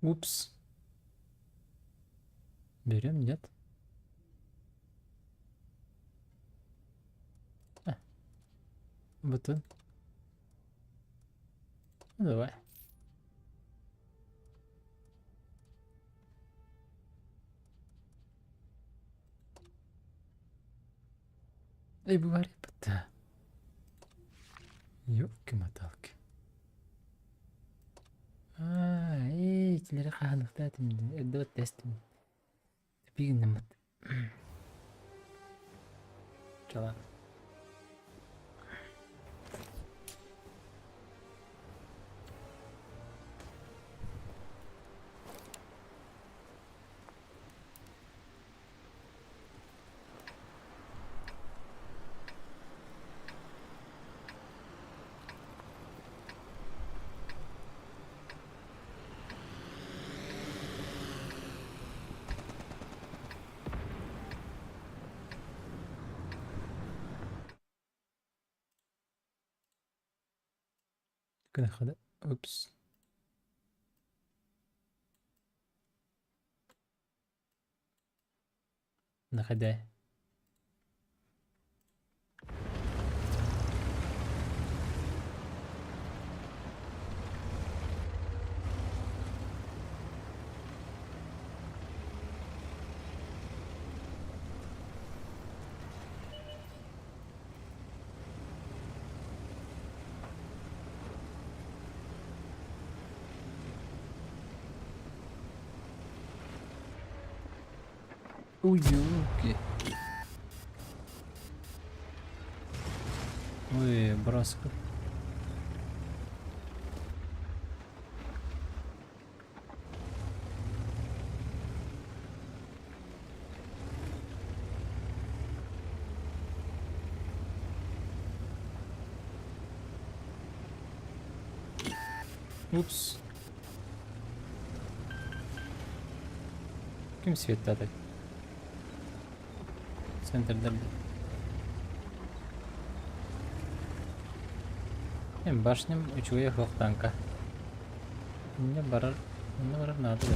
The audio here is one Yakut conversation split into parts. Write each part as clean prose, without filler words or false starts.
Упс. Берем, нет? А. Вот он. Ну, давай. Эй, бывает, да. Ёлки-моталки. Аа, ээ, итилэри хаһаныахтаах этим эрдэ баттастым. Тупигиннаммыт. Чалан. Упс. Находя. Уйуки. Ой, браска. Упс. Ким светтатай? Центрдерде. Эм башням үчүгэй суох танка. Мне барар, мне барар надо было.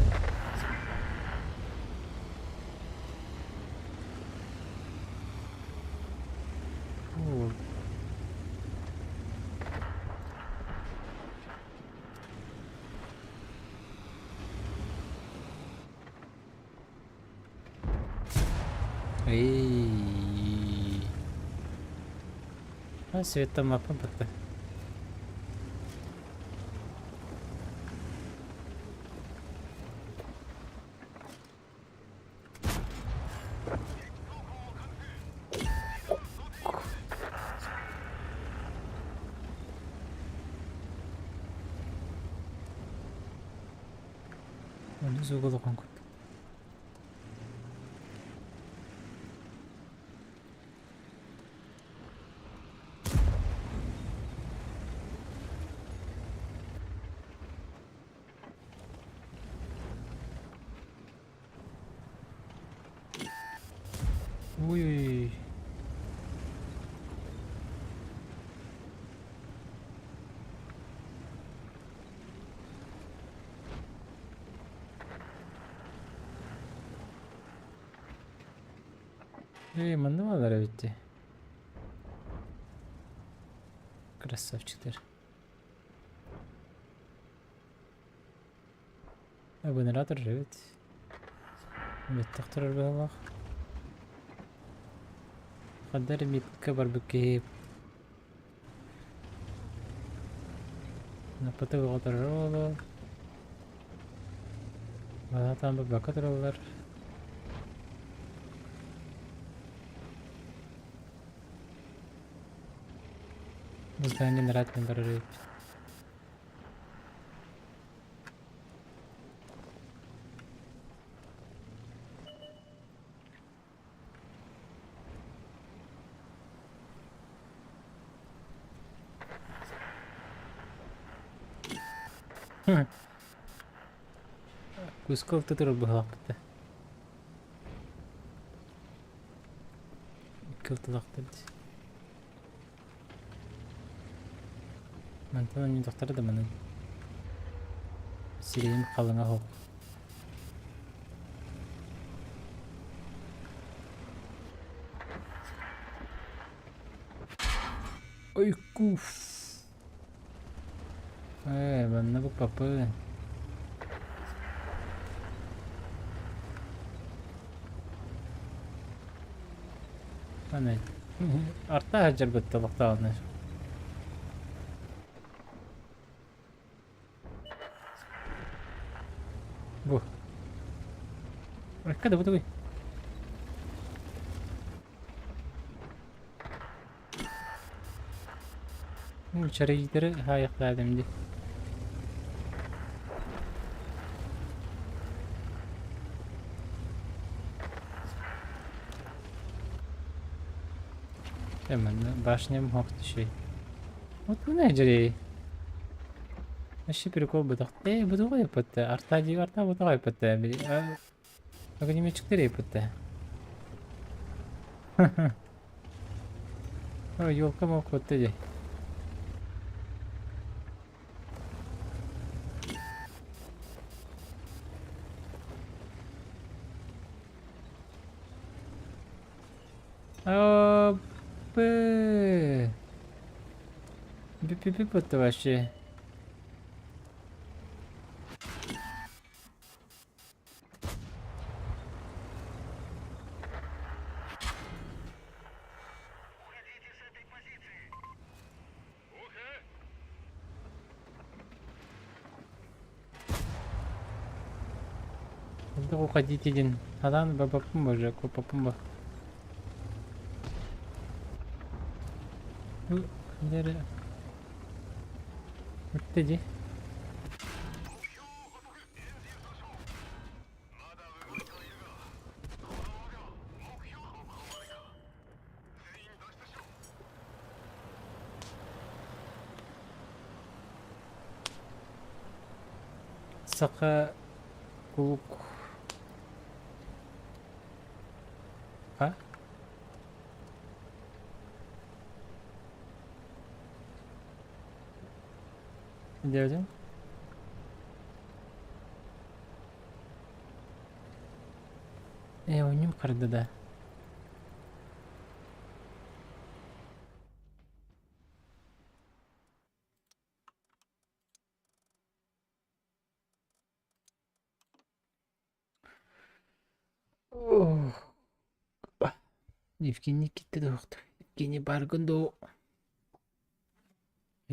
Эй. А света мапа бата. Ону суголохон курдук. Ой. Эй, манна баалар эбит дии. Красавчиктар. Генератор эбит. Бэттэх турар быһыылаах. Ханна эрэ митка барбыт киһи Наппыты оҕоторор буолуо. Балаатаан барбакка тураллар. Бу здание нравится барар эбит. Кусков тутур быһаахпыта. Кылтылахтар. Мантан ойнотохторо да манан. Сирэйим халыҥа суох. Ойкуф. Ээ, манна бу папы. Аны арта сылдьарбыт толохтоҕуна. Бу. Ракка да бу Чарыйдары хаайыктаатым дии. Манна башням хоох түшей. Вот мына дьэрэй. Вообще прикол бытах. Э, бу тоҕо яппытта? Арта дии, арта бу тоҕо яппытта? Огнеметчиктер яппытта. Ой, елка моккотта дии. Опы. Бүп-бүп-бүп вообще. Куда уходите диэн хараан бабаппын боже куоппаппын ба. Бу ханна эрэ бүттэ дии. Саха кулук А? Диэбитим. Ээ, оонньуум харда да. Евгений киттэ дуохтар. Евгений бааргын дуу?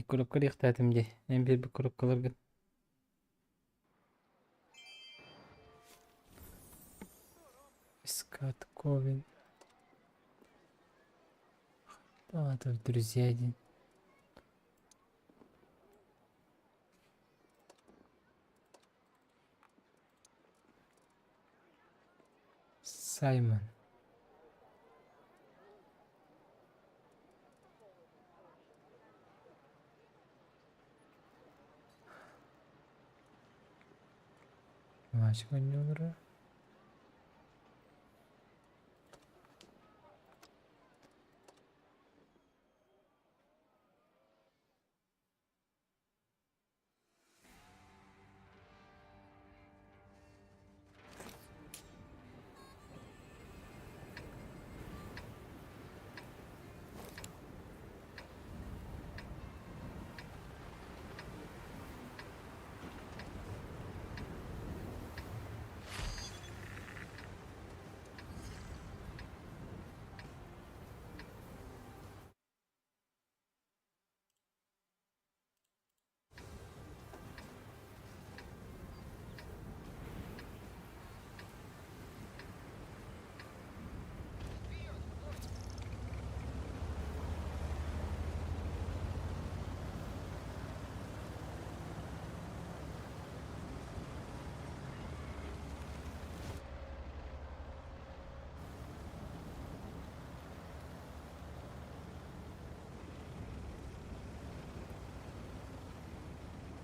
Коробка диэхтээтим дии. Эн биэрбит коробкаларгын. Искат Ковен. А, тут друзья один. Саймон. Мальчик оонньуулара.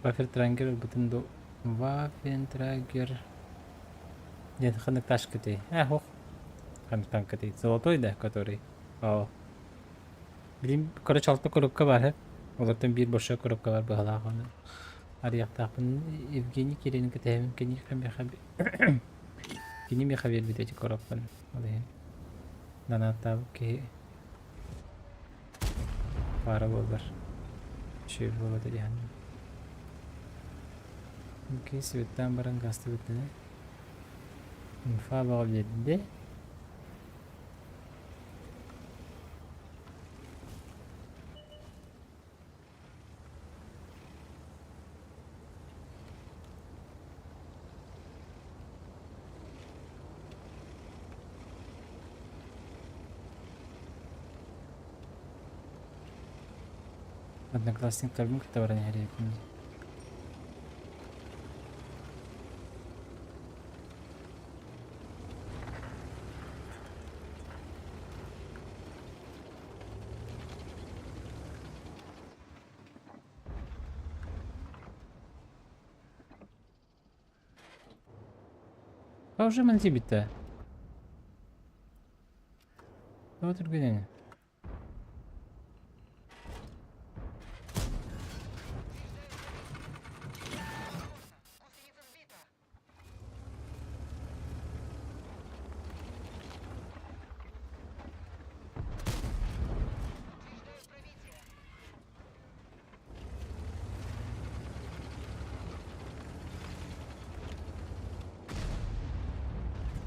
Вафертрангер ылбытын дуу Вафентрагер диэн ханнык ташкытый? Э, ох. Ханнык танкатый? Золотой да, который? О. Билим, короче, алта коробка бар, хэ. Олортон биир большой коробка бар быһалаах оны. Арыйыахтаахпын Евгений Кириллин кэтэһэбин киниэхэ миэхэ кини миэхэ биэрбитэ ити коробканы ол иһин донааттаабыт киһи баара буоллар үчүгэй буолуо этэ дии саныыбын. Окей, светтаан баран гастыбыттана. Инфа бөҕө биэрдэ. Одноклассниктарбын кытта баран иһэр эбиппин дии. Уже мантибитте. Тоҕо түргэнэ?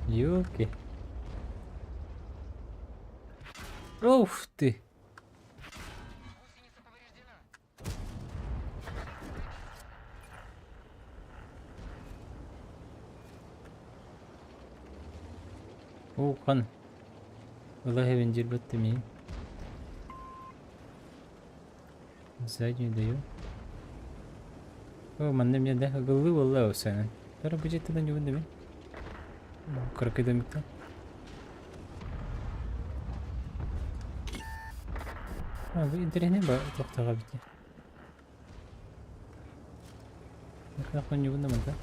Ёлки. Ух ты! Улахан Ылаһыбын дьирбэттим Заднюю даю. О, манна эмиэ да ыгыллыы буолла сэнэн. Тара бу дьиэттэн дьубун дэмин. Кыракый домиктан. А, бу интэриэһинэй ба туохтааҕа эбит. Ньубун да манта.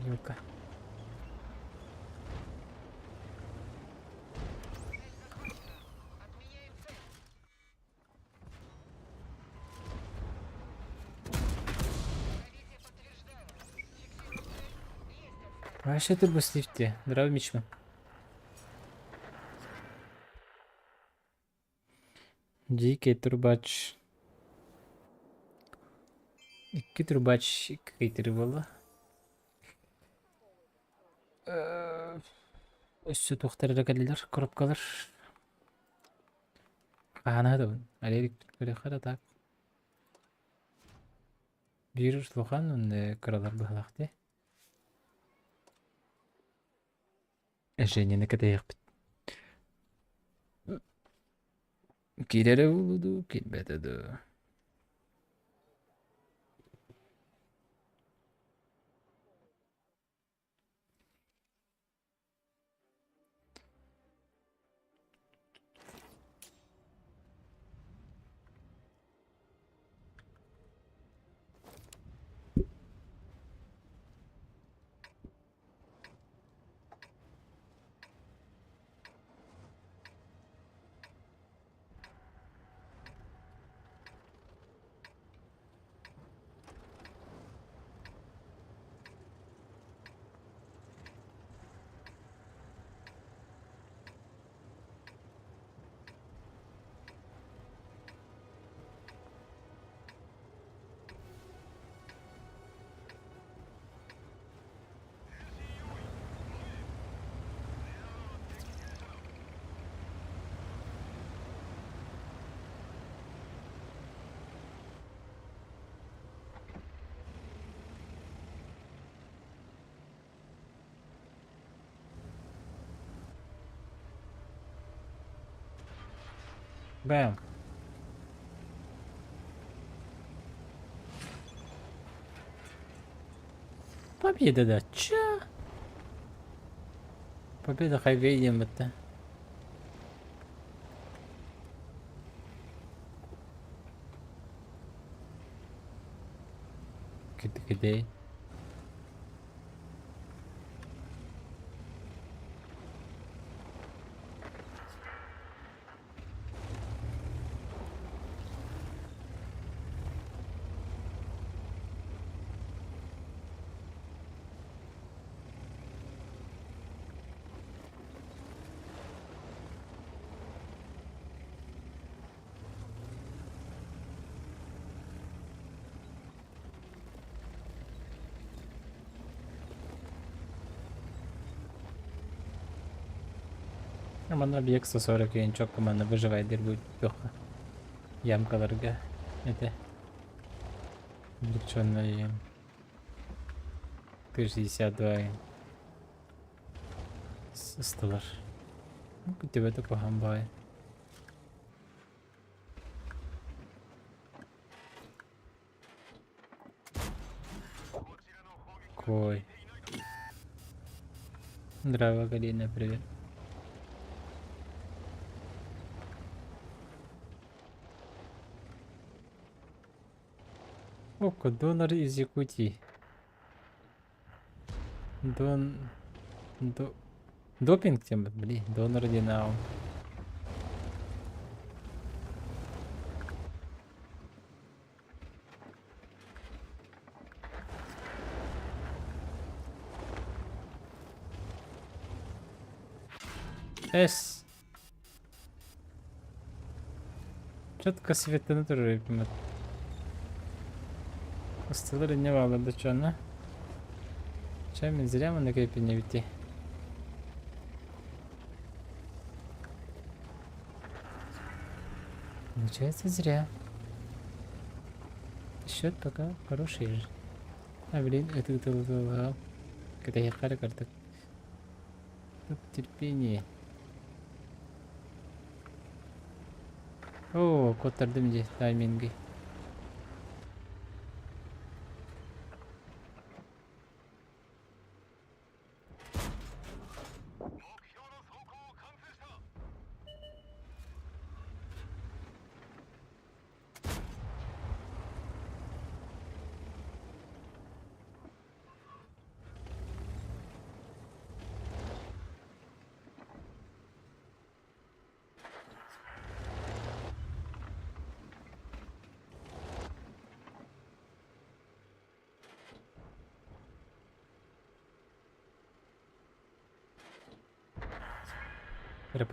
Юлка. Вообще турбослифте. Здорово, Мичман. Дикий трубач. Икки трубач икки буолла. Өссө туохтар эрэ кэллилэр, коробкалар. Хаһанаһа да Алерик көрүөххэ да так. Биир улахан уонна кыралар быһалаах дии. Женяны кэтэһиэхпит. Киирэрэ буолуо дуу, киирбэтэ дуу. Бэм. Победа да ча. Победа хайвей диэн бытта. Кидей. Манна объект 140 янчокка манна выживайдыр будет туохха ямкаларга это облегченный Т-62 ыстылар. Төбөтө куһаҕан баҕайы. Кой. Здраво, Галина, привет. Око, донор из Якутии. Дон... До... Допинг тем, блин, донор Динау. Эс. Четко светаны турар эбиппин. Ыстылар инне баалар да чуонна. Чэ мин зря манна кэппиннэбити. Получается зря. Счет пока хороший же. А блин, это это Кэтэһиэххэ картык. Тут терпение. Оо, куоттардым дии тайминги.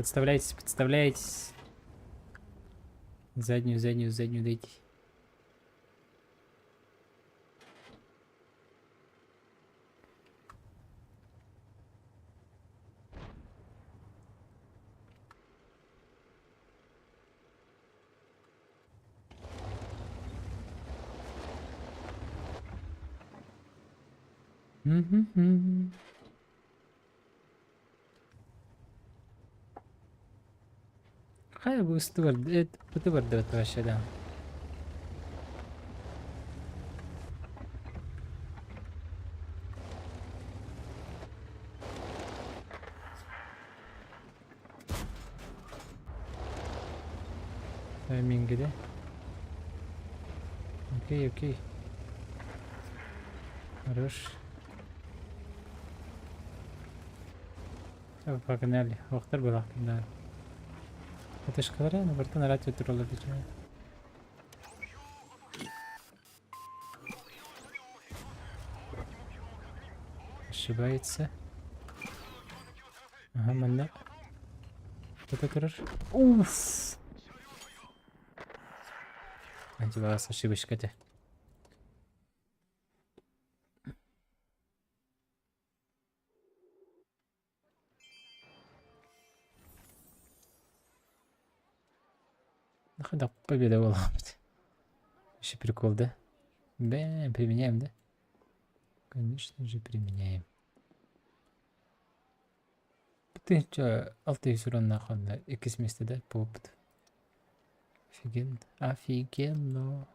Подставляйтесь, подставляйтесь. Заднюю, заднюю, заднюю дайте. Мгм. Хайа бу устубар вообще да. Тайминги да? Окей, окей. Хорош. Погнали. Охтар была, да. Это ж говоря, на борту на радио туралы Ошибается. Ага, манна. Кто турар? Уф! Антивас ошибочка те. Да, победа была. Еще прикол, да? Бэм, применяем, да? Конечно же, применяем. Ты чё, алты уонна иккис миэстэ да по опыту. Офигенно. Офигенно.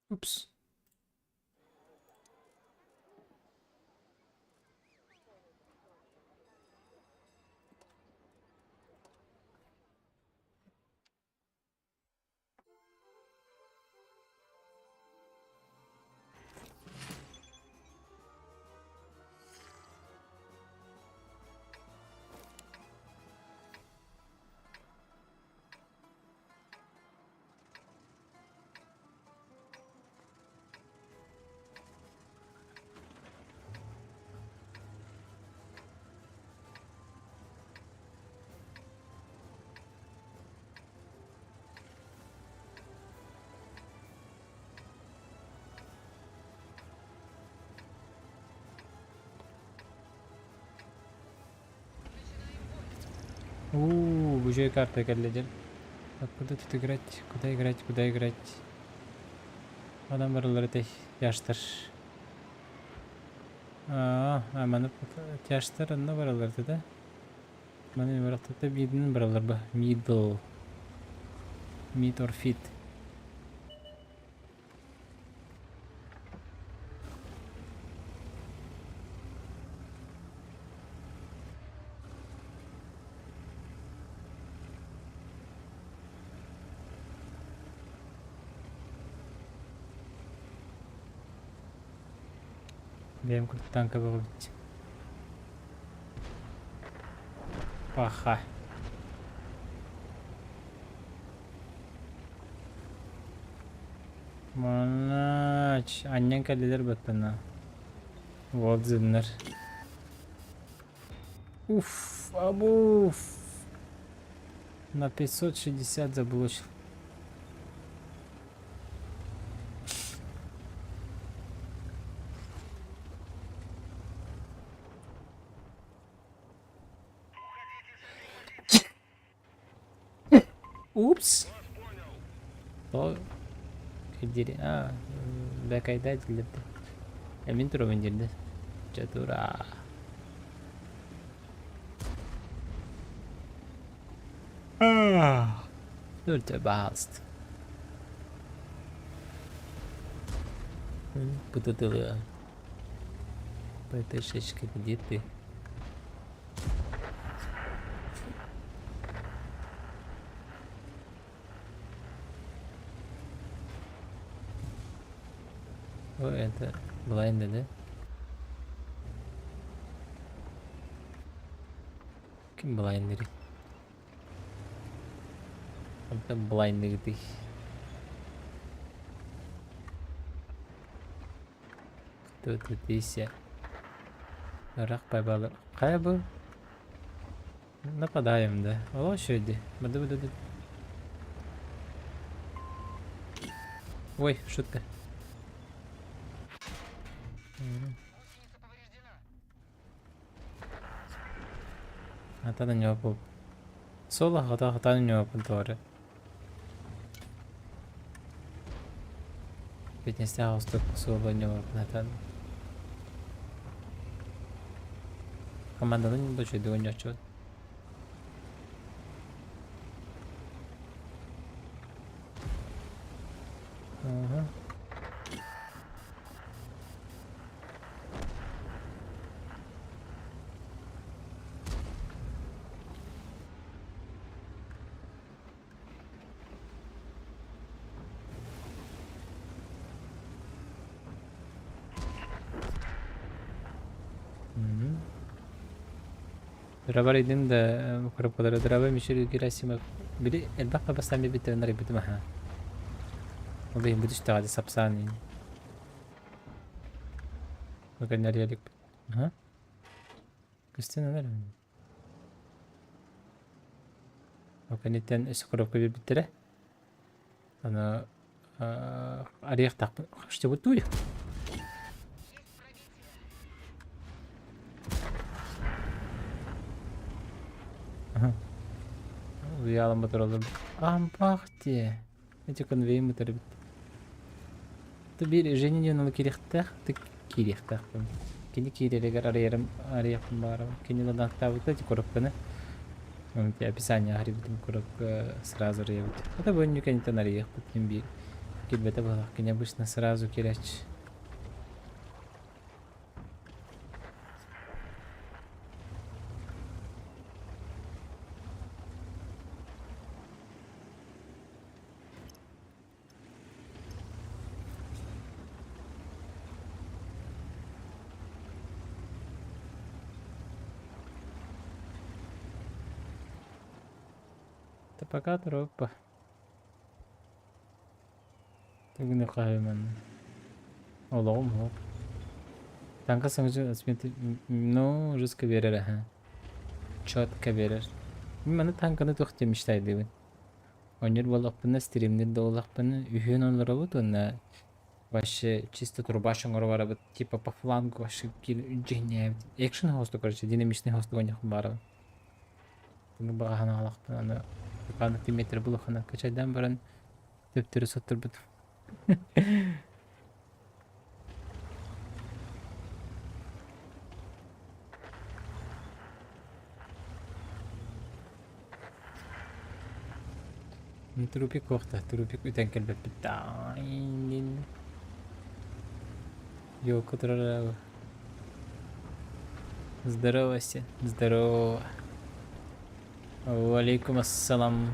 Упс. Уу, бу үчүгэй карта кэллэ дьэ. Так, куда тут играть? Куда играть? Куда играть? Адам барылар этэй тяжтар. Аа, маны тяжтар онно бараллар да? Маны барахтата бииринэн бараллар ба. Middle. Mid or fit. Бэйэм курдук танка бөҕөбүт. Паха. Манач, анньан кэллилэр баттана. Уолдьыннар. Уф, абуф. На 560 заблочил. Упс. То кэлдири аа бэкайда этиллэрдэ. Эмин туругун дирде. Чатура. Өлтө баалст. Бытытылы. ПТшечка, где ты? Ой, это блайнды, да? Ким блайндери? Онтон блайндыгытый. Кто тут ися? Ыраах байбалар. Хайа бу? Нападаем, да. О, сюда. Баду баду баду. Ой, шутка. Хата ньоопу. Соло хата хата ньоопун тоҕо Фитнестээх оҕустук суола ньоопун хатан. Команданы бочуйдугун оонньооччубут. Ага. Дырабар идин да коробкалары дыраба Мишель Герасимов били элбэх бастан биттэрин арыйбытым аха. Ол иһин бу түстэҕэ сапсаан Көннөрүөлүк. Аха. Кристина наверное. Ол кэнниттэн өссө коробка биэрбиттэрэ. Аны арыйахтаахпын. Что вот туй? Ага. Уйаалан батыралар. Ампах те. Эти конвейер мытарбит. Ты биир Женя диэн ону киириэхтээх, ты киириэхтээхпин. Кини киирэригэр арыйарым арыйахпын баҕарабын. Кини донаттаабыта ити коробканы. Оны описание арыйбытым коробка сразу арыйабыт. Это бу кэнниттэн арыйыахпыт ким биир киирбэтэ буоллах. Кини обычно сразу киирээччи. Это пока тропа. Тыгыны хаһыман. Олоҕум суох. Танка саҥа ну жестко биэрэр аһа. Четко биэрэр. Мин маны танканы туох диэн мечтайдыыбын. Оонньуур буоллахпына, стримнир да буоллахпына, үһүөн олоробут уонна вообще чисто трубач оҥоро барабыт, типа по флангу вообще дьиҥнээбит. Экшен хосту, короче, динамичный хосту оонньуохпун баҕарабын. Баҕа санаалаахпын аны сантиметр булахына качайдаан баран төптөрү сотторбут. Трупик куохта, трупик үтэн кэлбэппит Елка турар. Здорово, Сен. Здорово. Валейкум ассалам.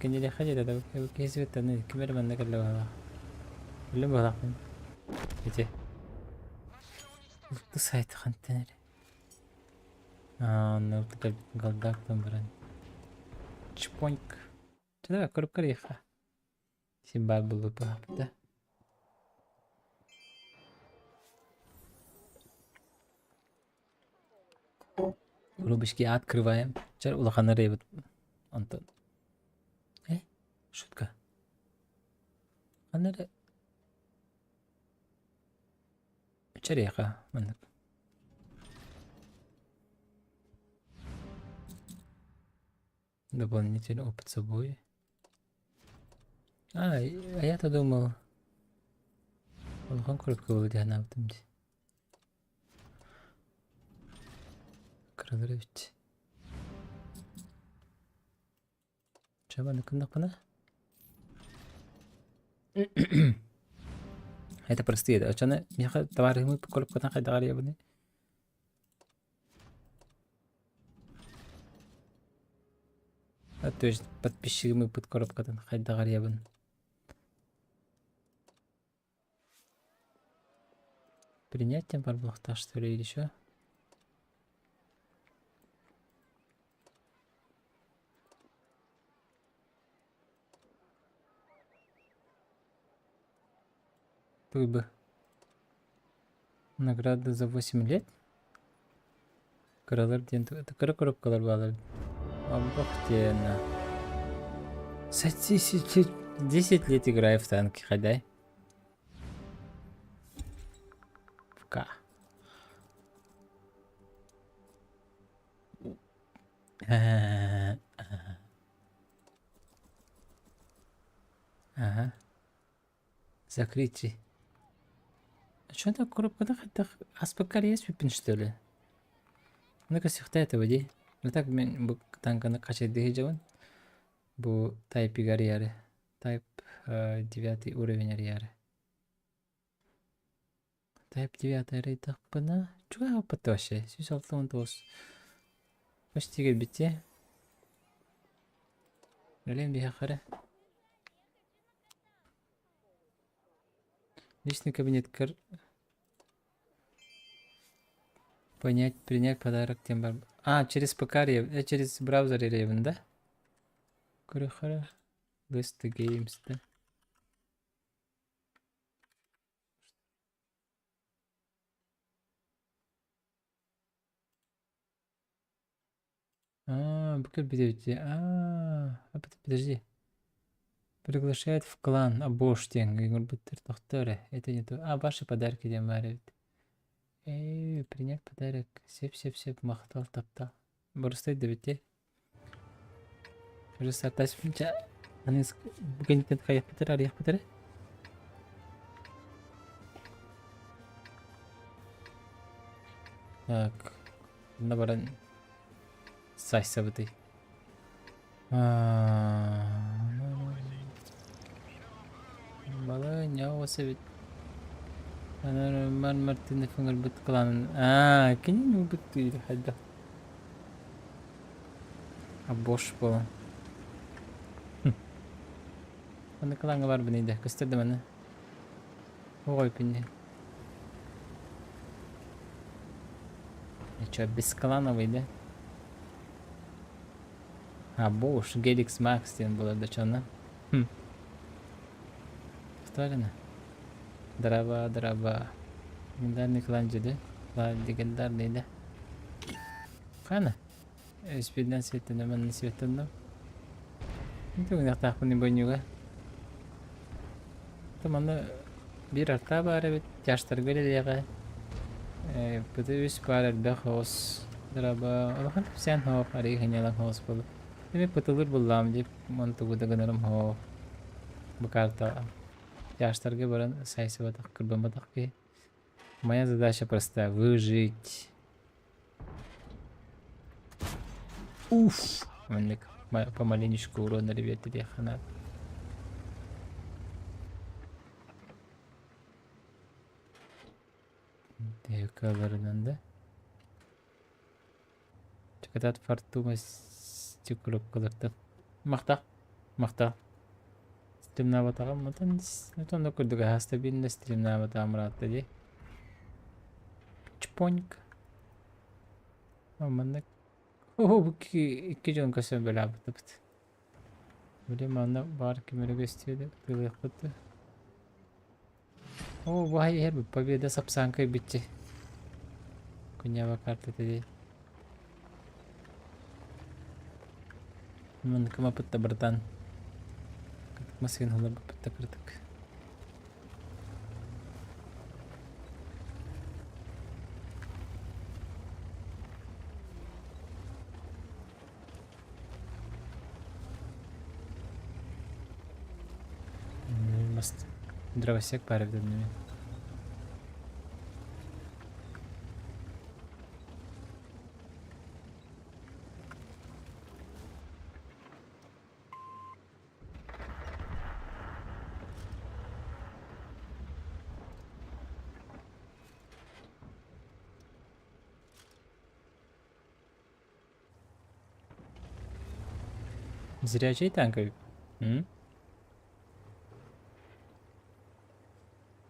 Кинилиэхэ диэтэ да киһи сибэттэн ким эрэ манна кэллэ баһылаах. Кэллим баһылаахпын. Ити. Ылты сайт хантан эрэ. Аа, онно ылты кэлбит галдаактан баран. Чпоньк. Чэ, көрүп көрүөххэ. Син баар буолбут да. Рубочки открываем. Чэр улахан арыйбыт. Онтон. Э, шутка. Ханна эрэ Чэриэхэ маннык. Дополнительный опыт собой. А, а я-то думал, улахан коробка буолуо дии санаабытым дии. Кыралар эбит. Чэ, маннык гыннахпына. Это простые, да. Оччону миэхэ табаарыһым коробкатын хайдах арыйабыный? То есть подписчигым ыыппыт коробкатын хайдах арыйабын? Принять тем барбахтаах что ли или что? Туй бы. Награда за 8 лет? Кыралар диэн кыра коробкалар баалар. Обалденно. 10 лет играю в танки, ходай. В К. Ага. Закрытие. А что так коробкада хайдах аспаккар иэспиппин что ли? Ну-ка сихтаатыба дии. Ну так мин бу танканы хачайдыы сылдьабын. Бу тайпига арыйаары. Тайп девятый уровень арыйаары. Тайп девятый арыйдахпына чугаһаппыт вообще. 169. Почти кэлбитэ. Үлэм биһиэхэ Личный кабинеткар понять, принять подарок диэн бар. А, через ПК э, через браузер эрийэбин да? Көрөхөрө. List the games да. А, бу кэлбит А, подожди. Приглашает в клан Абош диэн ыҥырбыттар тохтоо эрэ. Это не то. А, ваши подарки диэн баар эбит. Ээ, принять подарок. Сөп, сөп, сөп, махтал, таптал. Борустай да эбит Уже сатаспынча аны бу кэнниттэн хайыахпыт эрэ, арыйахпыт эрэ. Так, онно баран саайсабытый. Балыанньа оҕус эбит. Роман Мартынов ыҥырбыт кланын. Аа, кини ыҥырбыт хайдах? Абош буолан. Аны клаҥҥа барбын иде. Көстөр да маны. Оҕой пинни. Чё, бесклановый, да? А, Бош, Геликс Макс диэн буолар да чоно. Повторено. Драба, драба. Легендарный клан дьиде. Легендарный да. Хана. Өспүнэн светтэнэ манна светтэннэ. Тугунахтаахпын бонньуга. Манна биир артаа баар эбит, тяжтарга үлэлиэҕэ. ПТ үс баар элбэх оҕус. Дорообо, улахан кэпсээн суох, арыый сынньалаҥ соҕус буолла. Эми пытылыр буллаҕым дии, уонна тугу да гынарым суох. Бу карта пляжтарга баран сайсыбатах, кырбамматах киһи. Моя задача простая – выжить. Уф! Маннык помаленечку урона биэрдэ наада. Кыалларынан да. Чакатат фортуна стеклопкалартан. Махта. Махта. Стримнаабатаҕым матан онно курдук аһаа стабильно стримнаабатаҕым ыраатта дии. Чпоньк. Маннык. Оо, бу икки дьон көсөн бэлээбитибит. Били манна баар ким эрэ көстүө тыылыахпыт да. Оо, бу иһэр победа сапсаанкай биччи. Куняба картата дии. Маннык мапытта братан. Масын холорбуппутта кырдык. Дровосек баар эбит онно. Зрячий танк М?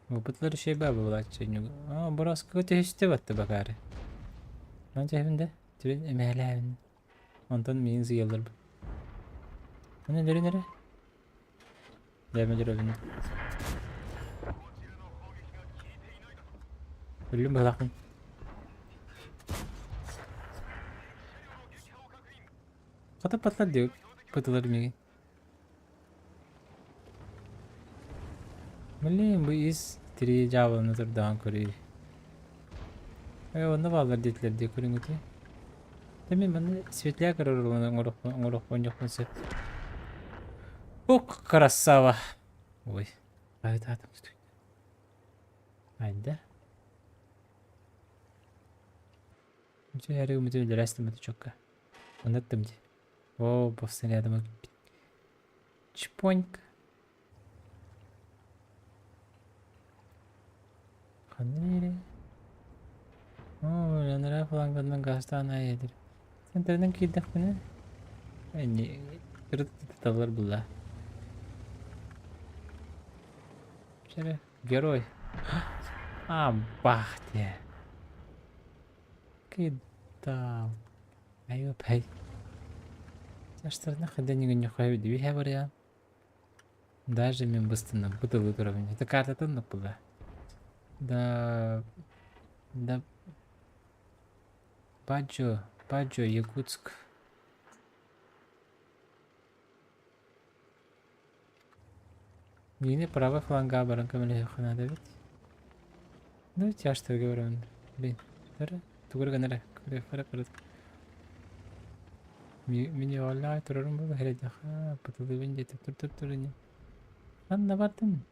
Опытлар үчүгэй баа буолааччы. Аа, бороскуга түһүстэ батты бакаары. Ман түһэбин да, түбүн эмээлээбин. Онтон миигин сыйаллар. Аны дөрүн эрэ. Дэмэ дөрөбүн. Өллүм быһалаахпын. Хата патлар диэбит пытылар миигин. Блин, бу ис тирии дьаабыланы турдаҕын көрүүй. Ээ, онно бааллар диэтилэр дии көрүҥүтүй. Дэ мин манна светляк эрэ оҥоруохпун сөп. Ух, красава! Ой, хаһыытаатым Айда. Дьэ, мүтү үлэлээстим чокка. Оннуттум дии. О, бу снарядом Чпоньк. Ханна Оо, анараа фланганан газтаан аайыдыр. Центрынан киирдэхпинэ, не тыталлар булла. Чэрэ, герой. А, бах диэ. Кидал. Айыы-пай. Астарына хайда ньыгынньаххай үһэ барыйаан. Даже мин быстынным бытылыы турабын. Это картатын нуппула. Да да Баджо, Баджо, Якутск. Миини правый фланга баран көмөлөһүөххэ наада эбит. Ну, тяжтарга барабын. Блин, эрэ, тугу эрэ гынара, көрүөххэ эрэ Мин оҕоллоох турарым буолуо эрэйдэххэ, пытылыыбын диэтэ тур тур тур ини. Ханна бардым?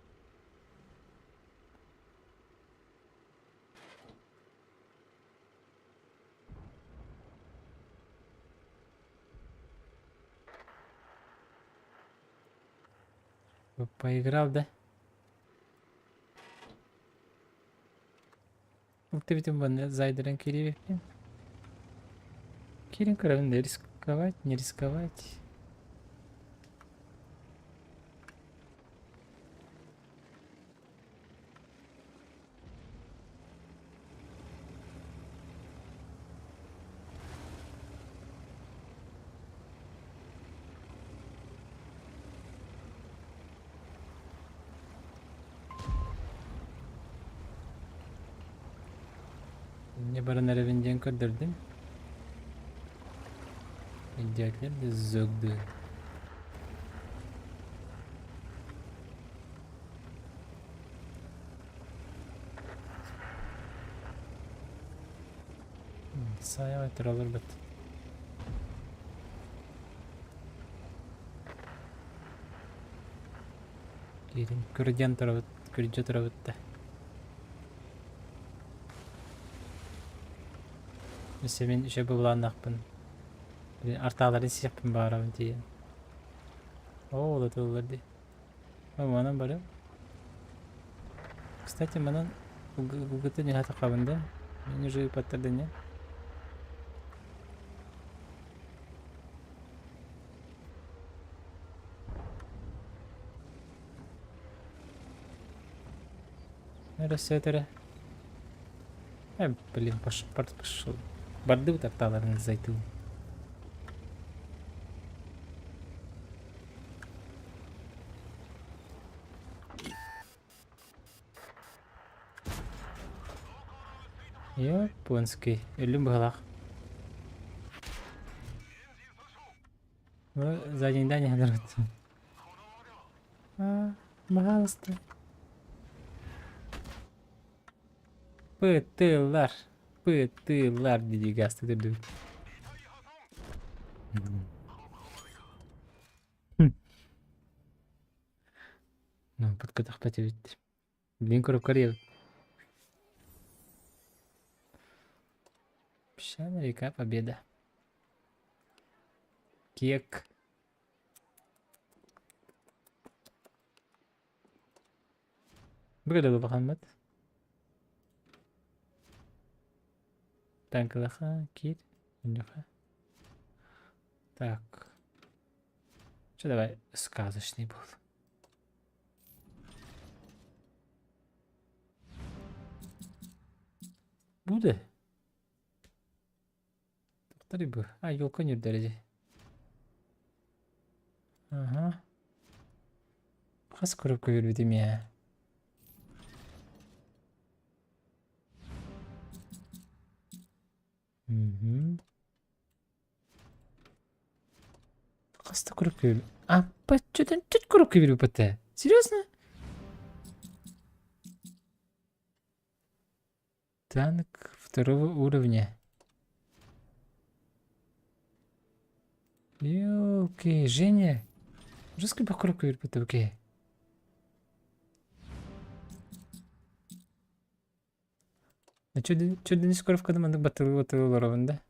Поиграл, да? Ылтыбытым манна зайдаран киириэбиппин. Киирэн көрөбүн да рисковать, не рисковать. Инньэ баран эрэбин диэн көрдөрдүм. Өйдөөтүлэр да зөгдү. Сайаҕа туралларбыт. Киирин күрдьэн турабыт, күрдьэ турабыт да. Өссө мин үчүгэй былааннаахпын. Артааларын сиэхпин баҕарабын тиийэн. Оо, улатыллар дии. Манан барыам. Кстати, манан угута не хатахабын да? Мен уже ыпаттар да не? Өрөссөөтөрө. Э, блин, пошел, пошел. Бардыбыт артааларын зайтыы. Японский. Өллүм быһалаах. Ну, за день да не А, пожалуйста. Пытылар. Пытылар дии газ түрдүбүт. Ну, подкатахпат эбит. Блин, коробка эбит. Песчаная река Победа. Кек. Бүгүн улахаммыт. Таҥкылаха киир, мунньуха. Так. Что давай сказочный был. Буде. Тохтор бу. А, елка нюрдэр дии. Ага. Хас коробка биэрбитим ээ. Мгм. Хас да коробка биэр... А, что чуть коробка биэрбит этэ? Серьезно? Танк второго уровня. Ёлки, Женя. Жестко по коробка биэрбит окей. Чудо коробкада маннык батылы-батылы олоробун да?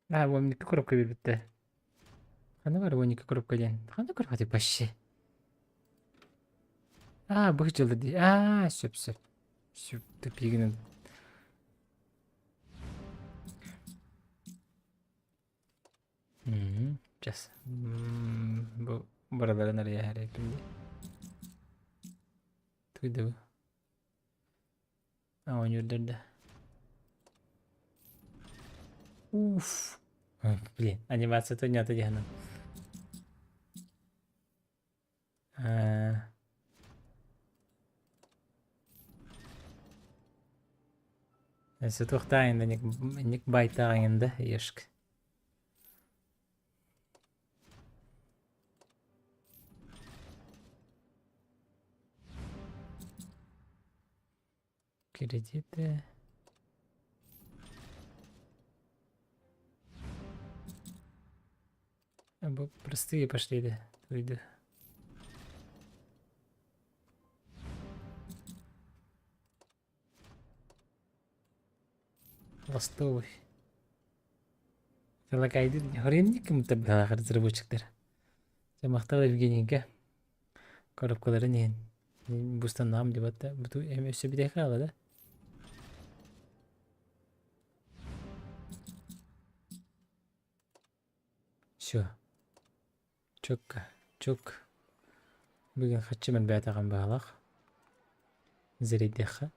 Аа, уон икки коробка биэрбиттэр. Ханна баар 12 коробка диэн? Ханна коробка вообще? Аа, быһ дьылы дии. Аа, сөп сөп. Сөп тупигынан. Сейчас. Бу бараларын арыйа дии. Туйда бу. А, оонньуурдар да. Уф. Блин, анимацията нята диһанан. Өссө туохтааҕын да ник байтааҕын да ешк. Кредиты. Бу простые пошли да. Выйду. Ластовый. Салакайды хоренник табгалах разработчиктар. Махтал Евгенийга. Коробкаларын иһин. Бустаннаам деп атта. Буту эми өссө бите хаала да. Все. Чөккө. Чөк. Бүгүн хаччы мен бэйэтэҕим баҕалаах. Зэрэйдиэххэ.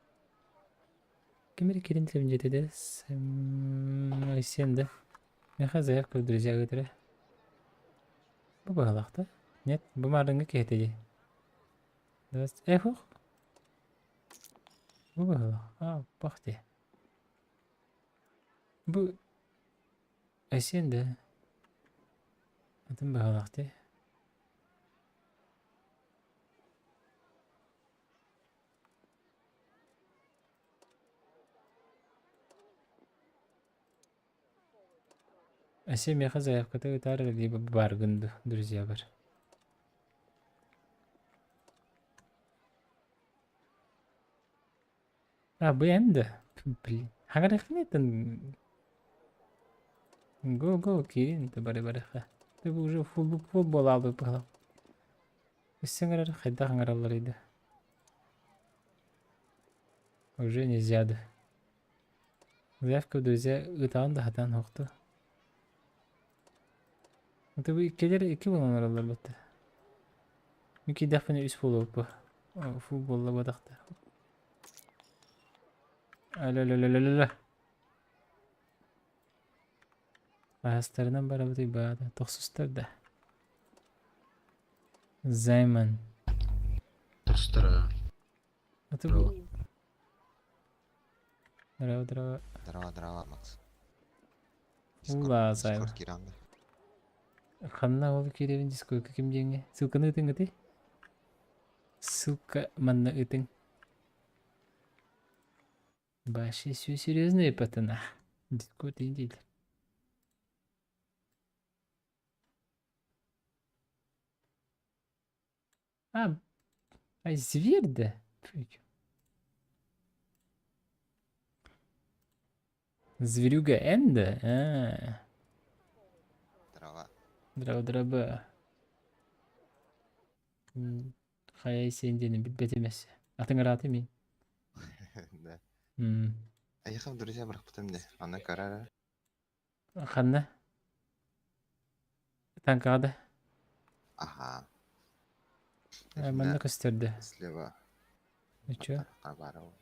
Ким эрэ киирэн дьиэтэ Айсен да. Миэхэ заявка в друзья ыытара. Бу баҕалаах да? Нет, бу маарыҥҥы киһитэ дии. Эх, Бу баҕалаах. А, бах дии. Бу Айсен да атын быһалаах дии. Айсен миэхэ заявката ыытаар эрэ дии бааргын дуу, друзьябар. А, бу эн да? Блин. Хагарыхнытын Го, го, киирин бары барыха. Ты уже футбол футбол албы быһалам. Өссө ыҥырар хайдах ыҥыралларый да? Уже нельзя да. Заявка друзья ытаан да хатаан хохту. Это бу иккилэр икки буолан ыраллар батта. Мин киирдэхпинэ үс буолуоппу. Футболла буотахта. Алё-лё-лё-лё-лё. Хаһыстарынан барабытый баада. Тохсустар да. Займан. Тохсустара. Это бу... Здорово, здорово. Здорово, здорово, Макс. Ула, Займа. Дискорд киирэн Ханна ол киирэбин дискордка ким диэҥҥэ? Ссылканы ыытыҥ Ссылка манна ыытыҥ. Вообще все серьезные пацана. Дискорд индийлер. А, а зверь да? Зверюга Энда? А. Здорово. Здорово, здорово. Хайа сен диэни билбэт эмэс. Атыҥырааты мин. Да. Айхам друзья бырахпытым де. Аны көрөр. Ханна? Танкаҕа да? Аха. Манна көстөрдө. Слева. Ничего. Хабаров.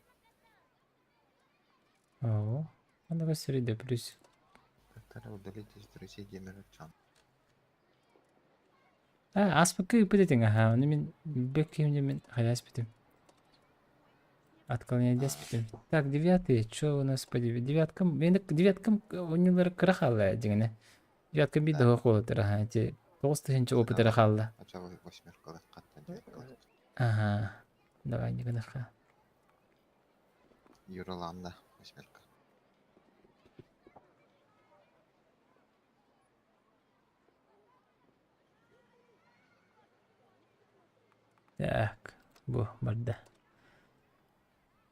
Оо. Манна көстөрдө плюс. Удалить из друзей Демирчан. А, аспыкка ыыппыт этиҥ аһаа, ону мин бэк киһим мин хайаспытым. Отклоняйдаспытым. Так, девятый, что у нас по девяткам? Мен девяткам оонньуулара кыра хаалла дьиҥинэ. Девяткам биир да хуолатар аһаа, ити 9000 опытара хаалла. Восьмеркалар хаттан девяткалар. Ага, давай не гыныха. Юраланна восьмерка. Так, бу барда.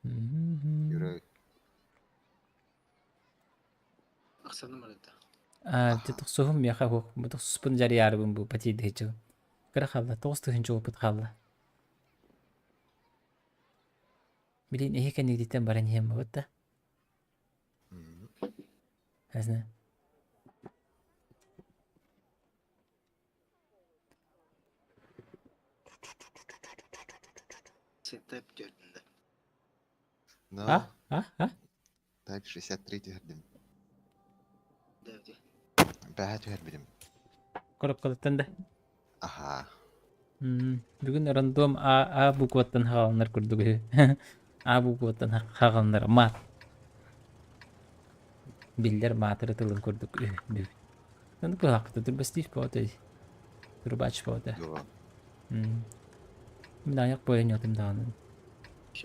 Юра Ахсаным барда. Аа, дьэ тохсуһум миэхэ уһук. Бу тохсуспун дьарыйаарыбын бу патиидыһыччыбын. Кыра хаалла, 9000 опыт хаалла. Билин эһи кэннигититтэн баран иһэн бабыт да. Не Type төрдүндэ. No. А? А? А? Type 63 түһэрдим. Дэвди. Бэһэ түһэрбитим. Коробкалыттан да. Аха. Бүгүн рандом А, А букваттан хааланар курдук үһү. А букваттан хааланар мат. Биллэр маатыры тылын курдук үһү бүгүн. Ону кыһаахпыта турбастив боҕото турбач боҕото. Дуо. Мин аяк бойоньотум даҕаны.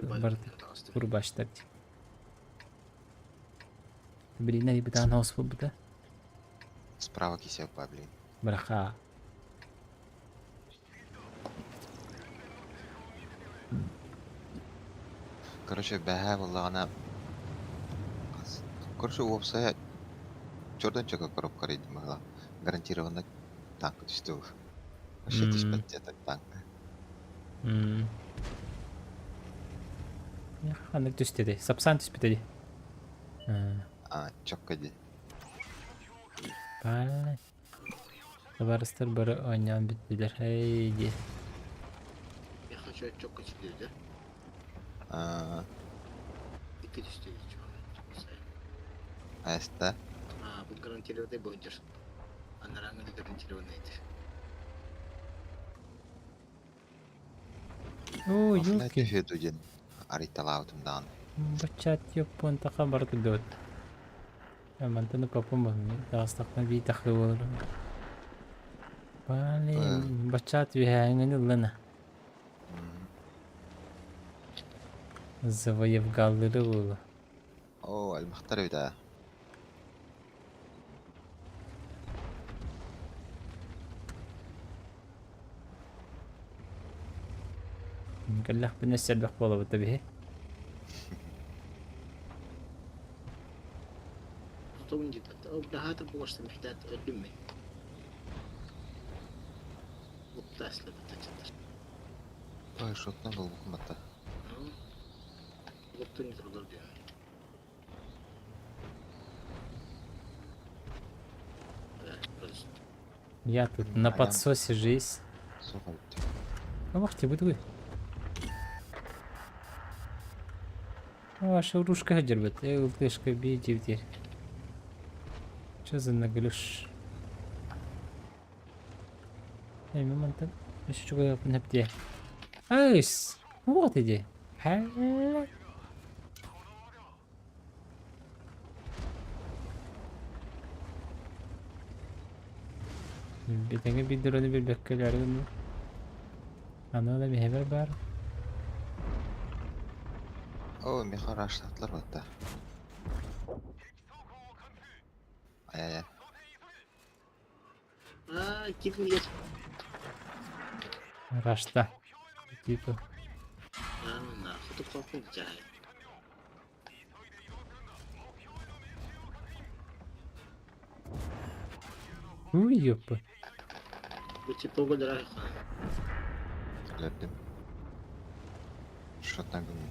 Барыта турбачтар дии. Билин айбытаан хаос буолбута. Справа кисел блин. Браха. Короче, бэһээ буоллаҕына короче, уопсайа чордон чөкө коробка рейдим быһыылаах. Гарантированно танка түстэ ол. Вообще түспэт диэтэ танка. Ханнык түстэ дии? Сапсан түспүтэ дии. А, чокко дии. Правильно. Табаарыстар бары оонньоон бүттүлэр. Эй дии. Я хочу чокко түстү А, Икки түстү Аста. А, бу гарантированный бодер. Анараңы гарантированный. Оо, Офлайн елки. түһүө диэн арыйталаабытым даҕаны. Баччаат японтаха барыта дот. Мантан ыкпаппын таҕыстахпына биир тахыы буолар. Блин, баччаат үөһээҥҥин ыллана. Завоевгаллыыры буолуо. Оо, элбэхтэр эбит ээ. Кэллэхпинэ өссө элбэх буолабыт да биһи. Ой, шотна булбукум батта. Я тут на подсосе жизнь. Ох, ты бытовый. Ваша ружка дербет. Ылтышка бейте теперь. Что за наглюш? Эй, мамонтан. Еще чего я Айс! Вот иди. Битэҥэ биир ону билбэккэ өлөөрү гынным. Аны да биһэбэр баар. Оо, миэхэ раштаатылар батта. Ай-ай-ай. Аа, ким есть? Рашта. Типа. Аа, на, хоту хохун жай. Уй, ёпа. Бу типа гөлөрө Өлөрдүм. Шотна гын.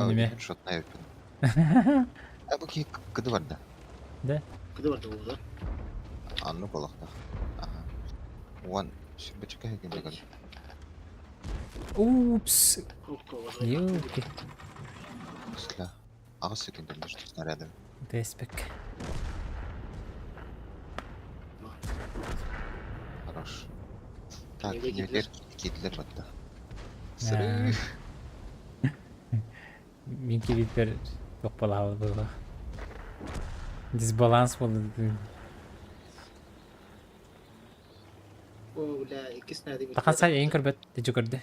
Неме? Шотна өппүн. А бу киһи кыды барда. Да? Кыды барда буолла. Аннык олохтоох. Аха. Уон сүрбэчэкэ кэннэ көрдүм. Упс. Ёлки. Сля. Аҕыс секунда между снарядами. Деспек. Хорош. Так, кинилэр киирдилэр батта. Сырыы. Мин кибиппэр тохпалаабыт быһыылаах. Дисбаланс буолла. О, бля, иккис снаряды Тахан сай эйин көрбөт, дьэ көрдө.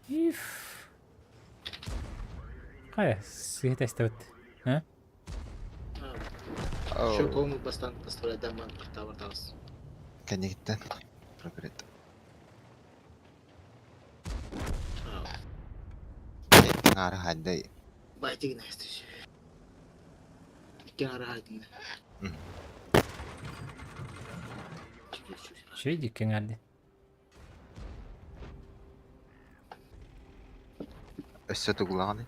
Иф. Хайа, сыһы тэстэбит. А? Еще комнат бастан поставляет ман тавар тагыс. Кэннигиттэн прогрет. Аара хаддай. Байтигин эстиш. Икки аара хаддин. Үчүгэй диккэҥ Өссө тугулаҕыный?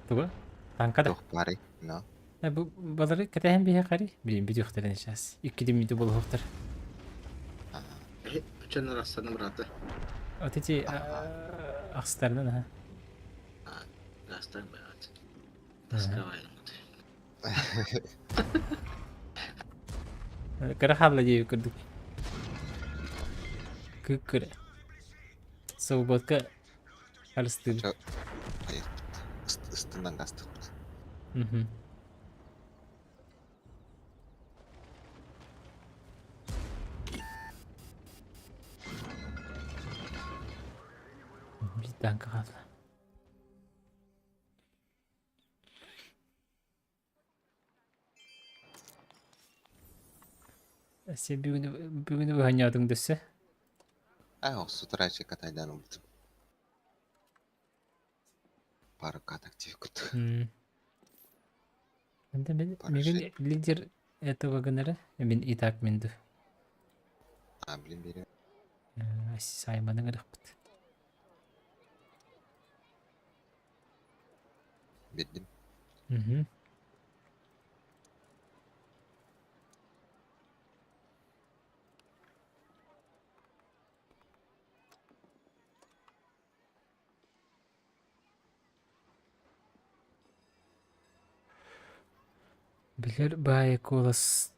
Тугу? Танка да? Туох баарый? Но. Бу балары кэтэһэн биһиэхэ Билин бүтүөхтэрин сейчас. Икки мүнүүтэ буолуохтар. Чон арахсаны брата. Вот эти ахстарынан, ага. Гастан брат. Тасковай. Кыра хаалла дии курдук. Кыккыра. Свободка арыстыыр. Ыстынан гастыкпыт. Мгм. Биир танка хаалла. Сен бүгүн бүгүн быһанньаатыҥ дөссө? Аа, охсутараачы катайдаан ылбытым. Пара каток тиэккут. Анда мен мигин лидер этого гынара мин и так минду. А, блин, бери. Сайманы ырыхпыт. Бердим. Угу. Билэр баайы куолас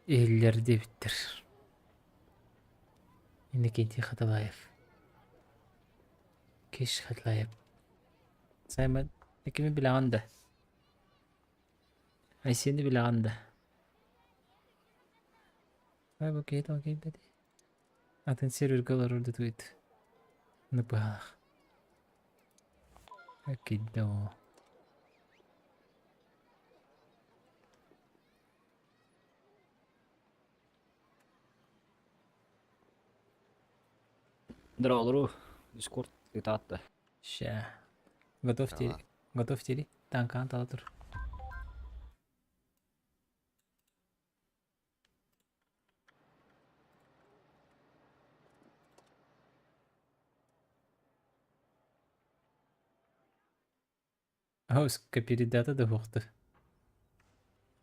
иһиллэр диэбиттэр. Иннокентий Хатылаев. Киш Хатылаев. Саймон. Кими билэҕин да? Айсены билэҕин да? Ай бу киһи тоҕо киирбэтий? Атын сервергэ олорор да туйт. Ныпыһаах. Кидде оо. Здорово, Дискорд ыытаатта. Ща. Готовьте, готовьте танкаан тала тур. Оска передата да буохтур.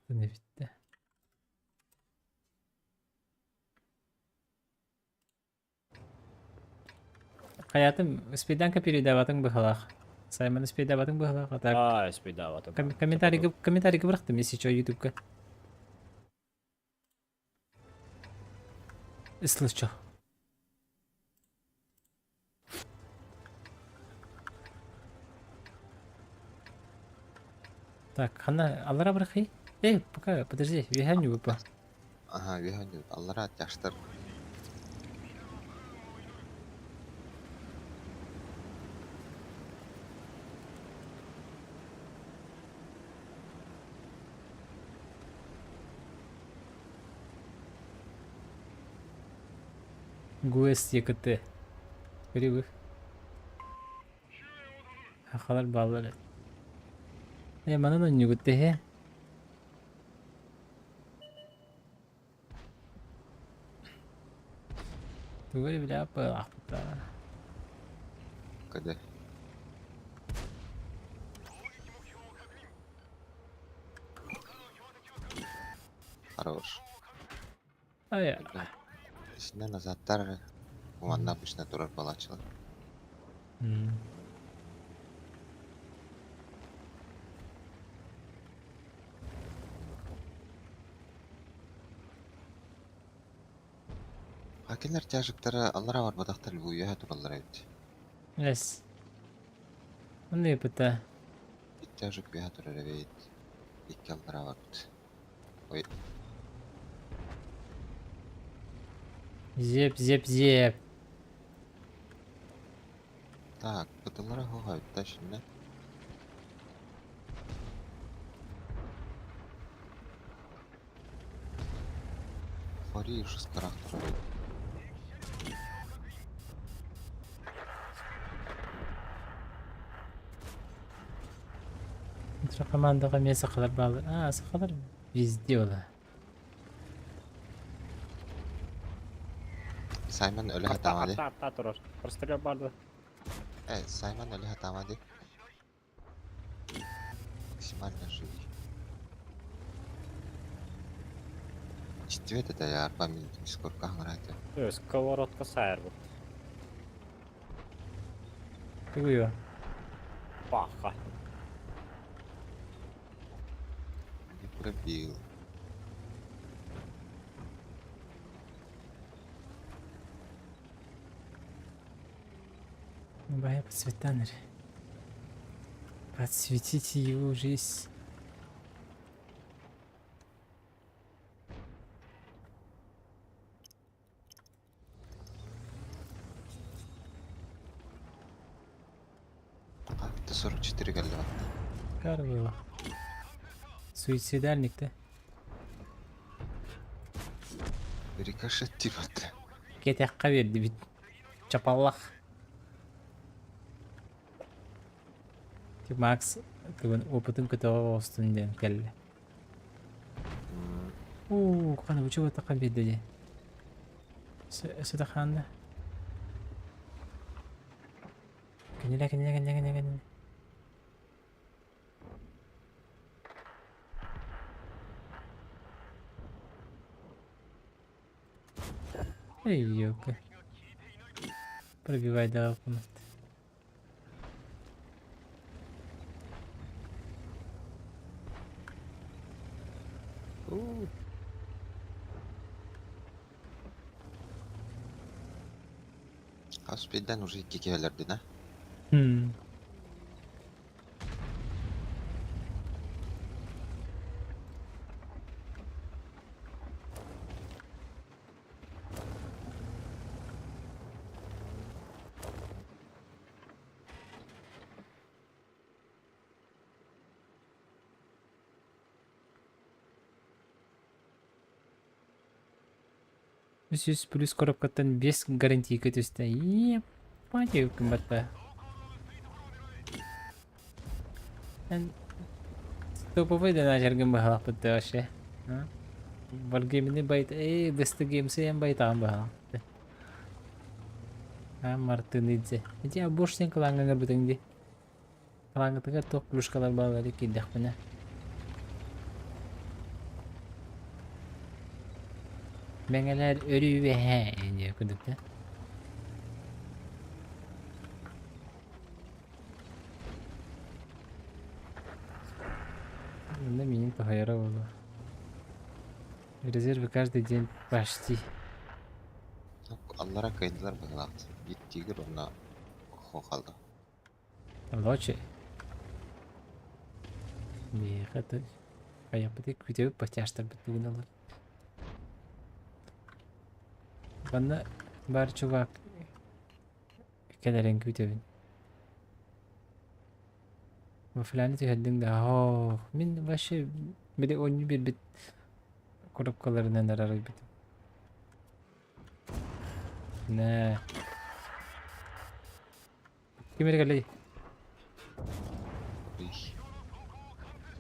Бүттэ. Хайатым спиданка передаватыҥ быһалаах. Саймон спидаватыҥ быһалаах. А так Аа, спидаватым. Комментарийга комментарийга бырахтым, если что, ютубка. Слышь, Так, хана аллара бырахый. Эй, пока, подожди, виһэн выпа. Ага, үөһэ аллара тяжтар. ГУС ЕКТ. Көрүгү. Хахалар бааллар. Э, манан онньугут тэһэ. Тугу эрэ билэ аппыта. Көдө. Хорош. Ай, Исинен назадтар манна обычно турар балачылар. Хакелер тяжиктара аллара барбатахтар бу үөһэ тураллар эбит. Yes. Онно ыппыта. Ит тяжик үөһэ турар эбит. Икки аллара барбыт. Ой. Зеп, зеп, зеп. Так, бытыллара хоха эбит да Фари шескарах турар эбит. Командаҕа эмиэ сахалар бааллар. Аа, сахалар везде ола. Саймон өлө хатаама ди. Атта атта турар. Прострел барды. Э, Саймон өлө хатаама ди. Максимально живи. Истибэт этэ арба мин скорка хаҥыраата. Сковородка сайар бут. Тугуйо. Паха. Не пробил. Бая подсветанер. Подсветите его жизнь. А, 44 кэллэ Карвелла. Суицидальник да? Рикошет типа. Кэтэххэ биэрдибит. Чапаллах. Макс бүгүн опытын көтөҕө оҕустун диэн кэллэ. Уу, хана бу чего тахан биэрдэ дии. Сытахаанна. Кинилэ, кинилэ, кинилэ, кинилэ, кинилэ. Эй, ёлка. Пробивай давай комнат. Хас пейден уже икки киһэлэрдин, а? Хм. 300 плюс коробкаттан 5 гарантийка түстэ. Ебать, кымбатта. Эн топовый да начаргын быһалахпыт да вообще. Варгеймини байт, эй, бысты геймсы эн байтаҕын быһалахпыт. А, Мартыныдзе. Ити абошсен кылаҥҥа бытыҥ ди. Кылаҥҥытыгар туох плюшкалар бааллары киирдэхпинэ. Мэҥэлэр өрүү үөһээ диye курдук да. Онно миигин тоһуйара буолуо. Резервы каждый день почти. Аллара кыайдылар быһыылаах. Биир тигр уонна хо хаалла. Лочи. Миэхэ то хайаппытый күтэбит потяжтарбыт тугун ылар. Манна баар чувак кэлэрин күүтэбин. Вафляны түһэрдиҥ да оо мин вообще били оонньуу биэрбит коробкаларынан арарыйбытым. Нэ. Ким эрэ кэллэй?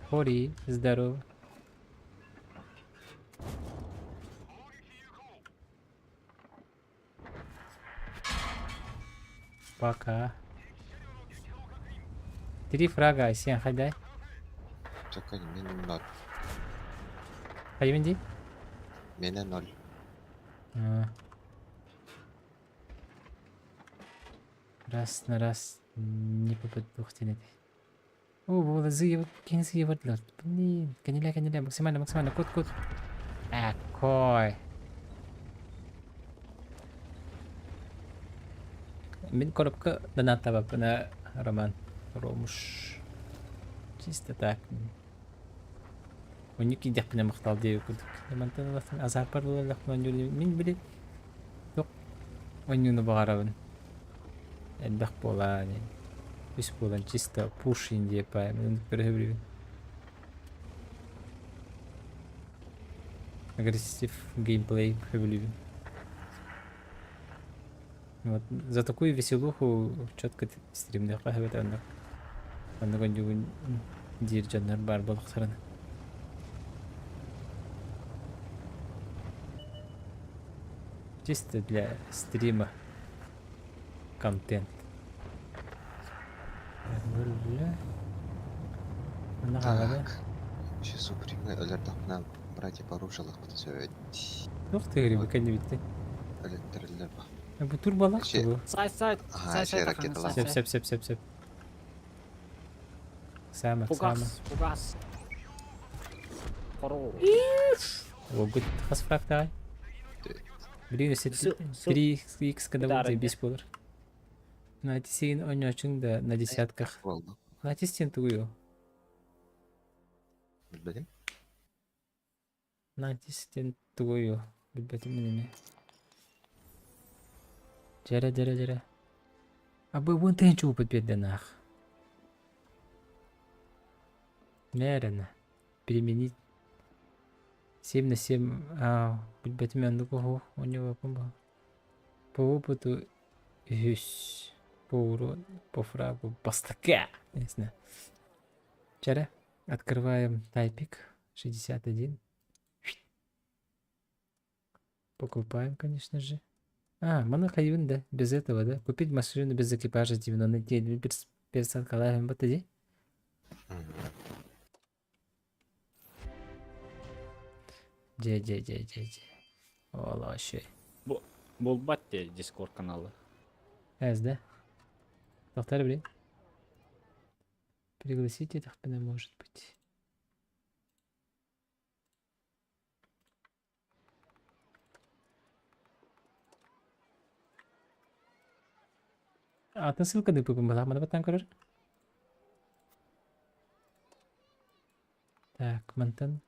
Хори, здорово. Пока. Три фрага, Айсен, хайдай. Только мин ноль. Хайбин дии? Мене ноль. А. Раз на раз не попаду диэн этэ. О, буола киһини сыыйа бардылар. Блин, кэннилээ, кэннилээ, максимально, максимально, кут, кут. Аккой. Мин коробка донаттабаппына Роман Ромуш. Чисто так. Оннук киирдэхпинэ махтал диэбит курдук. Мантан ылахтан азарпар буолаллахпына мин били туох Онньууну баҕарабын. Элбэх буолаа ини. Үс буолан чисто пуш Индия паай мин көрөһүбүрүбүн. Агрессив геймплей хөбүлүүбүн. Вот за такую веселуху четко стримниэххэ сөп этэ оннук. Оннук онньугун диир дьоннор баар буолуохтарына. Чисто для стрима контент. Бля. Манна хаалла Так. Сейчас упрямы өлөрдөхпүнэ братья по оружию ылыахпытын сөбөт. Туох тыгырый кэннибиттэн? Өлөттөрүллэр ба. Бу турбалаах Вообще- бу. Сайт, сайт, Ага, сайт, вообще сайт, ракеталаах. Сөп, сөп, сөп, сөп, сөп. Саама, саама. Фугас, фугас. Хоро. Ого, хас фрактаҕай? Блин, өссө 3x когда Ударыня. заебись буолар. Натисин оонньоочуҥ да на десятках. Буолла. Натистин тугуй Билбэтим. Натистин тугуй Билбэтим мин эмиэ. Дьэрэ, дьэрэ, дьэрэ. Абы уон тыһыынча опыт биэрдэ наах. Мээрэнэ. Применить 7 на 7 аа билбэтим оннук оһуох оонньообоппун баҕа. По опыту үһүс по урону по фрагу бастакы не знаю. Вчера открываем тайпик 61. Покупаем, конечно же. А, монохайвин, да, без этого, да? Купить машину без экипажа 99 персанкалаем батади. Дьэ, дьэ, дьэ, дьэ, дьэ. Ол вообще. Булбат дии Дискорд каналы. Эс, да? Тоқтар, блин. Пригласите тахпина, может быть. Атын ссылканы ыыппыппын быһалаах маны баттаан көрөр. Так, мантан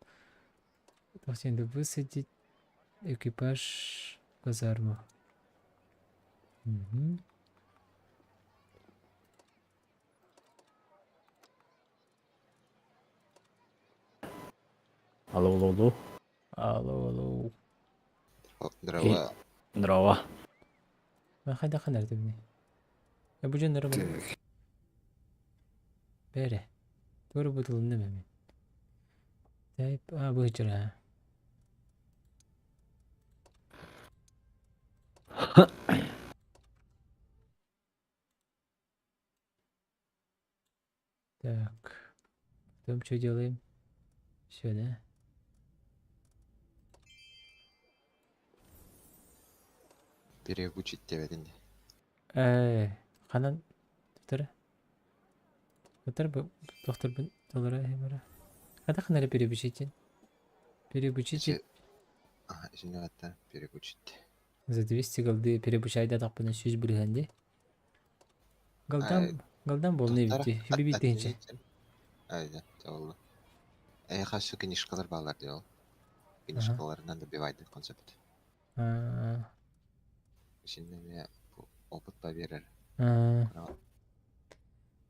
туох высадить экипаж в казарму. Угу. Алло, алло, алло. Алло, алло. Здорово. Здорово. Хайдах ханар дибини? Бу дьоннору Бэре. Тугу бутулуннум эми. Тайп а быһычыра. Так. Потом что делаем? Все, да? Переобучить диэбэтин дии. Э, ханан тутара? Тутар бу докторбун толора бара. Хата ханары переобучить? Переобучить Ити исиннэҕиттэн переобучить. За 200 голды переобучайда тахпына 100 бырыһан ди. Голдам, голдам болны Туттара бити. Хиби битинче. Айда, чабылла. Э, хассы книжкалар баалар дии ол. Книжкаларынан добивайды концепт. Исиннэ опыт поверер.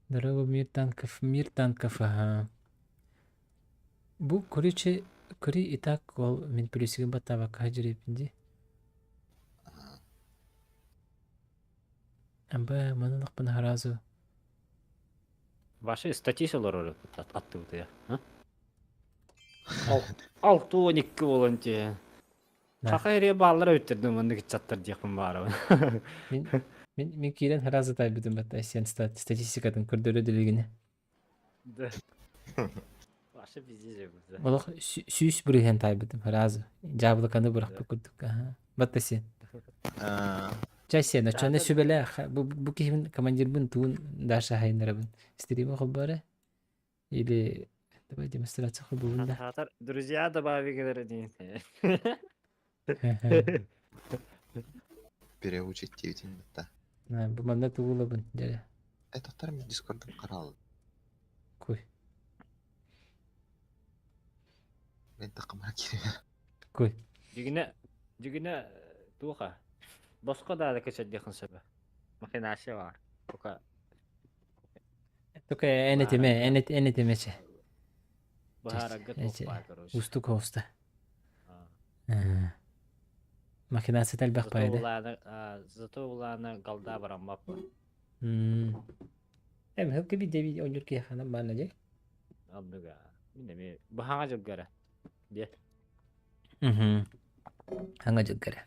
Здорово, мир танков, ага. Бу короче, кори и так ол мин плюсигин баттаабакка дьириэппин дии. Аба манылахпын сразу. Ваши статьи олорор аттыбытыя. 62 буолан тиэ. Саха эрэ бааллара өттөрдүм маннык ыччаттар диэхпин баарабын. Мин мин мин киирэн сразу тайбытым батта сен статистикатын көрдөрө билигини. Да. Ваша везде же. Олох сүүс бырыһыан таайбытым сразу. Дьаабылыканы бырахпыт курдук. Батта сен. Чай сен, оччону сүбэлээх. Бу бу киһибин командирбын туун Даша хайыннарабын. Стрима холборо или давай демонстрация холбуун да. Хатар друзья добавить диэн. Переучить диэбитин батта. Бу манна тугулабын дьэ. Э, тоттар мин дискордун караал. Куй. Мен такымара кире. Куй. Дьигинэ дьигинэ туоха. Боско да кэчэрдиэхин сөбө. Махинация бар. Пока Только эн этиме, эн эн этимече. быһаарарга туох баар, короче. Устук хоста. Махинация элбэх Зато пайда. улаана зато улаана голда бараммаппа. Эм хылкы би деби онюр ки ханам баана же. Албыга. Мин эми баһаҥа дьылгара. Де. Мгм. Хаңа жылгара.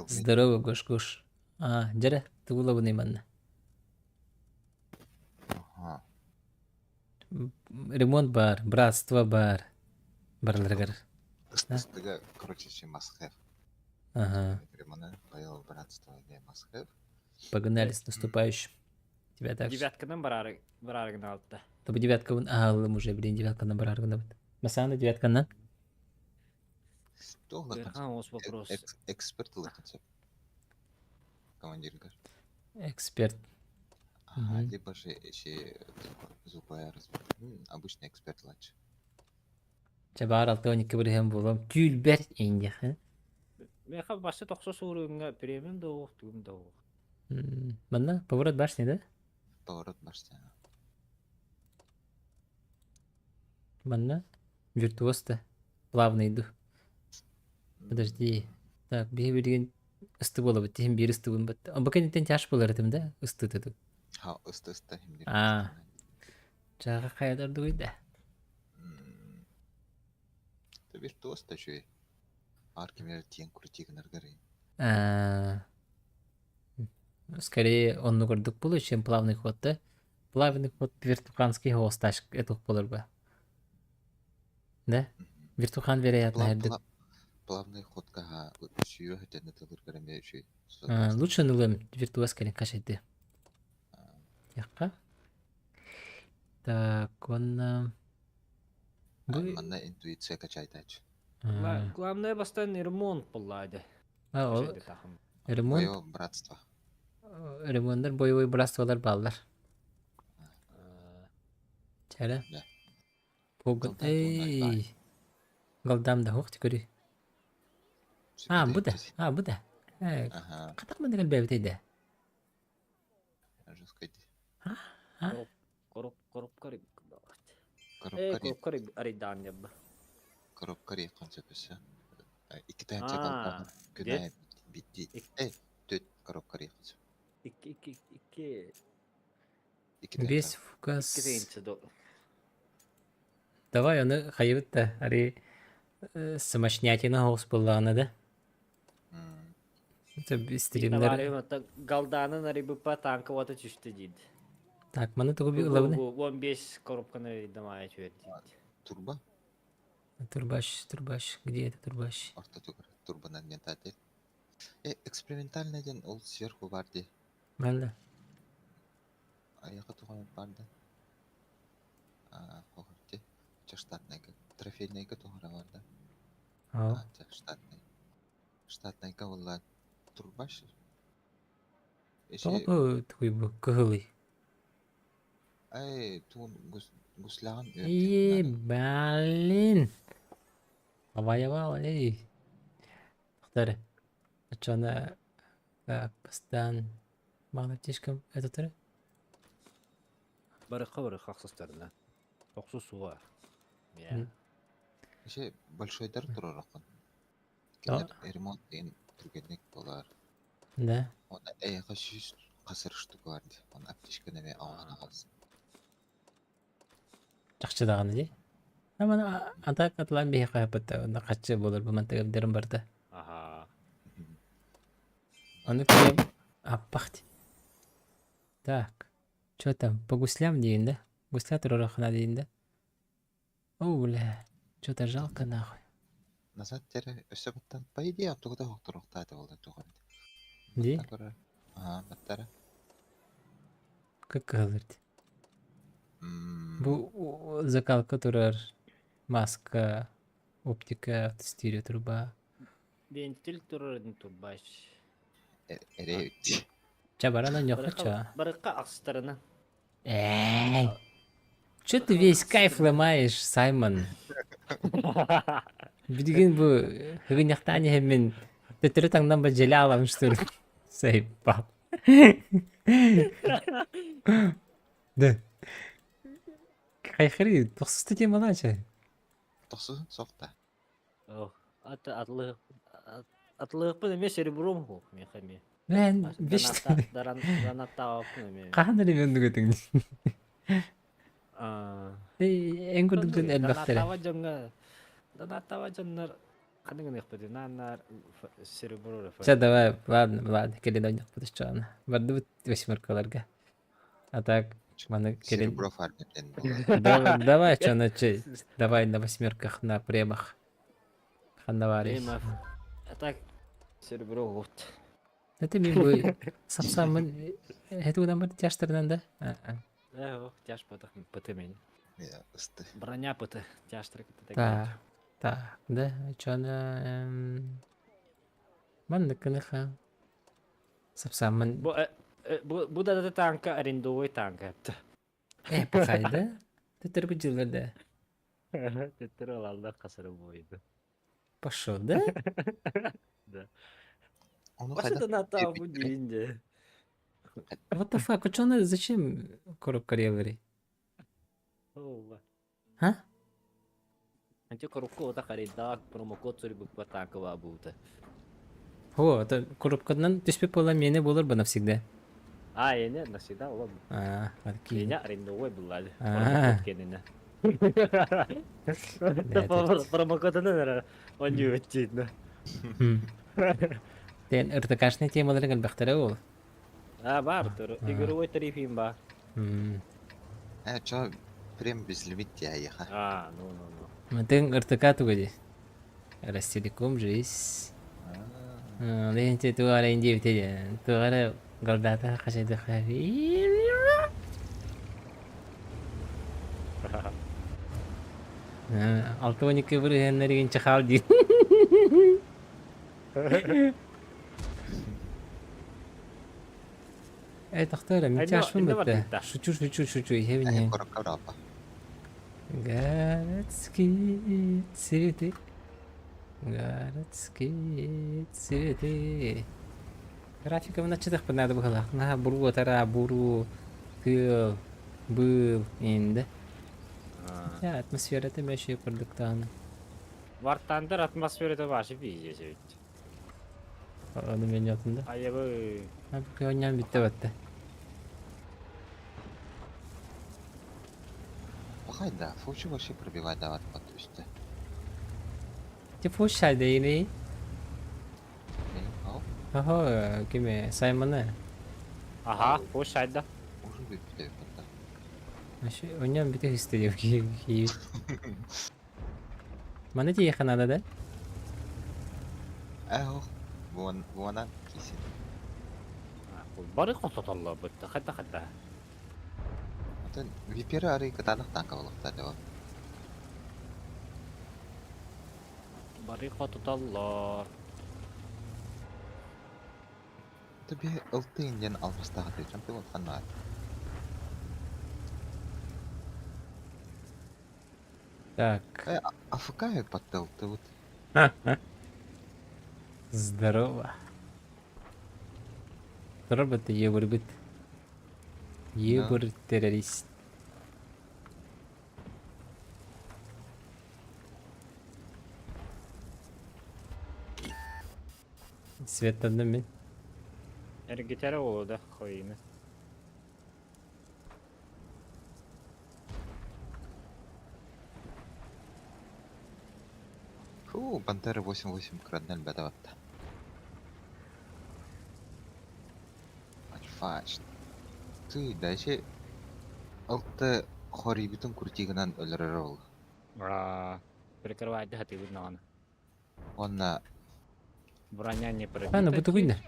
Здорово, Гош, Гош. А, жара, тугулабын манна. Ага. Ремонт бар, братство бар. Барларгар. Ыстыга, короче, чем must have. Ага. Ремонт, боевого братства не must have. Погнали с наступающим. Тебя так. Девятканан барары барарыгын алта. Тобу девятка вон, а, уже, блин, девятка на бараргына. Масана девятка на. Что Ос вопрос. Эксперт концепт. Командир. Эксперт. Ага, либо же еще звуковая разведка. Обычный эксперт лучше. Чабар алтыган бирһем булам. Түлбер индих. Меха башы тохсо суурунга премиум да уох, тугум да уох. Манна поворот башни, да? Поворот башни. Манна виртуоз-то. Плавно иду. Подожди. Так, биһи билигин ысты болобут, тиһин биир ыстыбын бат. Бу кэнниттэн тяж болар этим да? Ысты туту. Ха, ысты ысты хим. А. Чаға каялар дугуйда. Ты виртуоз та чуй. Аркемер тиен крутигнер гары. А. Скорее он курдук болу, чем плавный ход, да? Плавный ход вертуханский хосташ этух болор ба. Да? Вертухан, вероятно, Плавный ход кага сүйө хөтөнө тылыр көрөмө чуй. Лучше нулым виртуоз кэлин кашайды. Якка. Так, он... Бу манна интуиция качайтач. Главное бастан ремонт буллады. А, ол ремонт. Боевое братство. Ремонттар боевой братстволар баллар. Чара. Да. Погон. Эй. Голдам да хох көрү. А, бу да. А, бу да. Э, катак мындаган бэбитейде. Жестко. А? Короп коробка Э, коробка арайдаан ябба. Коробка рей концепция. 2 тыһыынча Аа, галдаҕын күн дед аайы биирдии э түөрт коробка арыйыахха сөп. Икки икки икки 2 тыһыынча. Весь икки фукас. тыһыынча до Давай оны хайыбыт да ари смачнятина соҕус буоллаҕына да. М, Это Биир стримнер. табаарыһым оттон галдаанын арыйбыппа танка уота түстэ диид. Так, маны тугу Бу бу ылабыный? бу 15 коробканы арыйдым аайы түһэр диид. Турба Турбаш, турбаш, где это турбаш? ортотугар турбанан ментатель. Экспериментальный диэн ол сверху бар дии. Манна. Айаха туһунан бар да. А, хоһорти. Ча штатнайга. Трофейнайга туһара бар да. Ау. А, ча штатный. Штатнайга буолла турбаш. Тоҕо Эши бу тугуй бу кыһылый? ай туун гусляҕын Е, үөрдүөххэ блин. Абайабал, эй. Тохтор. Оччону так, бастаан маҕан это турар. Барыха барыха ахсыстарына. Охсу суа. Я. Эши большойдар турараххын. Кинилэр ремонт диэн түргэнник буолар. Да. Уонна эйиэхэ 100 хасыр штука бар дии. Оны аптечканы эмиэ оҥоһон аҕалсın. Чахчы даҕаны дии. Амана атак атлаан биһиэхэ хаһыппыт онно хаччы буолар бу мантыгырдарын барда. Аха. Ону киэм аппахт. Так. Что там, по гуслям диин да? Гусля турарахына диин да? О, бля, что-то жалко нахуй. Назад тере өссө баттан по идее тугу да хоторуохтаата буолла туох эбит. Дии? Батта көрөр. Аа, баттара. Как кыһылырд? М, Бу закалка турар, маска, оптика, стереотруба. Вентиль турар турбач. Эрэ эбит. Ча баран онньоххо Барыха ча. барыха ахсыстарына. Эй! Че ты весь кайф ломаешь, Саймон? Билигин бу хыгынньахтаан иһэммин төттөрү таҥнан ба дьэлэ аламын что ли? Сайпал. Да. Хайхари, тохсуста темалаача. Тохсуһун соқта. Ох, аты атлы атлыхпын эмиэ серебром ху миэхэ эмиэ. Мен биш Донаттаабаппын эмиэ. хаһан эрэ мен дугатыҥ. Аа. Эн курдук дьон элбэхтэрэ. Донаттаабат дьоҥҥо донаттаабат дьоннор ханнык гыныахпытый нааннаар серебро эрэ Чэ, давай, ладно, ладно, кэлин ойнохпут оччоҕуна. Бардыбыт восьмеркаларга. А так, маны кэлин... Серебро фармер диэн буолар. Давай, давай, чё, на чей? Давай на восьмерках, на премах. Ханна Премов. А так серебро вот. Это мен бу сапсаммын это бар тяжтарынан да? Э, тяж пытых пыты мен. Ысты. Броня пыты тяжтар Так, так, да, чоны маннык кыныха. Сапсаммын Бу бу бу да танка арендовый танка. э пахайда. Төттөр бу жылларда. Төттөр алалда касыры бойду. Пошел, да? Да. Ону Башы хайдах донаттаа бу биэрбиттэрэй? диинде. What the fuck, чоны зачем коробка релери? Олла. А? Анти коробка ота харидаа промокод суруйбуппар танка буута. О, это коробкадан түспүт буолан миэнэ буолар бы навсегда. А, эне навсегда ола. А, окей. Меня арендовой была. А. Промокод кенене. Да, это- Промокодын эрэ он юөттиин. Тен ыртыкашный темалары элбэхтэрэ ол. А, бар тур. Игровой тарифим ба. Э, чо прем безлимит дии А, ну ну ну. Мытын ыртыка туга ди. Ростелеком жизнь. Ленте туара индивите. Туара голдата хашайды хави. 6-12 бырыһыаннарыгын чахаал дии. Э, тохтоо эрэ, мин Айна чашпын инне бүттэ. бардыытта. Шучу, шучу, шучу, Э, иһэбин коробка браапа. Городские цветы. Городские цветы. Графика начатых надо было. На буру тара буру тыл был инде. Хотя атмосфера это вообще курдуктааны. War Thunder атмосферата вообще пиздец эбит. Ону мен да. Айабы. Оонньоон бүттэ батта. Пахай да, фучу вообще пробивай дават под үстэ. Ти фуш дейни. Ау, Охо, киме Саймона. Ага, фуш айда. уже бүттэ батта. Оонньоон бүтэ хисте ки. Маны тиехе надо да? Эх, вон, вон кисин. Бары хототолло бытта хата хата. Атын випера ары кытанах танка болуқта деп. Бары хототоллор. Таби ылты инден алмастағы ты чам ты вот ханна. Так. Э, АФК подтел ты вот. Здорово. Робот ебурбит. Ебур террорист. Светтанным мен. Эргитере болу да хойны. Фу, Пантера 8-8 краднель бәдаватта. Альфач. Ты дальше алты хорибитын куртигынан өлөрөр ол. А, прикрывать да ты видно. Онна Броня не пробита. А, ну буту гүйнер.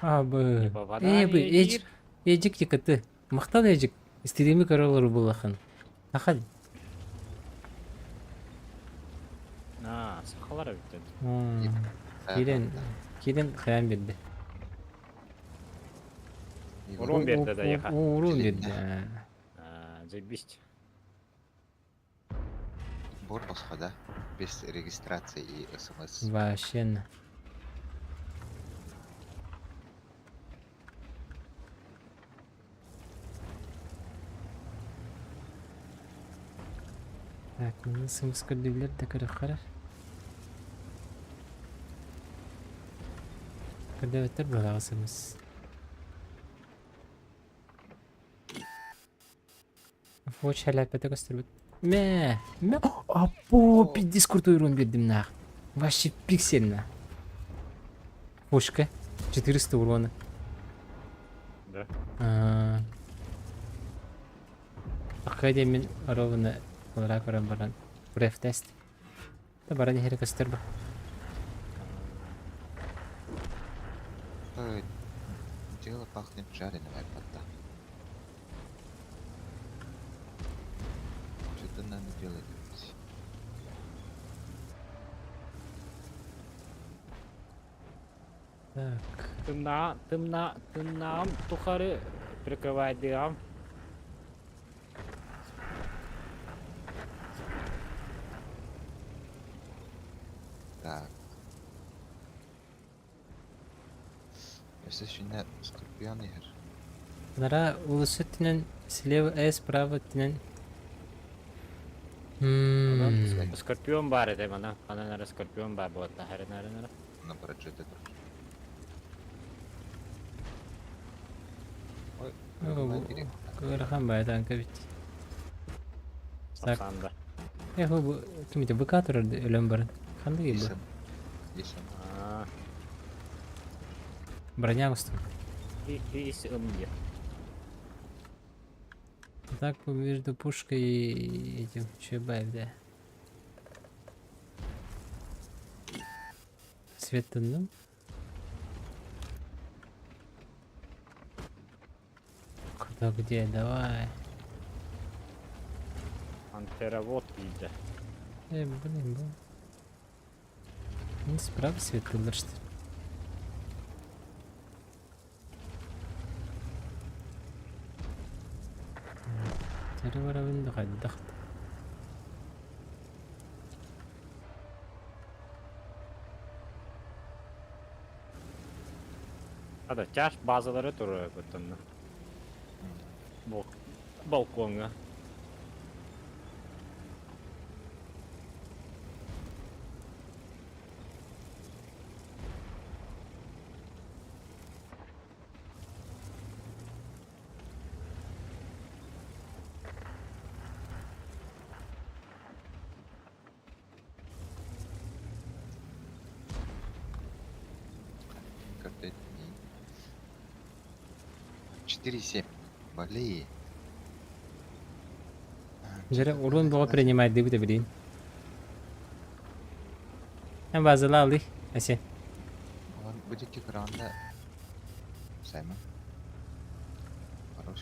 Абы. попадание Э, бы, эжик, эжик тикаты. Мактал эжик. Стримы королор булахан. Ахал. А, сахалар битти. Кирен, кирен хаян берди. Урон берди да яха. Урон берди. А, заебись. Бор басқада без регистрации и смс. Вообще. Так, мына смс көрдүлөр да көрө харар. Көрдөбөттөр балага смс. Фоч халяпета көстөрбүт. Мэ, мэ. Апо, пиздец крутой урон бердим нах. Вообще пиксельно. Пушка. 400 урона. Да. Акадия мен ровно олара көрөн баран. Бреф тест. Та баран хери көстөр ба. Ой, дело пахнет жареным айпадта. Что-то надо делать. Так. Тымна, тымна, тымнаам тухары прикрывать дыам. Так. Если еще Скорпион егер. Нара улусы тинен слева справа тинен. Скорпион бар эте мана. Ана нара скорпион бар болот. Хары нара нара. На параджете тұр. Ой, Кырхан байтан кабит. Так. Сапсанда. Эх, бу кимите БК турар өлөм бар. Кандай бу? Есім. Есім. А, Броня густу. и и ымде. Так между пушкой и этим ЧБ, да. Свет ну? Куда, где? Давай. Антера вот виде. Блин, бу. Не справа свет что ли? Терварабын дахт. Ада чаш базалары туру бутунна. Бу балконга. Көрдөйдүм. 4,7. Блин. Дьэрэ урун бөҕө принимайдыыбыт эбилиин. Эн базала алый, Асен. Он будет экрана. Саймон. Хорош.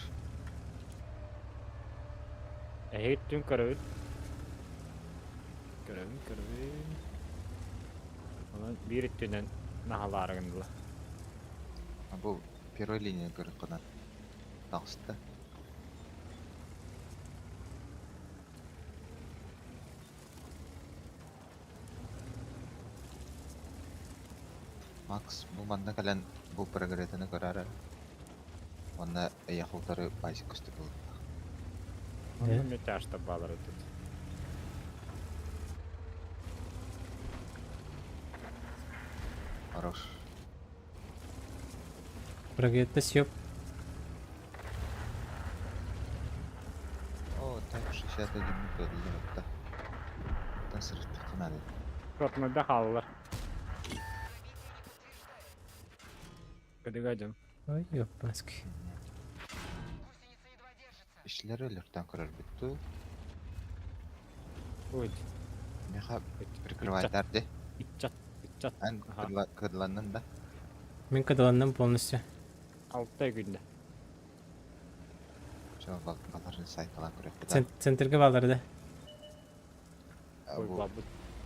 Эһиги түн көрөбүт. Көрөбүн, көрөбүн. Онон биир өттүнэн наһалаары гыннылар. А бу первой линия көрөххүнэ таҕыста. Макс бу манна кэлэн бу прогретаны көрөр эрэ. Уонна эйиэхэ утары пасек көстөр буолуохтаах. Онно эмиэ тяжтар баалар эбит. Хорош. Прогретта съеб. О, так 61 минут Оттон сырыттахха наада. Ротмайда хааллар. Кыдыга дьон. Ой, ёппаски. Ишлэри өлөртөн көрөрбүт дуу? Ой. Миэхэ прикрывайдар дии. Иччат, иччат. Эн кыдланнын да? Мин кыдаланным полностью. Алта күндэ. Чё, баларын сайталаан көрүөхпүт аа? Центрга баалар да. Бу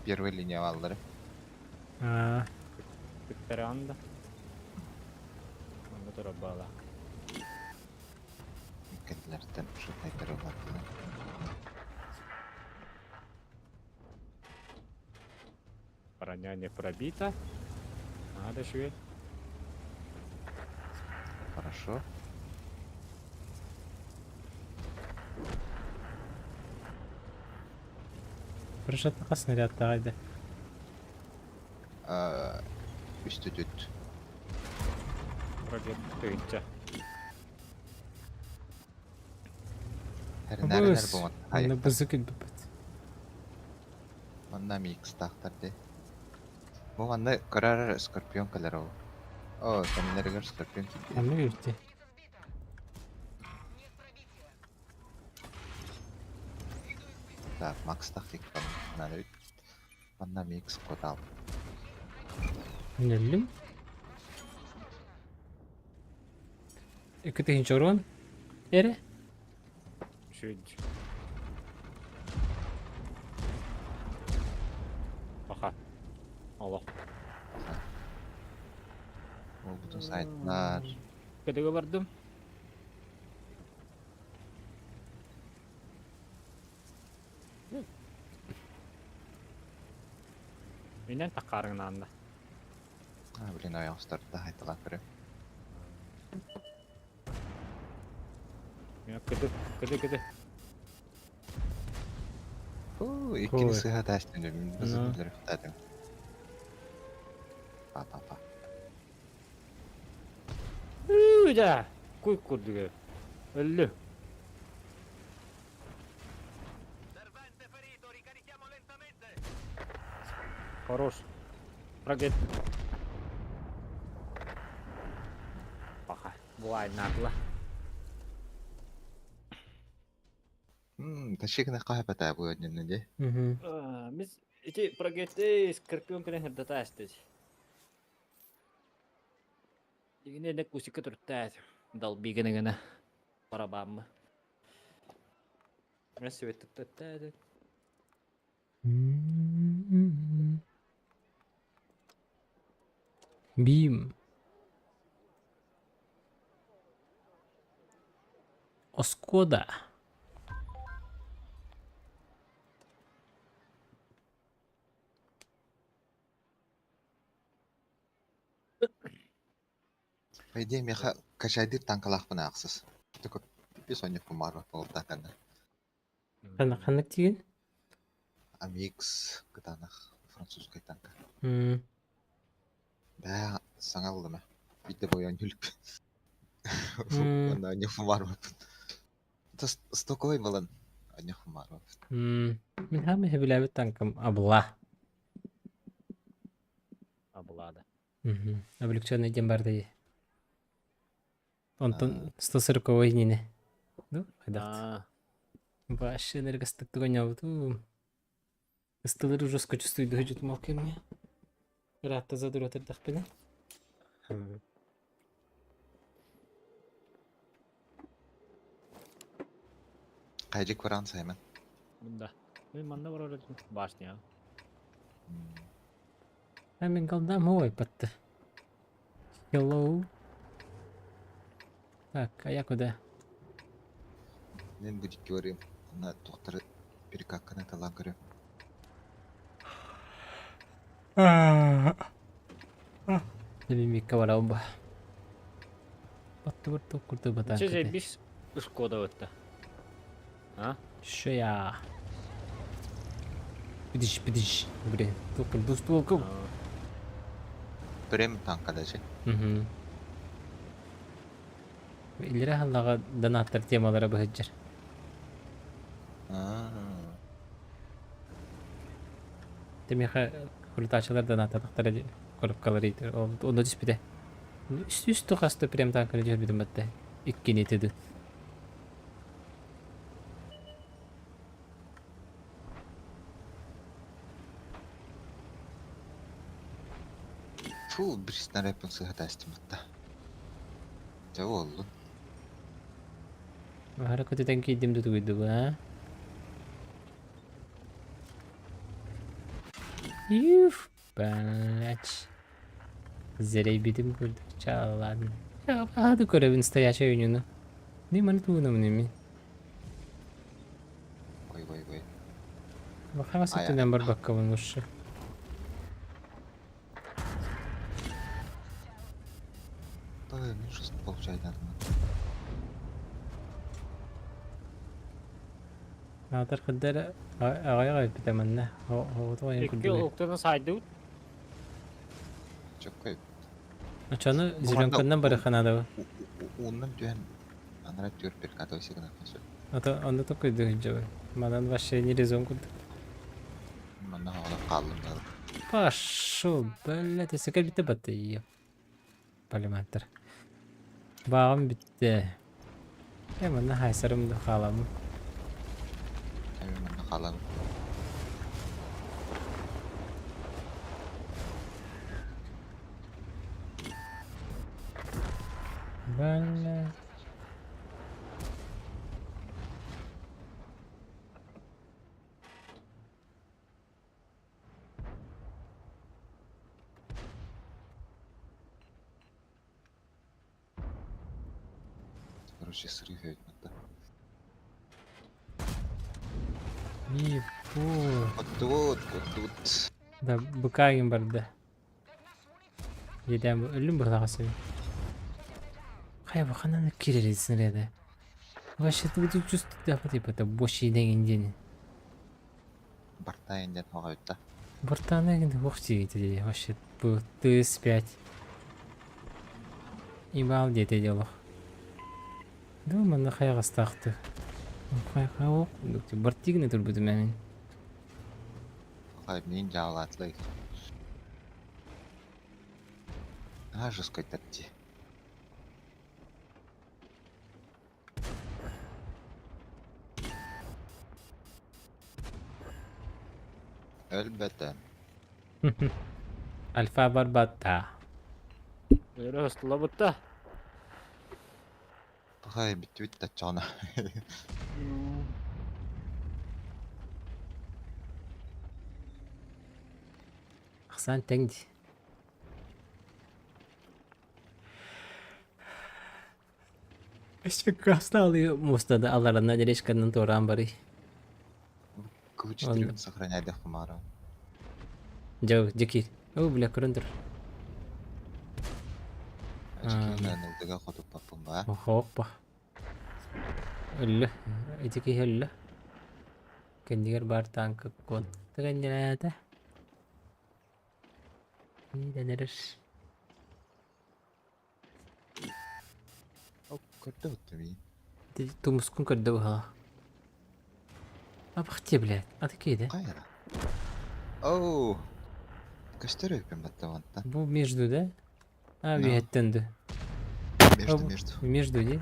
первой линия бааллары. Аа. Күттэрэҕин да. Манна турар баалаах. Иккитилэртэн шутайдары улааттылар. Броня не пробита. Надо швей. Хорошо. Прошаттаха снарядтаҕай да. Үс түтүт. Ракет тыынча. Эрнээр буолан. Онно бызык илбиппит. Манна микстаахтар дии. Бу манна көрөр скорпион кэлэр ол. Оо, кэннилэригэр скорпион киирдэ. Онно киирдэ. Так, Макстах тикпэн надо Манна микс кодал. Үнэллим. Икки тыһыынча урун. Эрэ. Үчүгэй. Аха. Олох. Уолбутун сайтылар. Кэдэгэ бардым. Минен таккаарыҥнаанна. А, блин, ойоҕосторда хайталаан көрүм. Кыды, кыды, кыды. Фу, иккини сыһа таастын мин бызык Па-па-па. Да, куй курдуга. Өллү. Хорош. Ракет. Паха. Буайнаатла. Тащигына хаһапата бу өннүнү дии. Мис ити прогетти скорпион кэлэн сырдата Дигине не кусика туртаат. Долби гына гына. Барабаммы. Свет Бим. Оскода. По идее, миэхэ качайдыыр таҥкалаахпын аахсыс. Только пипец онньукпун баҕарбат буолтааканна. Ханна ханнык тиген? Амикс кытаанах французскай танка. Бээ, саҥа ыллым ээ. Биирдэ бойон үлүк. Уонна онньукпун баҕарбаппын. Стоковой балан онньукпун баҕарбаппын. Мин хаамай сөбүлээбит танкам абла. Абылаада. Мгм. Облегченный диэн бар дии. Онтон 140 иннинэ. Ну, хайдах. Аа. Вообще энергостык оонньообутум. Ыстылыр жестко чувствую дьутум ол кэмҥэ. Ыраатта задурат эрдэхпинэ. Хайдик баран Саймон. Мында. Мен манна барар этим. Башня. А мен голдам ой патты. Hello. Так, а я куда? Мен будет говорим. На доктора перекаканы талан көрөм. Мимикка барабын ба. Баттыбыр тук курдук батаан Че кете. бис Шкода өтті. А? Шея. Бидиш, бидиш. Блин, тук курдук стволку. Прем танка даже. Угу. Илэрэ халлаҕа донаттар темалара быһыдьар. Аа. Тимиэхэ хурутааччылар донаттатахтара дии коробкалары иитэр. Ол онно түспүтэ. Үс үс тухаста прям танканы түһэрбитим батта. Иккини тыды. Фу, bir снарядпын сыһа таастыматта. Дьэ уоллун. Аһара көтүтэн киирдим да тугуйдубу, аа? Юф, блядь. Зэрэйбитим курдук чаалаадым. Аады көрөбүн стоячай ойнууну. Не маны тугунамын эми? Ой, ой, ой. Бахаҕа Айа. сытынан барбаккабын лучше. Ой, мен что получает Аатар хаддара аҕай аҕай эппитэ манна. Оҕоту айан Икки курдук. уктаны сайдыбыт. Чөккөй. Очону Бу зеленканнан барыханаадабы. Ууннан түһэн анара түөр перкатовый сыгына сөп. Ото онно токуйду сылдьабын. Манан вообще не резон курдук. Манна оҕолор хааллым да. Пошел, блядь, өссө кэлбитэ батыйа. Полиматор. Бааҕым бүттэ. Э, манна хайсарым да хааламмын. Эми манна хаалабын. Бля. Короче, сыры өйдмөттө. Ипу. Оттуут, оттуут. Да, быкаагын барда. Дедем өлүм быһаҕасы. Хайа баханан кирересин реде. Вообще ты тут чувствуешь, типа, это больше деньги день. Бартайын диэн хоҕойутта. Бартаана вовсе вообще был ТС-5. Ибал диэтэ дьолох. Дуу манна хайаҕастаахты. Хайа бартигини турбутум мин. Хай мин дьаалатлай. А жесткой дии. Өлбөтө. Альфа барбатта. Өрө ыстылабытта. Хай бүттүбүт да чоно. Ахсаан тэҥ дии. Өссө красный муостада алларанна делешканан туораан барый. Квч-3 сохраняй хумара. Дьэ, дьэ О, бля, көрөн тур. Ачкина ылдыга хотуппаппын ба. Хоппа. Өллө. Ити киһи өллө. Кэннигэр баар таанка кон. Тыганньаата. Иидэн эрэр. Көрдө өттүмин. Тумускун көрдө быһаа. Абахте, блядь. А такие, да? Кайра. Оу. Көстөр өйпүн батта мантан. Бу между, да? А, Но. үөһэттэн да. Между, между. Между дии.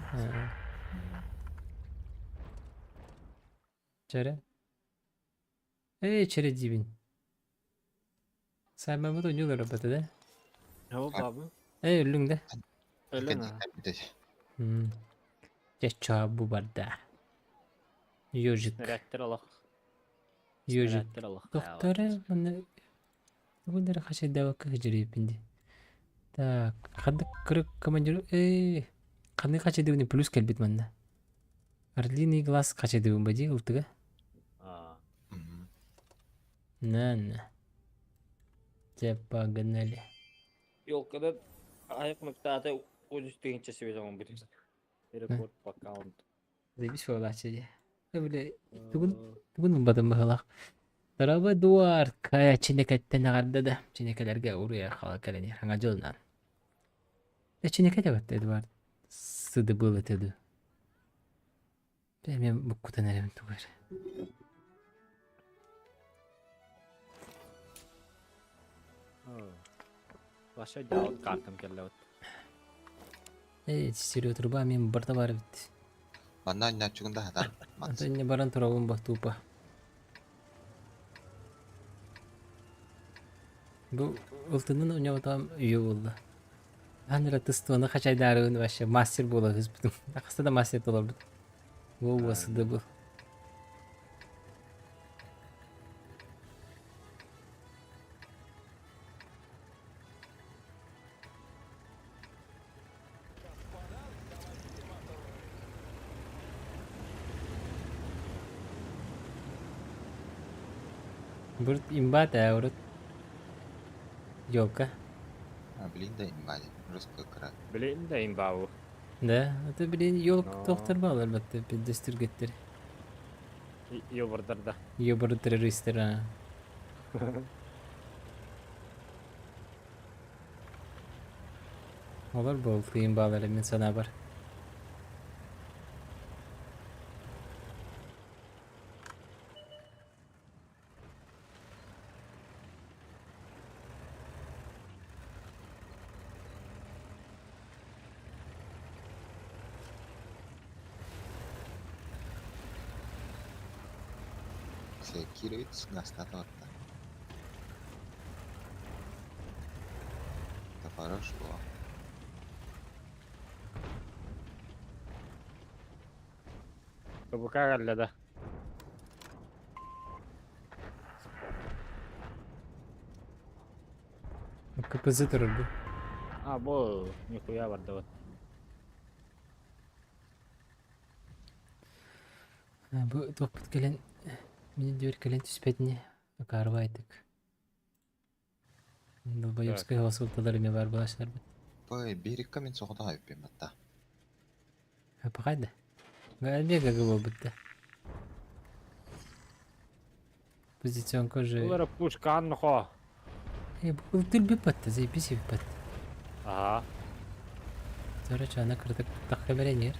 Чэрэ. Эй, чэрэ диибин. Саймаммыт ойнуулар бата да? Ол бабы. Эй, өллүҥ да? Өлөн аа. Дьэ, чоо бу барда. Ёжик. Нэрээттэр олох. Ёжик. Нэрээттэр олох. Тохторе манна тугун эрэ хачайдаабакка сылдьар дии. Так, ханнык кырык командир ээ ханнык хачайдыбын плюс кэлбит манна. Орлиный глаз хачайдыбын ба дии ылтыга. Аа. На-на. Дьэ, погнали. Ёлкадан айык мыктаата 13 тыһыынча свет оҥорбут. Рекорд по аккаунту. Заебись буолааччы дии. Били тугун тугун ылбатым быһыылаах. Дорогой Эдуард, кая Чинэкэттэн эҕэрдэ да Чинэкэлэргэ уруй айхала кэлэн иһэр саҥа дьылынан. Э Чинэкэ да Эдуард сыдыбыл этэ дуу. Эмиэ буккутан эрэбин тугу эрэ. Вообще дьаалыт картам кэллэ вот. Ээ сири труба мин барда бар эбит. Манна анньааччыгын да хатар. Ата инне баран турабын ба тупо. Бу ылтынын уньабатаҕым үйэ буолла. Хаһан эрэ тыстыбаны хачайдаарыбын вообще мастер буола түспүтүм. Хаста да мастер толорбут. Во сыдыбыл. Бурут имба да урут елка. А, блин, да имба жестко кыра. Блин да имбабы. Да, это блин елка Но. тохтор балар батты пиздестиргеттер. Йобурдар да. Ёбары террористер а. Олар бол тыйын балар мен сана бар. Кировец гастата батта. Это хорошо. ПВК кэллэ да. КПЗ турар бу. А, бу нихуя барда вот. Бу туохпут кэлэн мини дүөр кэлэн түспэтини акаарбайтык. Долбоебскай хосулталар эме бар булаачылар бит. Пой, берекка мен соҕотох эбиппин батта. Пахайда. Галбега буолбут да. Позиционка уже. Улара пушка аннохо. Э, бу ылтыр батта, заебись бат. Ага. Короче, ана кырдык тахка беренер.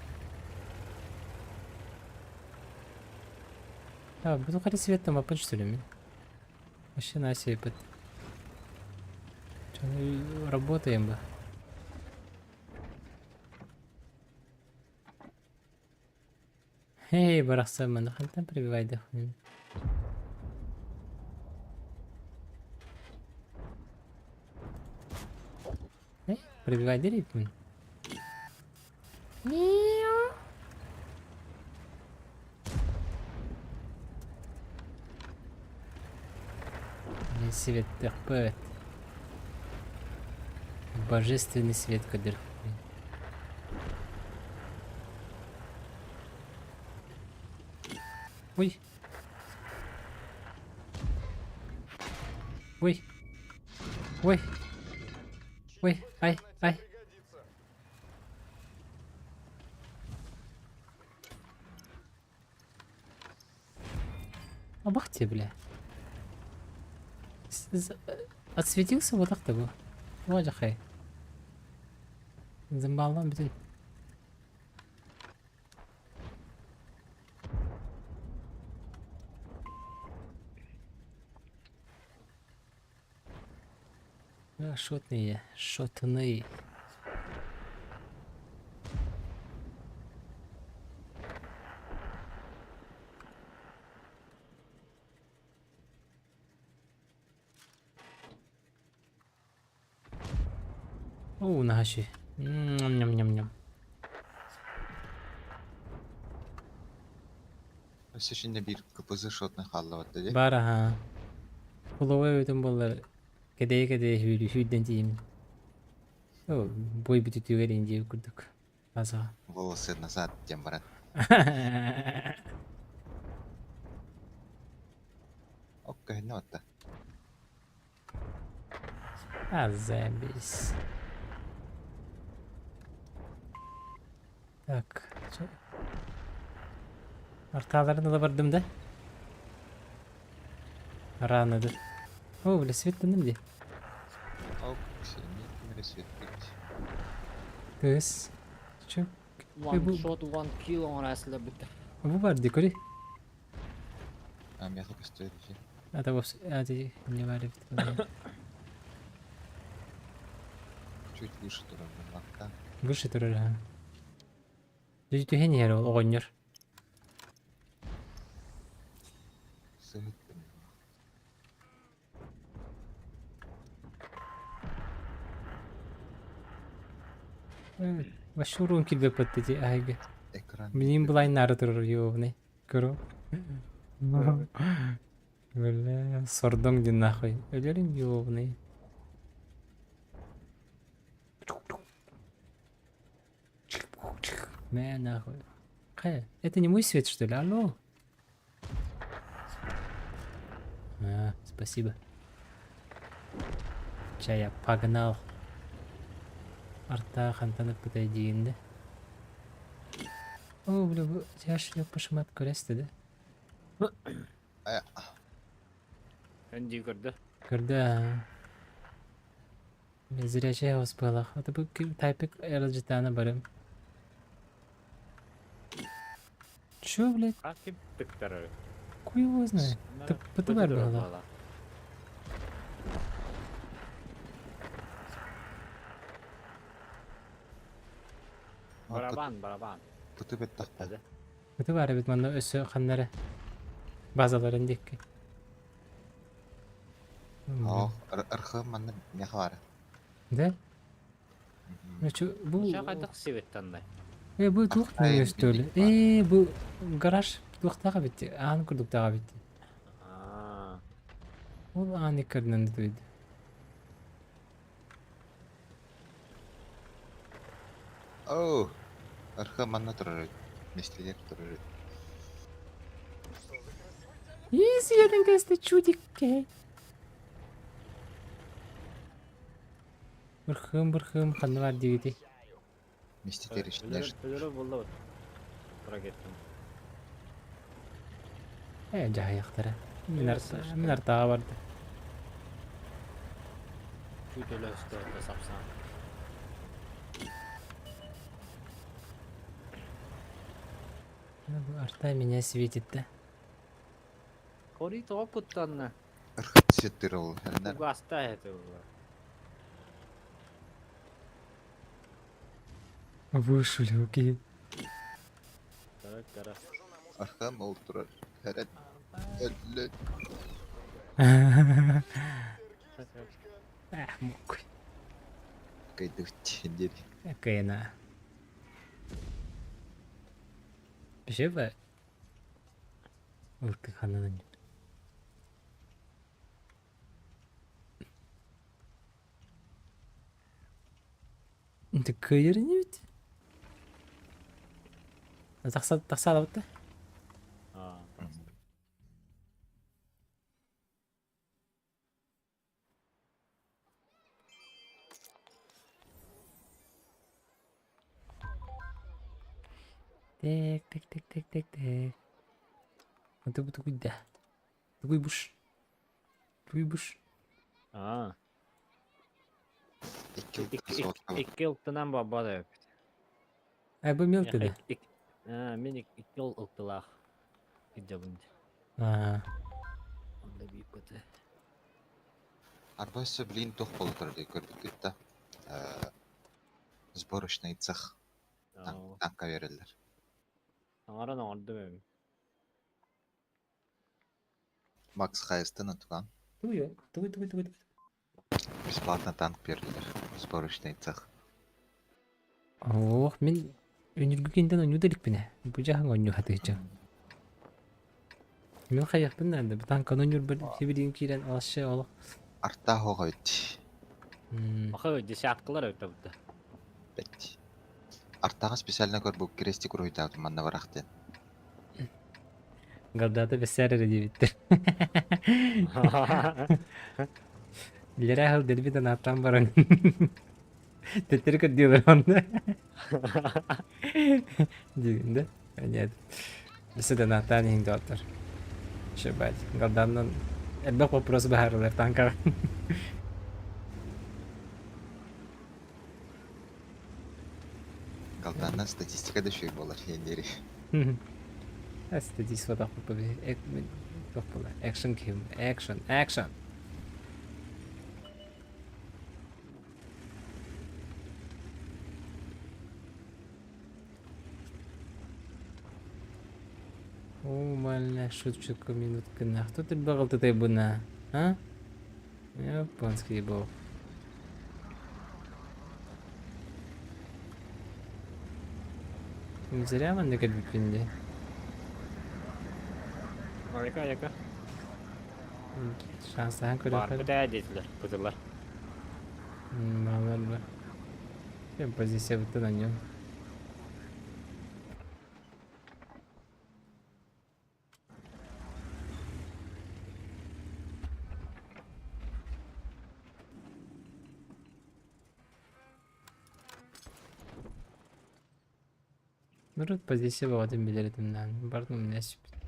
А, буду хари свет там апын что ли мен? Вообще на себе. Че, ну, работаем бы. Эй, барахсан маны хантан прибивайды. Эй, прибивайды ритм. Свет терпет. Божественный свет кадр. Ой. Ой. Ой. Ой, ай, ай. Абах тебе, бля. Отсветился вот так-то был. Вот хай. Зымбалдан бүтүн. Шотные, шотный. Оо, наһаа Ням-ням-ням. Өссө шинэ биир КПЗ шотнай хааллыбат дии. Баар аһаа. Куловой өтөн буоллар кэдэйэ-кэдэйэ сүүрүү сүүрдэн тиийим. Оо, бой бүтүтүгэр индии курдук. Аза. Волосы назад диэн баран. Ок көһүннэ батта. А, заебись. Так, Арталарын ыла бардым да? Раныдыр. О, бля, светтанным дии. Ок, синий светтик. Кыс. Чё? One бу- shot, one kill оҥорасылар бүттэ. Бу бар дии, көрүй. А, миэхэ көстөр дии. Это вовсе... А, ты не варит. Чуть выше турар лакта. Выше турар, ага. Дьэ түһэн иһэр ол оҕонньор. Сыһыттым. Вообще урон килбэппэт дии аһайга. Экран. Билигин былайнаары турар ёбаный. Көрө. Бля, сордоҥ диэн нахуй. Өлөрүм ёбаный. Мэ нахуй. Хэ, это не мой свет, что ли? Алло? А, спасибо. Ча, я погнал. Арта хантан ыппытай диигин да. О, бля, бу тяж пошмат көрөстө да. Эн дии көрдө. Көрдө аа. Зрячая успела. Это бу тайпик РЛЖ-таны барым. Чё, блядь? А ким тыктарар? Хуй его знает. ПТБ было. Барабан, барабан. Пытып эттахта. ПТБ бит манна өссө ханнары базаларын дикки. Оо, ырхы манна меха бар. Да? Ну чё, бу... Шақайдақ себеттандай. Э, бу туох Ай, өстөлü. Э, бу гараж туохтааҕа битти. Аан курдуктааҕа битти. Ол аан иккардынан дойду. Оо, ырхы манна турар. Местелер турар. Изи кесте чудикке. Бырхым бырхым ханна бар дигити. Местелер ішінде. Өлөрө болла бут. Тура кеттим. Э, жаһайахтара. Мин мин артаға барды. Чуть өлөстө сапсан. Бу арта меня светит да. Кори тоҕо куттанна. Ырхы светтер ол. Угаста это было. Вышли, Кара кара. Ырхым ол турар. Хэрэн. Өллө. Эх, мук. Кайдык дири. Кайна. Бишеба. Уркы хананан. Инте кыйыр не бит? Тахса тахса алабытта. Аа. Так, так, так, так, так, так. Это бу тугуй да. Тугуй буш. Тугуй буш. Аа. Икки сотка. Икки ылтынан баба да. А бу мелкий да. Аа, мен икки ылтылаах. Кидебин. Аа. Онда бийппете. Арба өссө билигин туох буола турар дии көрбүккүт да сборочный цех танка биэрэллэр. Оҥорон оҥордум эбит. Макс хайыстын отуган. Тугуй тугуй тугуй тугуй Бесплатно танк биэрдилэр сборочный цех. Ох, мин үнүргү кинтэн оонньуу да иликпинэ. Бу дьаһаҥ оонньуу сатыычча. Мин хайыахпын наада, бу танканы оонньуурбар сибилигин киирэн вообще олох Артаах оҕо эбит. Аха десяткалар эбит да. Бэт. Артааҕы специально көрбүт крестик уруһуйдаабытым манна барах диэн. Голдата бэссээр эрэ диэбиттэр. Билэрэ аһыл дэлби да нааттаан баран төттөрү көрдүөлэр онно. Диигин да? Нет. Өссө да нааттаан иһин доҕоттор. Шебать. Голданнан элбэх вопрос баһаарылар танкаҕа. Голданнан статистика да үчүгэй буолар диэри. Статистика буолар. Экшн ким? Экшн, экшн. О, маля, шутчука минуткина. Кто ты баҕалтытай буна? А? Японский бог. Не зря манна кэлбиппин дии. Айка, айка. Шансаһан көрүөххэ. Барбыт ээ диэтилэр, бытылар. Балар ба. Позициябыттан анньан. Народ позиция бөҕөтүн билэр этим даҕаны, барытын умна сүппүт.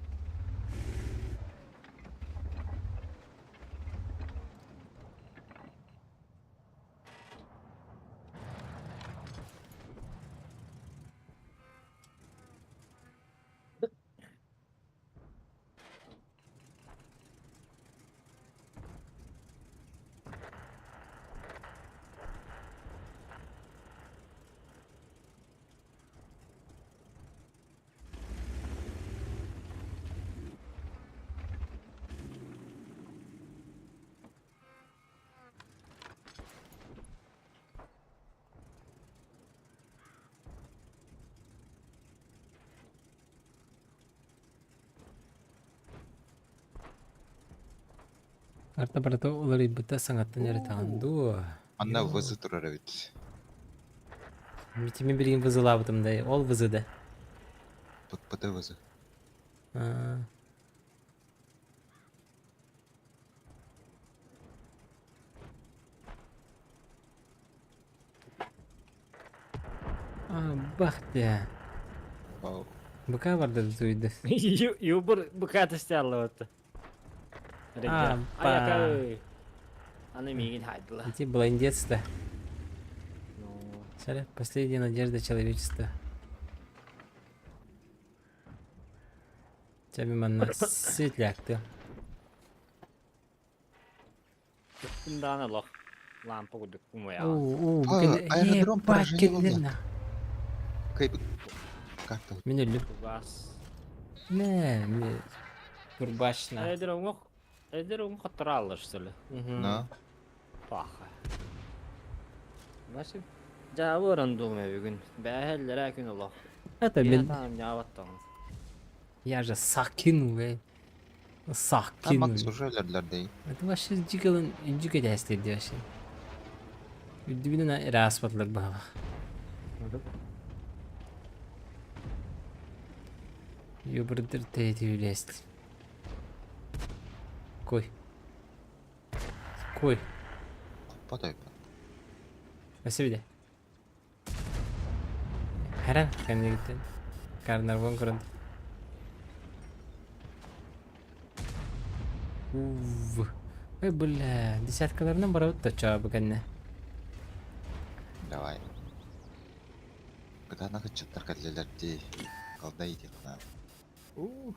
Арта барыта уларыйбыта саҥаттан эрэ дуо? Анна вызы турар эбит. Митими билигин вызылаабытым да, ол вызы да. Пытпыты вызы. А, бах дии. Вау. Быка барда суйды. Юбыр быка тастааллыбыт. А, Аяка. Аны миигин хайдыла. Ити блондец-то. Ну, Смотри, последняя надежда человечества. Тебе манна светляк Даҕаны олох лаампа курдук умайаҕын. Оо, А, аэродром поражение кэллэр буолла. Кыайбыт. Карта. Мин өллүм. Кугас. Нэ, ми турбачна. Эдэр оҥох эдэр оҥох хотторо что ли? На. Паха. Значит, дьаабы дуум бүгүн. Бээһэллэрэ күн олох. Это мин Ньаабаттаҕын. я же сакину, эй. А Сакину. Макс уже өлөрдүлэр дии. Это вообще дьикэлин дьике дээстэй вообще. Үрдүбүнэн эрэ ааспатылар баһылах. Юбырдыр тэйти үлээст. Кой. Кой. Хоппот ойбот. Спасибо де. Харан кэннигиттэн. Карнарвон көрөн. Ув. Ой, бля, десяткаларынан барабыт да чаа бу кэннэ. Давай. Кытаанах ыччаттар кэллилэр дии. Колдай диэххэ. Уу.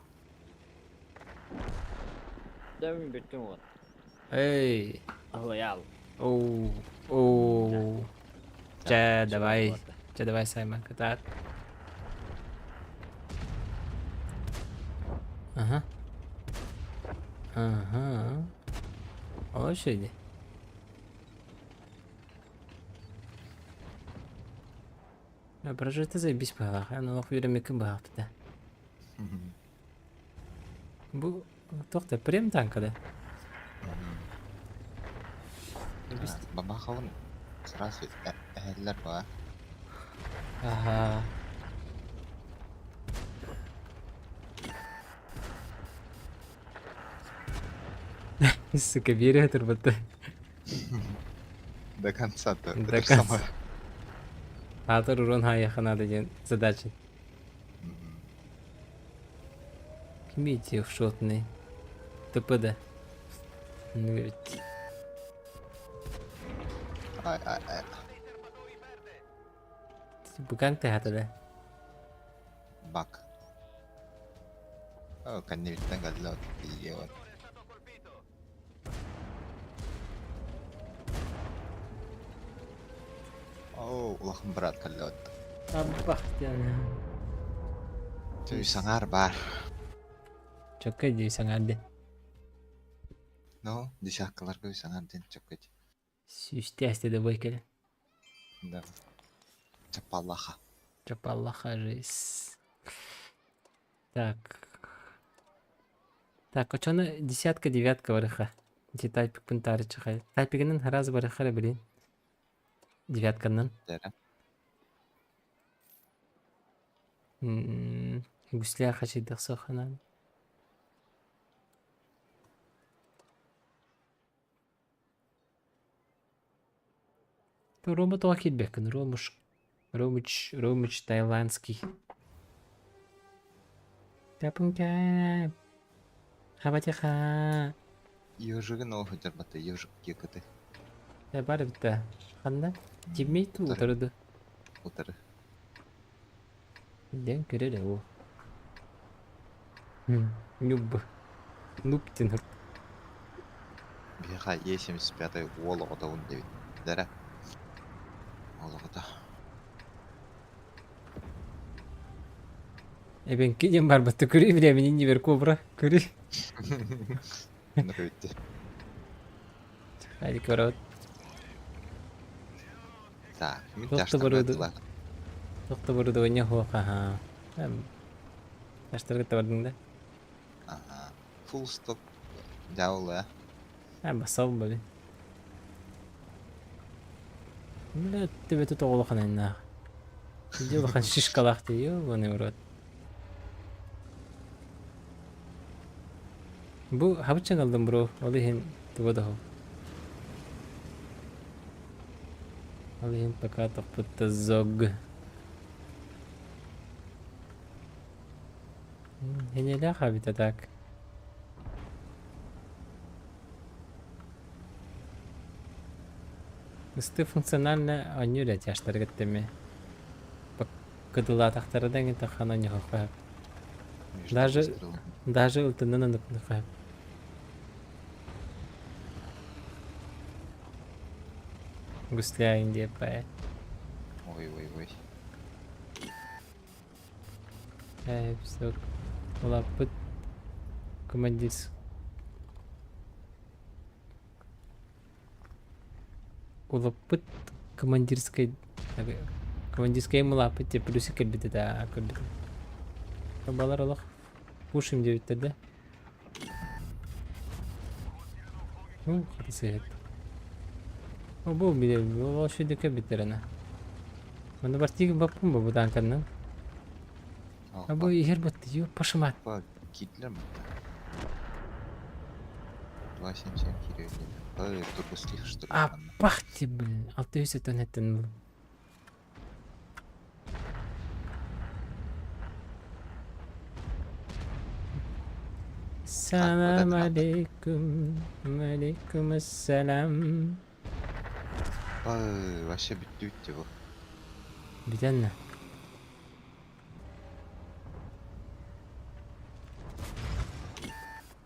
Дәмин бүттүм вот. Эй. Лоял. Оу, оу. Чэ, давай. Чэ, давай, Саймон, кытаат. Ага. Ага. Очереди. Прожити заебись быһалаах. Эн олох үөрэммиккин быһаахпыта. Бу туох да прем танка да? Бабаховын сразу эһэллэр баа. Ага. Сука, биэрэ турбатта. До конца-то. До конца. Аатыр урон хаайыахха наада диэн задача. Кимий шотный? ТПД. Ай, ай, ай. Буканг тыһаатыда. Бак. О, кэннибиттэн кэллэ тиийиэҕин. Оо, улахан быраат кэллэ Аббах диэн. Түй саҥар баар. Чөккө дии саҥар диэн. Ну, десяткаларга саҥар диэн чөккө дии. Сүүстээх да бой кэлин. Да. Чапаллаха. Чапаллаха жизнь. Так. Так, очону десятка девятка барыха. Ити тайпикпын таарыччы Тайпигынан раз барыха блин. Девятканан. Дэрэ. Гусля хачыйдах соханан. Рома тоҕо киирбэккин, Ромуш. Ромыч, Ромыч тайландский. Тапынка. Хабатиха. Ежигин ол сылдьарбата, ежик киэкэтэй. Э, бар эбит Ханна? Тиммейт Утары. утарыды. Утары. Дэн көрөр оо. Нуб. Нуб диэн Биһиэхэ Е75 уол оҕотобун диэбит. Дэрэ. Уол оҕото. Эбэҥки диэн барбатты көрүй времени не кобра көрүй. Онно көбүттэ. Хadi көрөт. Так, мин Туох да тяжтарга барыды. тыла. Туох да барыды хуоха ха. Таштарга табардың да. Ага. Full stop. Дьаул, А басал блин. Бля, төбөтө тоҕолохан айнаах. Иди улахан шишкалаах дии, ёбаный в рот. Бу хабыччаҥ ыллым бро, ол иһин туга да Ол иһин пока тохпутта зог. Хенелээх эбит а так. Ысты функционально оонньуур этяштарга тэми. Кыдылаатахтара да тахана оонньуохха Между Даже выстрелами. даже ылтыннан оннук Гусля Индия пая. Ой, ой, ой. Э, все. Улаппыт командир. Улаппыт командирской командирскай мылааппыт те плюсы кэлбитэ да көрбүтүм. Балар олох пушим диэбиттэр да. Ну, хатысыһыт. Бу биле ол шүйді кэлбиттэр ана. Маны бартиги баппын бу бутанканнан. А бу иһэр батты ё пашымат. Киирдилэр батта. 2.77 киирэр Ой, турбослив, что ли? А пахти, блин. Алты үс өтөн эттен. Салам алейкум, алейкум ассалам. Ой, вообще бүттү бу. Бүтэннэ.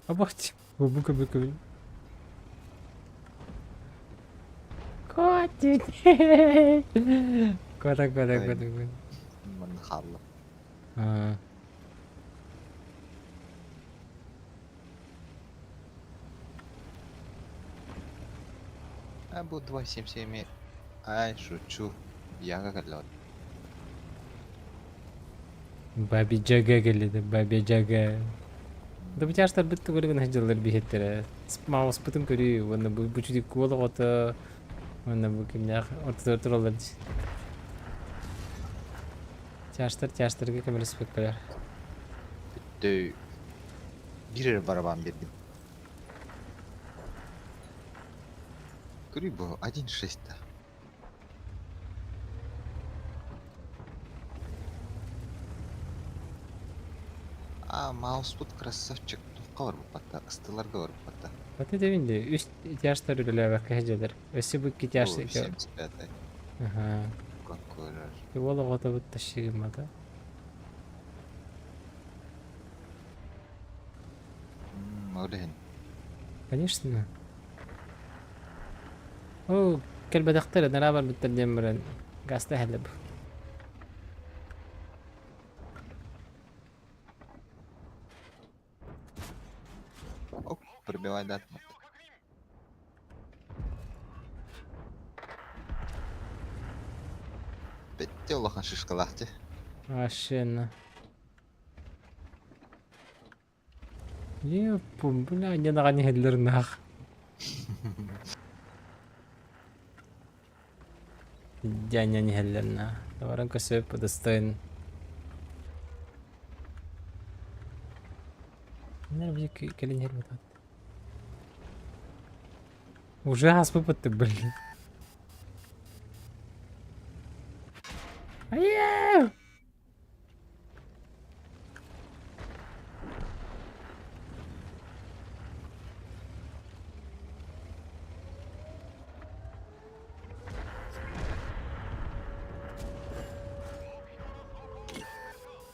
Абахти. Бу көбү. Куота, куота, куота, куота. Манна хаалла. Аа. А бу 2.77 Ай, шучу. Яга кэллэ. Баби Джага кэллэ Баби Джага. Да бычаштар бит тугу гына сылдьаллар биһиттэрэ. Мауспытын көрүү уонна бу бу чүдүк куол оҕото уонна бу кимнээх ортотугар тураллар дии. Чаштар чаштарга көмөлөспөккөлөр. Бүттү. Биир эрэ барабан биэрдим. Көрүй бу 1.6-та. А, мауспут красавчик туохха барбыппатта, ыстыларга барбыппатта. Вот это види, үс тяжтар үлэлээбэккэ сылдьаллар. Өссө бу икки тяж О, 75-й. Аха. Конкурер. Уол оҕото бутта гыммата. Ол иһин. Конечно. Оо, кэлбэтэхтэр, анараа барбыттар диэн баран гаста иһэллэр бу. Оп, пробивай датмат. Бэтти улахан шишкалаах дии. Вообще Еппум, бля, не наҕа иһэллэр нах. Дьаанньан иһэллэр на. Баран көсөп достоин. Кэлин иһэр бутат. Уже ааспыппыт блин. Айаа!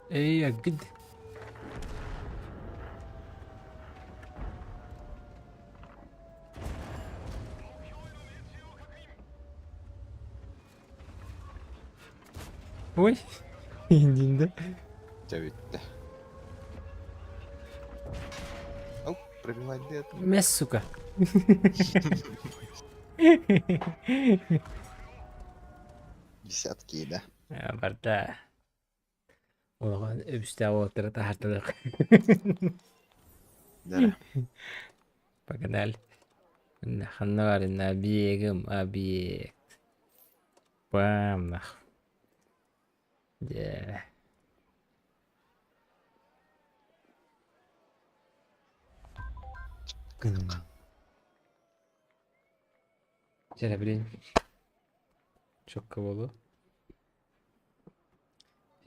Эй, агд. Ой, индинде. Дьэ бүттэ. Оп, пробивай дед. Мэс, сука. Десятки, да. Барда. Улахан үбүстээх уолаттары таһаартылар. Да. Погнали. Ханна бар объегым, объект. Бам, нах. Дьэ. Дьэ, блин. Чокка буолуо.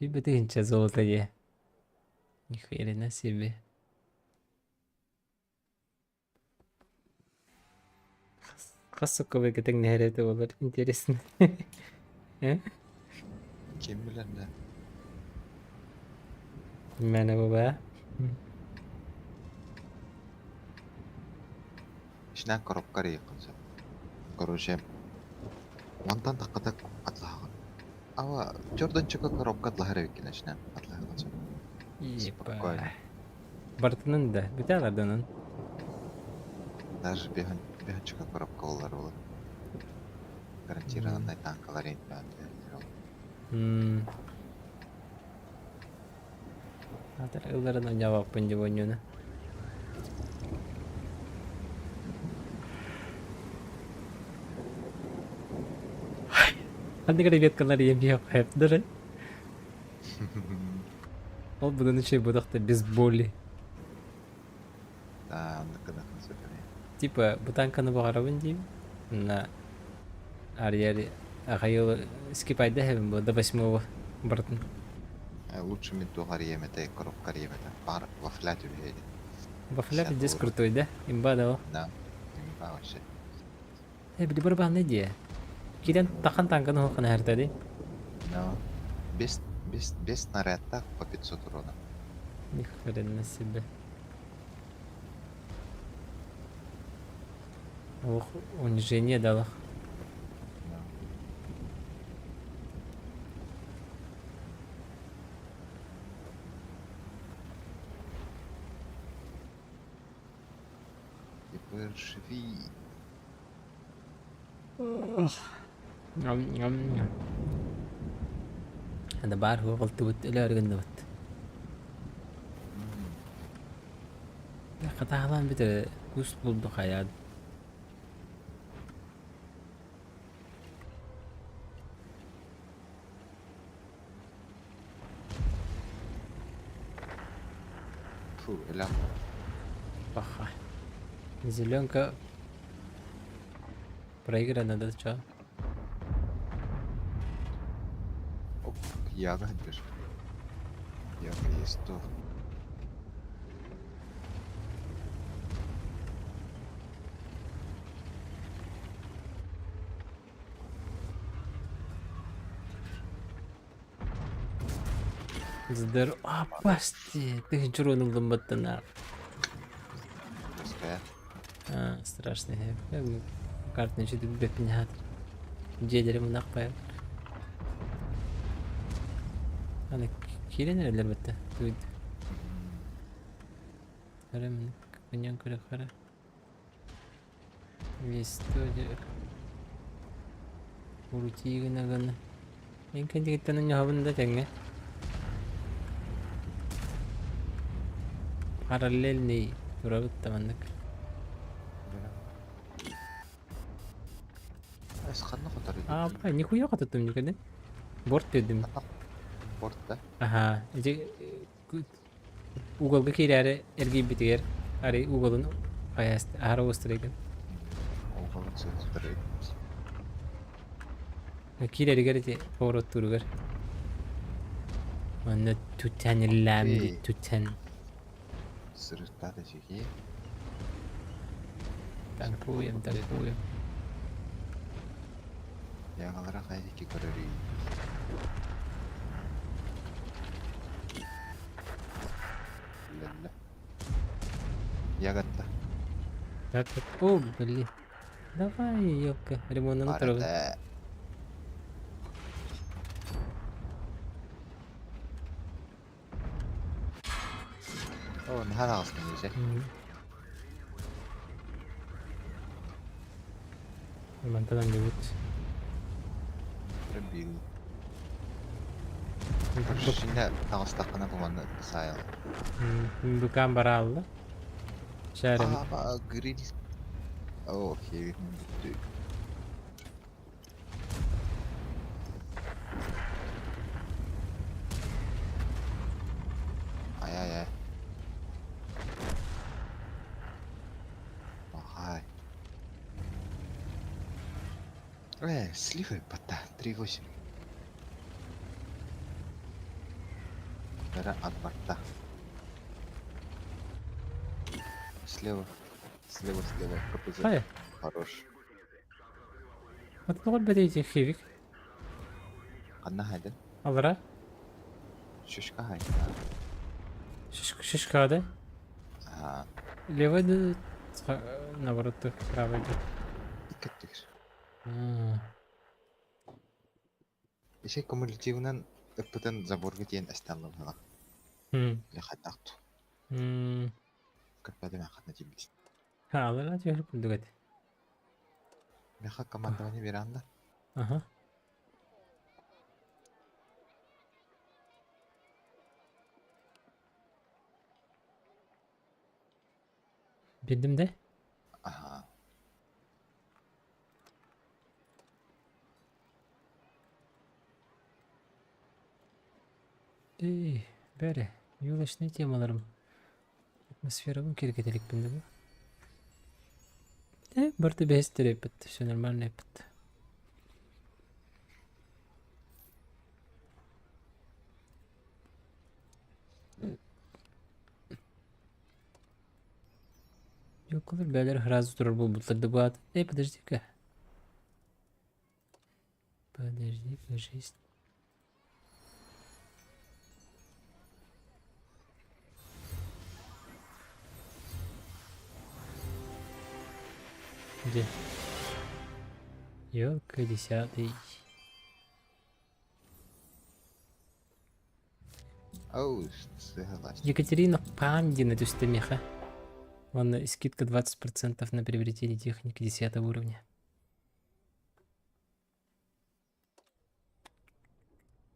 Сүүрбэ золото дии. Ни хрена себе. Хас сокковый тэҥнэһэр буолар интересно. Э? Ким билэр да. Мэнэ баба. Ишнэн коробка арыйыаххын сөп. Короче, онтон таххата атлаһаҕын. Ава, чордончука коробка атлаһар эбиккин ишнэн атлаһыаххын сөп. Епа. Спокойно. Бартынын да, бүтэ аҕарданын. Даже бэһэнчика коробка болар ол. Гарантированный танкалар ол. Атар ылларын онньообоппун дии оонньууну. Ханнык эрэ веткалар ийэм даже. Ол будан үчүгэй буолуох без боли. Да, оннук гыныаххын сөп эмиэ. Типа бу танканы баҕарабын диим. На Арьяри Ахайыл скипайда хэбин бу до восьмого бартын. Лучше мин туох арыйыам этэй, коробка арыйыам этэ. Баҕар вафля түбэһиэ дии. Вафля 50 пиздец долларов. крутой, да? Имба да. Да, имба вообще. Э, били барабанный дии. Кирен тахан танканы хохан хартады. Да. Без снарядтаах по 500 урона. Ни хрена себе. Ох, унижение дала. Да. Вершви. Аны баар суох ылтыбыт өлөөрү гынныбыт. Хатаалаан бүтэ кус булду хайаан. Фу, өлөм. Паха. Зеленка проиграна, да, чё? Оп, яга дыр. Яга есть то. Здорово. Апасти! Ты чурон ыллыммыттын Пускай. А, страшный. Картаны сүтүк бэппин хаатыр. Дьиэлэрим ынах байар. Аны киирэн эрэллэр бэтте. Туйд. Хара мин күннэн көрө хара. Крути гына-гына. Мин кэнтигиттэн онньоһобун да тэҥҥэ. Параллельный турабыт да маннык. Эс ханна хотор А, нихуя хототтум никогда. Борт дедим. Борт да? Аха, ити Уголга киирээри эргийбитигэр арый уголун аһара уостарыгын. Уголун сытарыгын. Киирэригэр ити повороттууругар. Манна түтэн иллэм түтэн. Сырыттаата чеки. Танкуем, танкуем. Ягалара хайдики көрөрүй. Лэллэ. Ягодта. Так, так. О, блин. Давай, ёпка, ремонтunu турабын. Арата. О, наһаа аҕыстым дьэ. Мантан анньыбыт. Биир. Шинэ таҕыстаххына бу манна саайал. Быкаан бараалла. Шарим. Аа, гриль. О, окей, бүттү. Ай-ай-ай. Ай. Сливы пота 3.8. Втора от борта. Слева. Слева, слева. КПЗ. Хайа. Хорош. Отоҕор бэтийти хивик. Ханна хайдын? Алара. Шишка хайдын. Шишка да? Аа. Левый да наоборот правый да. Икки Иши кумулятивынан ыппытын заборга тиийэн эсталлыбыта. Хайдах Көрбөтүм ханна тиийбит. Хаалара түһэр курдук этэ. Миэхэ командование веранда. Аха. Билдим да? Аха. Эй, бәрі, елочный темаларым. Атмосферабын киэргэтэликпин да бу. Э, барыта бэһэстэр эппит, все нормально эппит. Ёкалар бээлэр сразу турар буолбуттар да баат. Эй, подожди-ка. Подожди-ка, жизнь. Где? Ёлка десятый. Оу, сыһылас. Екатерина Пандина түстэ миэхэ. Уонна скидка 20% на приобретение техники 10 уровня.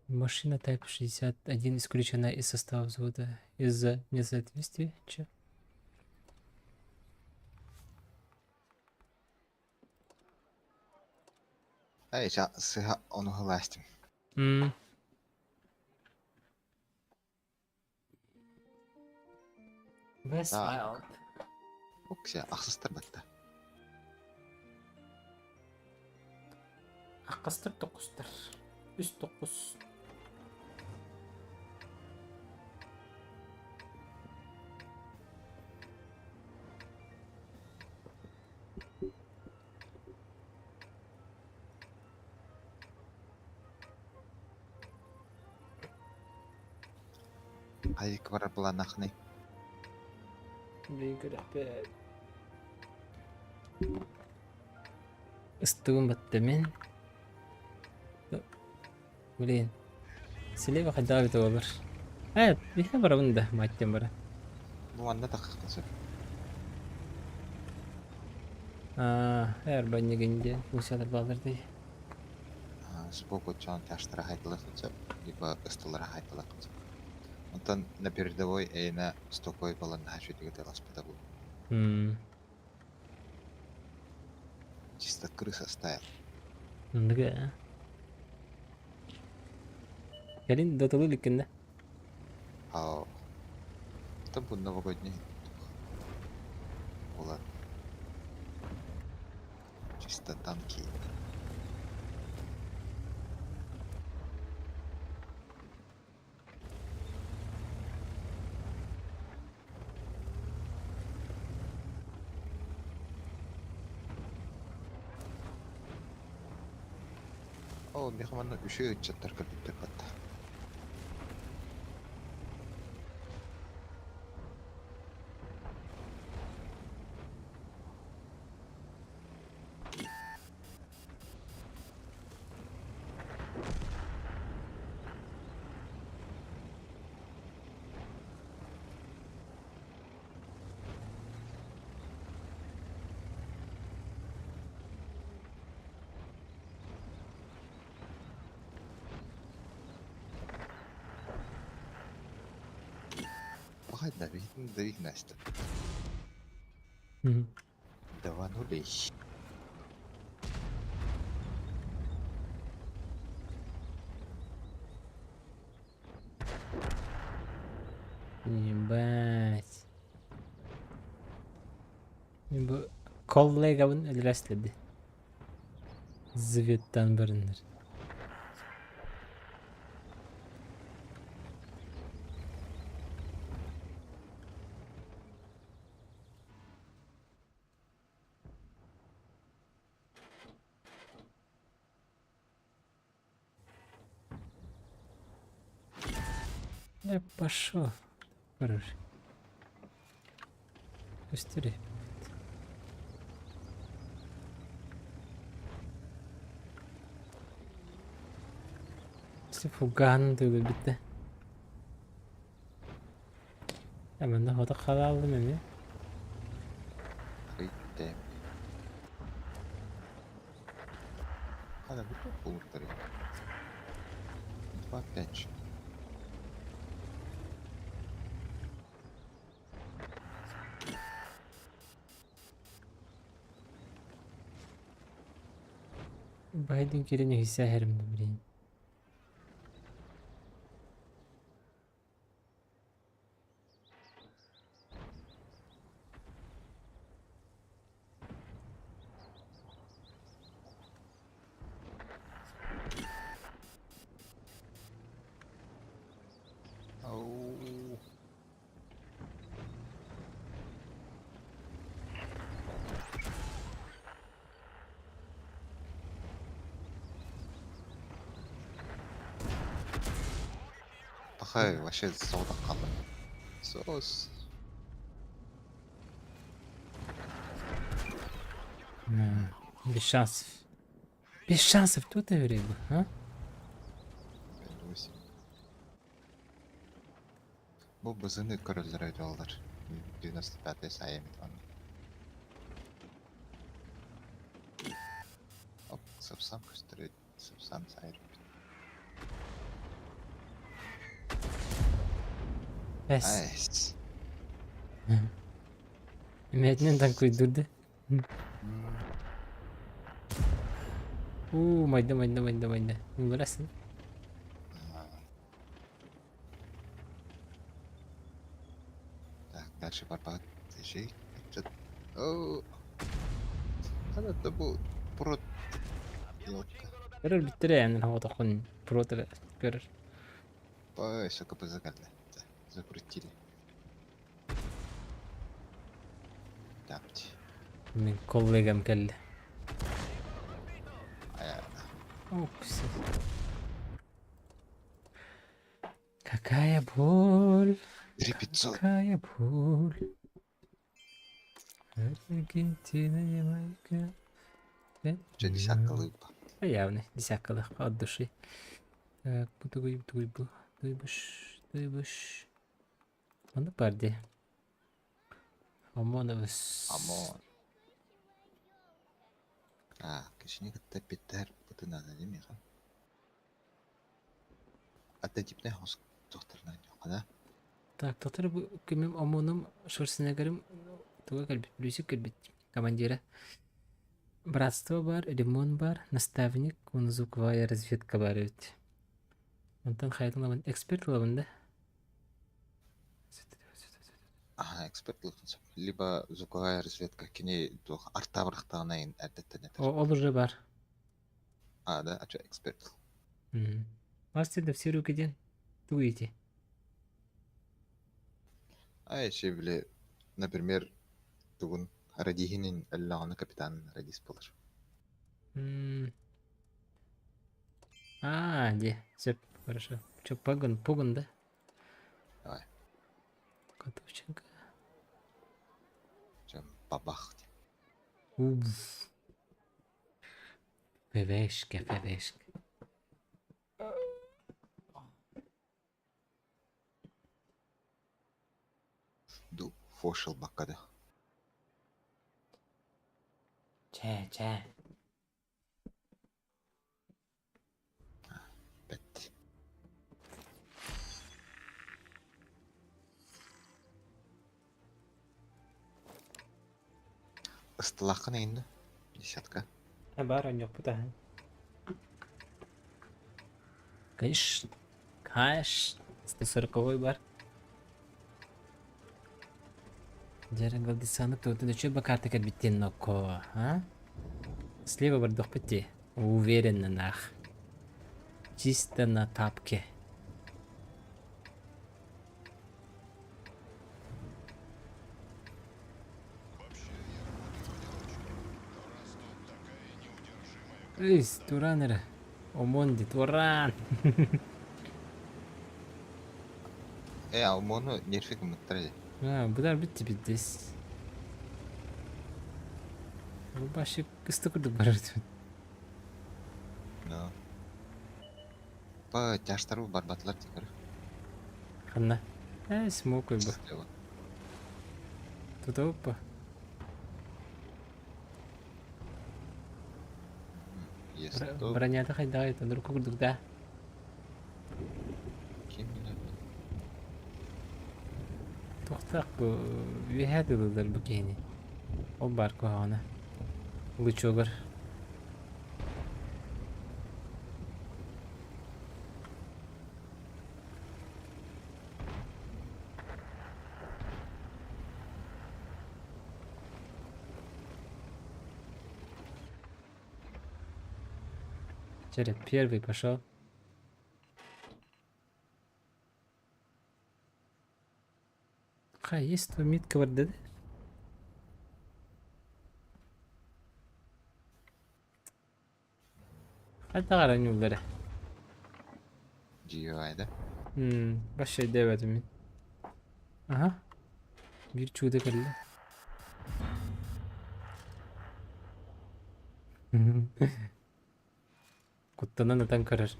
Машина Type 61 исключена из состава взвода из-за несоответствия. Че? Эй, сыһа ону һылаастым. М. West Так. Wild. Окся, ахсыстар батта. Аккастар токустар. Үс токус. Хайык барар былааннаахыный? Блин, көрөхпөт. Ыстыгым батта мин. Блин. Слева хайдах эбитэ буолар. Ээ, биһиэхэ барабын да, мать бара. Ну, манна таххахтан сөп. Аа, эр баннигин диэн функциялар бааллар дии. Сбоку чон тяжтара хайталахын сөп, либо ыстылара хайталахын сөп. Онтон на передовой эйна стокой балан хашүтүгө таласпыта бу. Чисто крыса стайл. Оннук ээ. Кэлин дотолуу иликкин да? А это бу новогодний буолар. Чисто танки. Оо, миэхэ манна үчүгэй ыччаттар кэлбиттэр батта. Пахать да, дави Настя. Даванули. Ебать. Бу коллегабын өлөрөследи. Зветтан барыннар. Я пошел. Хорош. Быстрее. Фуган төгүлбүттэ. Э манна хото хааллым эмиэ. Арыйдэм. Хана бу пунктары. 2-5. Байден кирин үһүсэ эһэрим блин. Ау. Пахай, вообще соҕотох хааллым. Соус. Без шансов. Без шансов тут рыбу, а? 5-8. Бу бызыны көрөллөр өйдө. 95-й сайын онно. Оп, сапсам көстөр сапсам сайыр. Эс. Айс. Эмээтинэн таҥкуйдуурда. Уу, майда, майда, майда, майда. Ылларасың. Так, дальше барбат. Тежей. О, это бу прот. Елка. Көрөр бүттере эн хоҕотоххун протер көрөр. Ой, сука, позакали. Закрутили. Тапти. Мин коллегам кэллэ. Упс. Какая боль. 3500. Какая боль. Аргентина, Ямайка. Че, десятка лыпа. А явно, десятка лыпа от души. Так, бу тугуй бу. Туйбуш, туйбуш. Онно бар дии. ОМОНовец. ОМОН. А, кишини кытта питтэр бытынан димиха. Атта типне хос тохторна хана. Так, тотор бу кимим ОМОНум Шварценеггерим туга кэлбит, Плюсик кэлбит командира. Братство бар, Ремон бар, наставник, звуковая разведка бар эбит. Онтон хайатын ылабын, эксперт ылабын да? Аха, эксперт ылыхын сөп. Либо звуковая разведка кини туох артабырахтаҕына эрдэттэн этэр. Ол уже бар. А, да, а что эксперт? Мастер да все руки диэн тугу ити? А еще били, например, тугун радиһинин өллөҕүнэ капитан радист буолар. А, де, все, хорошо. Че, погон, пуган, да? Давай. Котовченко. Чем бабах. Уф. ПВшка, ПВшка. Ду фошил баккада. Чэ, чэ. Бэт. Ыстылаххын эйиннэ? Десятка. Бар онньохпут аһын. Конечно, конечно, 140 бар. Дьэ Галдисаны туотун үчүгэй бакаарта кэлбиттиэн нокко, а? Слева бардахпыт дии. Уверенно нах. Чисто на тапке. Ыс, туран эрэ. Омон ди, туран! Э, ОМОНу нерфи гыммыттар дии. А, бұлар бітті бітті. Рубашик кысты курдук барар диэн. Но. Па тяжтару барбатылар дии көрө. Ханна? Э, смокой бы. Слева. Тут опа. Есть то. Бронята хайдаа это руку курдук да. Ким билэр. Туохтаах бу үөһээ дылылар бу киһини. Ол баар куһаҕана. Лычогар. Череп первый пошел. Хай, есть твой митка бар Хайдах оонньууллара? GUI да? Вообще өйдөөбөтүм мин. Аха. Биир чудо кэллэ. Куттанан ытан көрөр.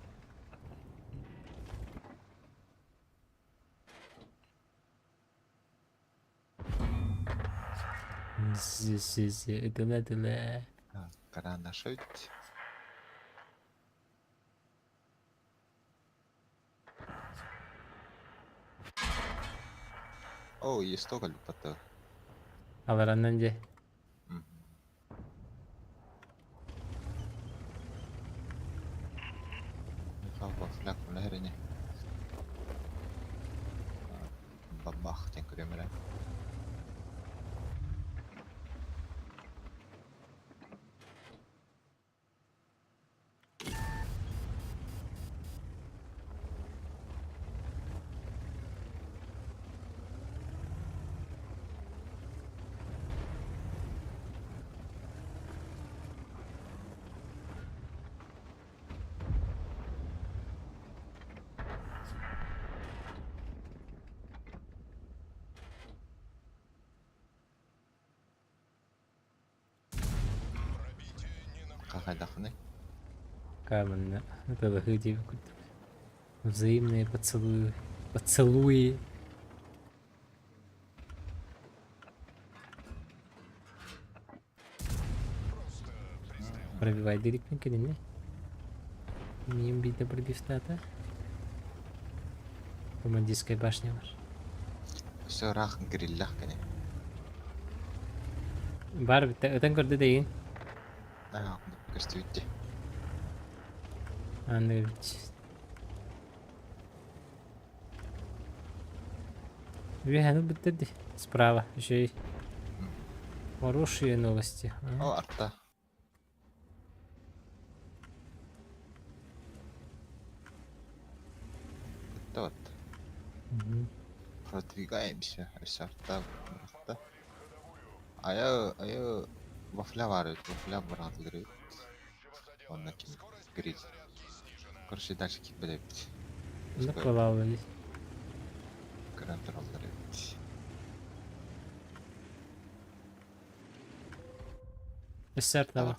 Ытыла-ытыла. Карандашить. О, есть только лепота. Алараннан дьэ. Фляг үлэһэр ини. Бабах диэн көрүөм эрэ. Хайдахыный? Каменна. Это диэбит курдук. Взаимные поцелуи. Поцелуи. Пробивай дирикпин кинини. Миим биирдэ пробивтаата. Командирская башня бар. Өссө ыраах гриллях кини. Бар битте ытан көрдө дейин. Аа, көстүбүт дии. Аны бит. Үөһэни бүттэ дии. Справа еще и хорошие новости. О, арта. Это вот. Продвигаемся. Өссө арта бырахта. Айа, айа, вафля бар эбит, вафля быраҕатылар эбит. Онно ким гриль. Короче, дальше киирбэт эбит. Ну, кылаалла Көрөн тураллар эбит. Өссө артаба.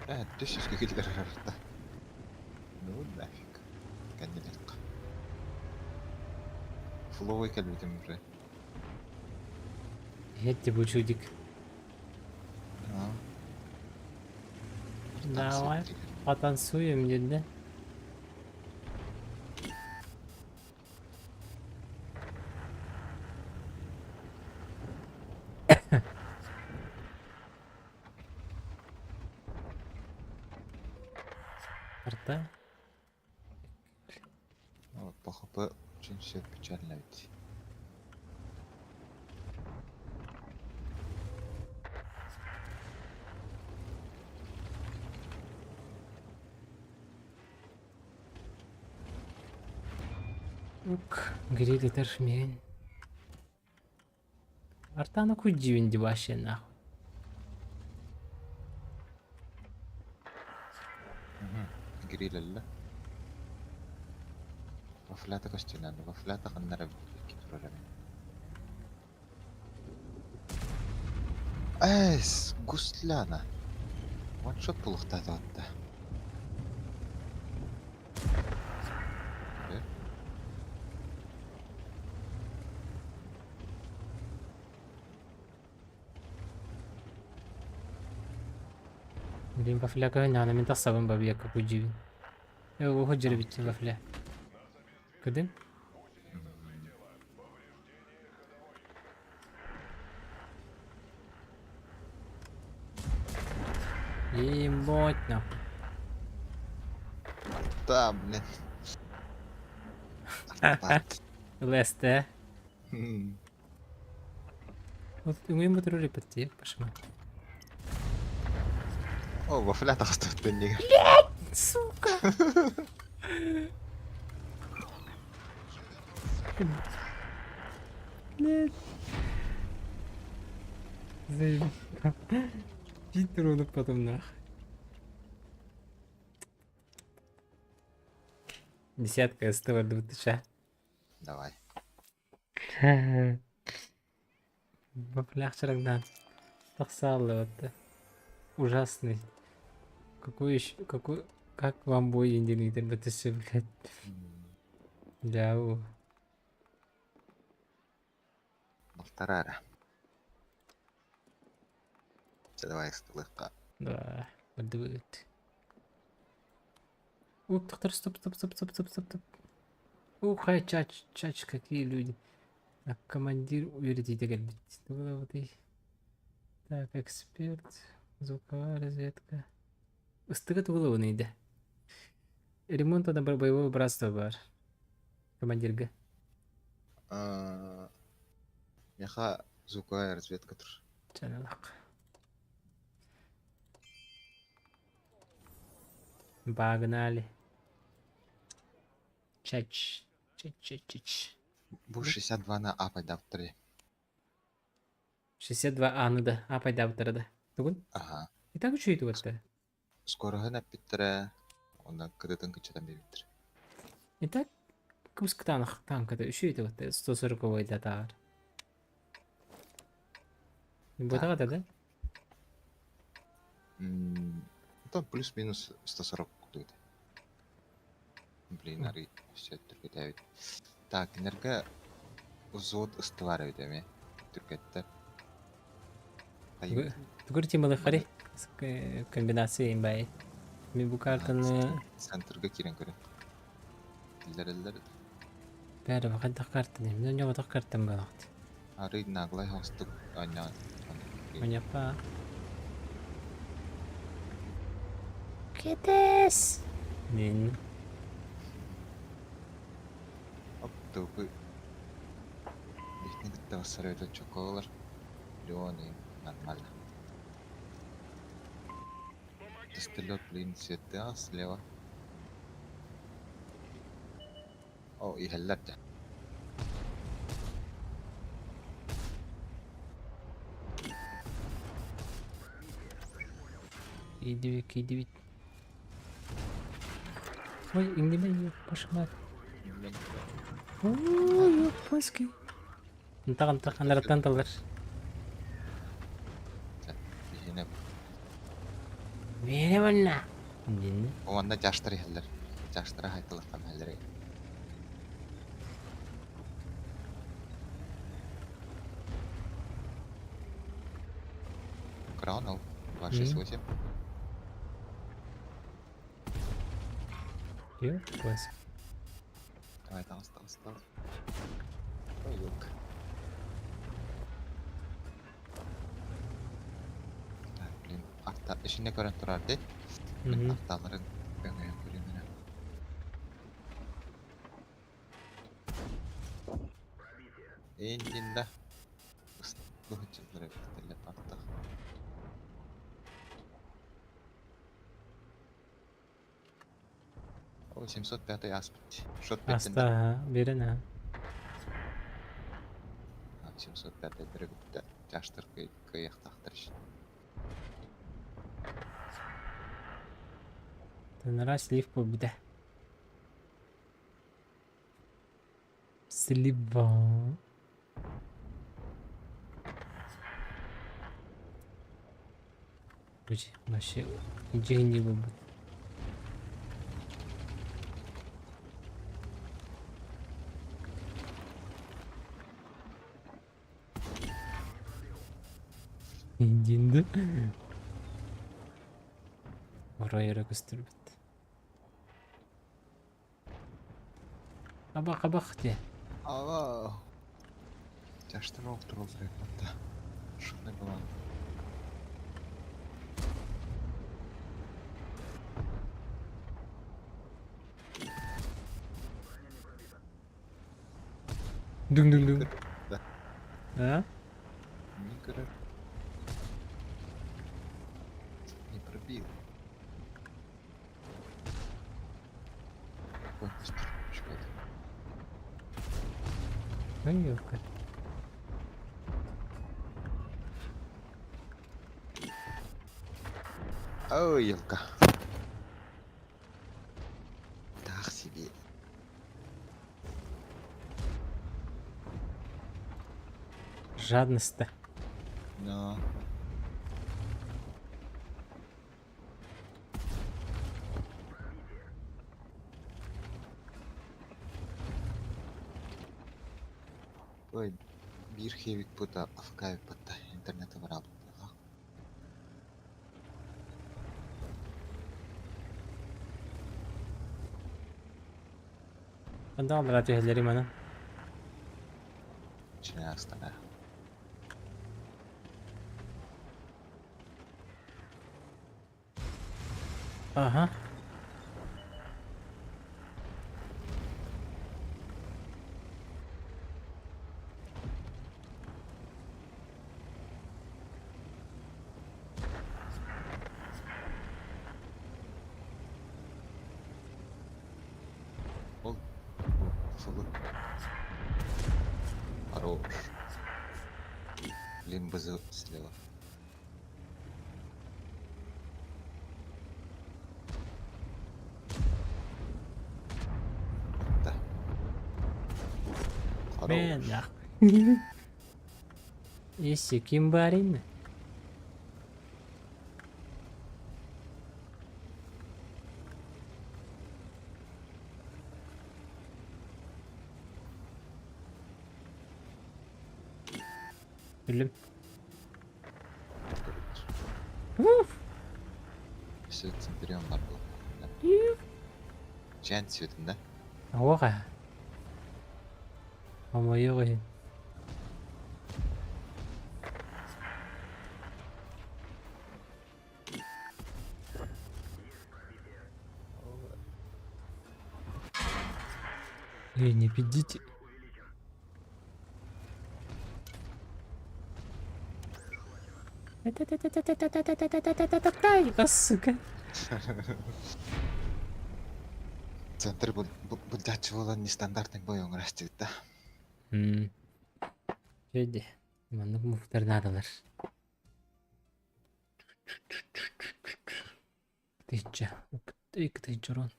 Э, түс киллер арта. Ну нафиг. Кэннилэххэ. Фловый кэлбитим уже. Эти бучудик. Давай потанцуем, дед, да? Арта. Ну, по ХП очень все печально ведь. Ук, гриль этэр миэн. Артаны кудьюн ди вообще нахуй. Гриль Вафлята көстүнэн, вафлята ханнара турар эбит. Эс, гусляна. Ваншот булуохтаата батта. Блин, вафля көһүннэҕинэ мин тахсабын бабыйакка кудьуубун. Э, уһу дьэрибитти вафля. Кыдым? Ебать нахуй. Да, блин. Арта. ЛСТ. Вот үҥүм ботурur иппэттии пашма. О, вафля таҕыстыбыт иннигэр. Сука! Блядь. Заебал. Питер потом нах. Десятка СТВ 2000. Давай. Вафлях чарагдан. Тахсаллы вот. Ужасный. Какой еще, какой, как вам бой индирнитер бтс, блядь. Дьэ. Полтора эрэ. Чэ давай ыстылыахха. Да, бардыбыт. Ух, доктор, стоп, стоп, стоп, стоп, стоп, стоп, стоп. Ух, хай, чач, чач, какие люди. Так, командир үөрэтиитэ кэлбит. Тугу Так, эксперт, звуковая разведка. Ыстыга тугу ылабыный да? Ремонт на боевого братства бар. Командирга. Аа, Миэхэ звуковая разведка тур. Чаналах. Погнали. Чач. Чач, чач, чач. Бу 62 на А пайдаптары. 62 А-ны да, А пайдаптары да. Тугун? Аха. И так үчүгэй тугатта. Скороһын эппиттэрэ, онно кытытын кыччатан биэрбиттэр. И так кыбыс танката үчүгэй тугатта 140 да таар. Так. Ботаҕа да? Там плюс-минус 140 курдук этэ. Блин, арый өссө түргэтээбит. Так, кинилэргэ взвод ыстылар эбит эмиэ. Түргэттэр. Хайыы. Тугур темалыхари комбинация имбай. Мен бу картаны Центрга киирэн көрө. Киллэрэллэр. бәрі хайдах картаны. Мен ньоҕотох картам балахт. Арый наглай хостук оонньоон. Маняпа. Кетес. Мен Оп, тупы. Бихни кытта бассар өтө чоколар. Леон и нормально. Пистолет, блин, цвета слева. О, иһэллэр дьэ. Киирдибит, киирдибит. Ой, иҥнибэй, башмак. Ой, японский. Ынтах, ынтах, анараттан талар. Биһиэнэ Миэнэ манна. Диэн. Уонна дьаштар иһэллэр. Дьаштара хайталахтан иһэллэр. Кранул. 268. Японский. Давай, таҕыс, таҕыс, таҕыс. Ой, елка. Так, блин, арта ишинне көрөн турар дии. Мин арталарын өҥөйөн көрүүм эрэ. Иннинэ быһыччылар эбиттэллэр артах. О, 705 ааспыт. Шот Аста биэрэн аа. 705 бөрөгүттэ чаштыр кыйахтахтар. Тынара слив буолбута. Слива. Короче, вообще дьиҥ буолбут. Диэн Орой эрэ көстөрбүт. Абах абах диэ. Ава. Чаштыр олтурулар эбит Шутный была. Дүҥ дүҥ дүҥ. Да. А? Не көрөр. Не пробил. Ой, быстро. Шкода. Ой, ёлка. Ой, елка. Так себе. Жадность-то. Но. Ой, Биир хевикпыт АФК-быт интернеты бараабыттаах. Ханна аллара түһэллэрий маны? Чинаастара. Ага. Ол фылы. Хорош. Блин, БЗ слева. Да. Мен Хорош. нах. Если ким барин? Өллүм. Уф! Все Центурион бар был. Чан цветын да? Оҕа. Хомойуох иһин. Эй, не пиздите. А, сука. Центр булдачы буолан нестандартный бой оҥоростубут да. М. Чөйде. Маннык муфтар наадалар. Тыһыынча. 2 тыһыынча урон.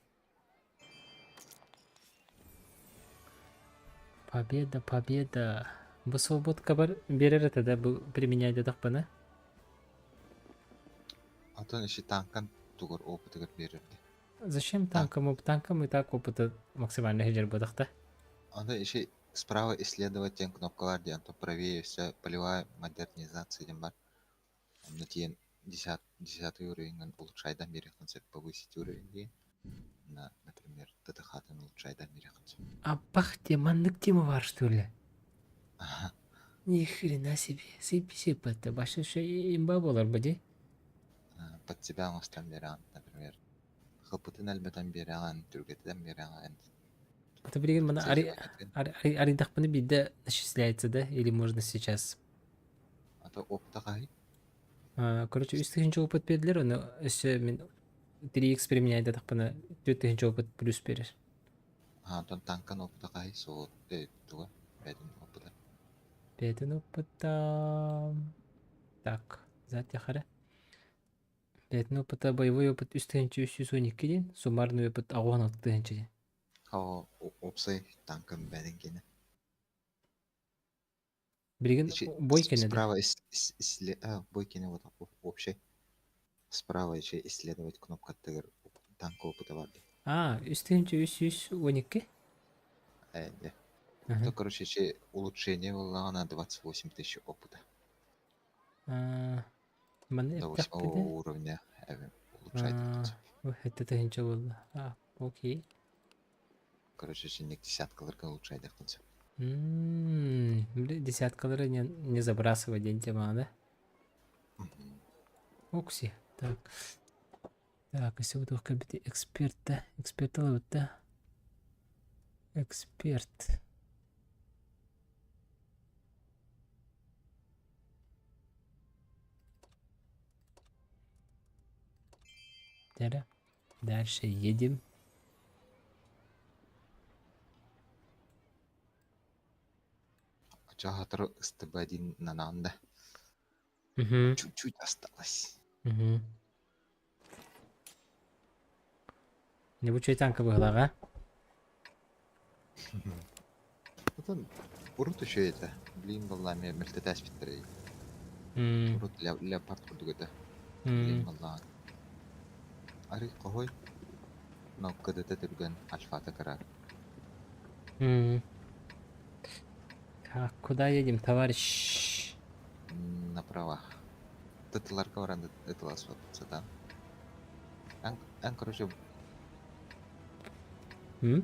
Победа, победа. Бу свободка бар биэрэр этэ да бу применять диэтэхпинэ. Атын иши танкан тугар опытыгар биэрэрди. Зачем Танк. танкам? Танкам и так опыта максимально хедер бодахта. Анда иши справа исследовать диэн кнопкалар диэн, то правее все полевая модернизация диэн бар. Онно тиийэн десятый уровень улучшайдан биэриэххин сөп, повысить уровень диэн. На, например, ТТХ-тын улучшайдан биэриэххин сөп. Аппах те маннык тема бар что ли? Аха. Ни хрена себе. Сыпь это. Баша еще имба болар бди. Под себя оҥостон биэрэҕин, например, хапытын элбэтэн биэрэҕин, түргэтитэн биэрэҕин. Это билигин мана ари Целевой ари арыйдахпына биирдэ начисляется, да? Или можно сейчас? А то опыта хаһый? Короче, 3 тыһыынча опыт биэрдилэр, ону өссө мин 3x применяйдатахпына 4 тыһыынча опыт плюс биэрэр. А, онтон танкан опыта хаһый? Суол, туга? Бэйэтин опыта. Бэйэтин опыта... Так, затяхара. Бэйэтин опыта боевой опыт 3 312 диэн, суммарный опыт 86 тыһыынча диэн. О, уопсай танкан бэйэтин киэнэ. Билигин Ичи бой кэннэ да? справа бой киэнэ вот общий. Справа еще исследовать кнопкаттыгар танка опыта бар дии. А, 3312. Э, Ага. То, короче, еще улучшение было 28 тысяч опыта. А, маны До эттэхпинэ восьмого уровня улучшать. Это тыһыынча буолла. А, окей. Короче, шинник десяткаларга улучшать. Бля, десяткалары не забрасывать диэн тема, да? Окси. Так. Так, если вот эксперт, да? Эксперт да? Эксперт. Да. Дальше едем. Чахатыр СТБ-1 нананда. Угу. Чуть-чуть осталось. Угу. Не бу танка быһалаҕа. Потом урут еще это. Блин, была мельтетаспиттер. Урут леопард курдук это. Блин, была. Ари кохой. Но КДТ түргэн альфата кыра. А куда едем, товарищ? Направо. Тытыларга баран ытыласпыт сатаан. Эн, эн короче, М?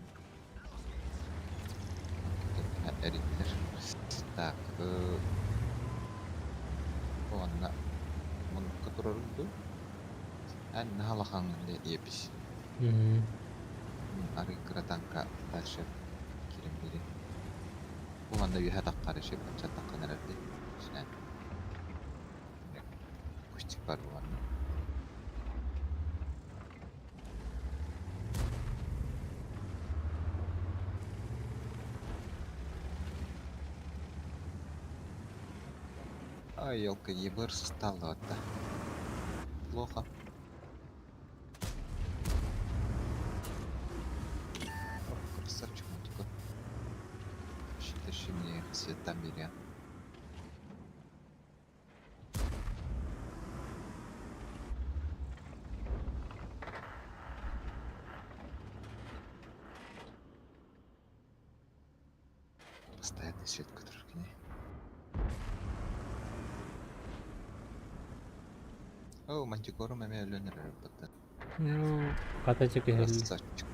эрийдилэр. Так, уонна муннукка турарым дуу? Эн наһаа улахаҥҥын диэбис. М. Мин арый кыра таҥка дальше киирэн биэриэм. Бу манна үөһэ таххар еще бачча таххан эрэрди. Синэн. Кустик бар бу манна. Ай, елка, ЕБР сысталлыбатта. Плохо. О, красавчик он такой. Тащи мне цвета бери. Постоянный свет, который к ней. О, мантикору маме өлөн эрэр бата. Ну, хата киһи. Красавчик.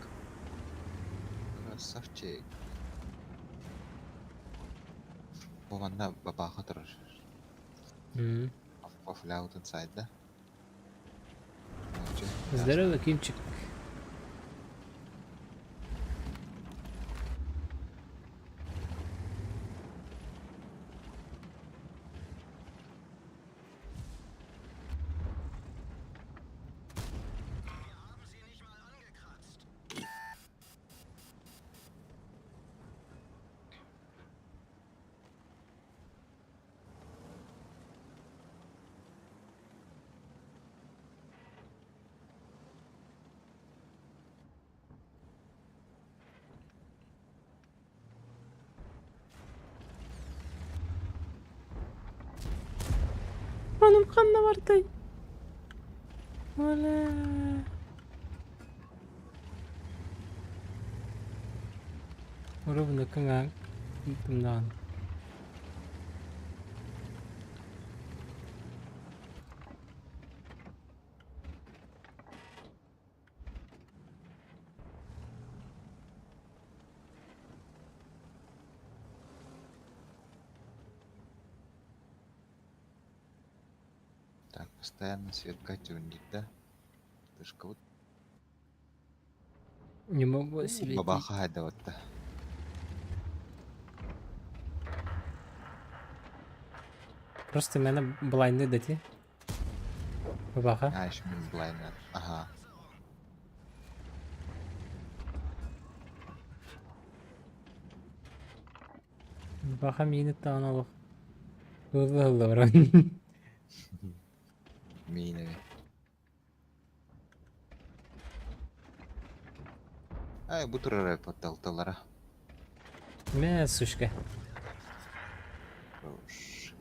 Красавчик. Бу манна бабаха турар. М. Офляут inside, да? Здорово, Кимчик. Онум ханна бартай? Оля. Ровно кыңа тымнан. Так, постоянно сверкать у да? Тышка вот. Не могу светить. Бабаха хайдаватта. Просто мене блайнды дати. Бабаха. А, еще мин блайнер. Ага. Бабаха миини таан олох. Ылла баран. Мииневи. Ай, бу турар подталталара. Мә, сучка. Хорош.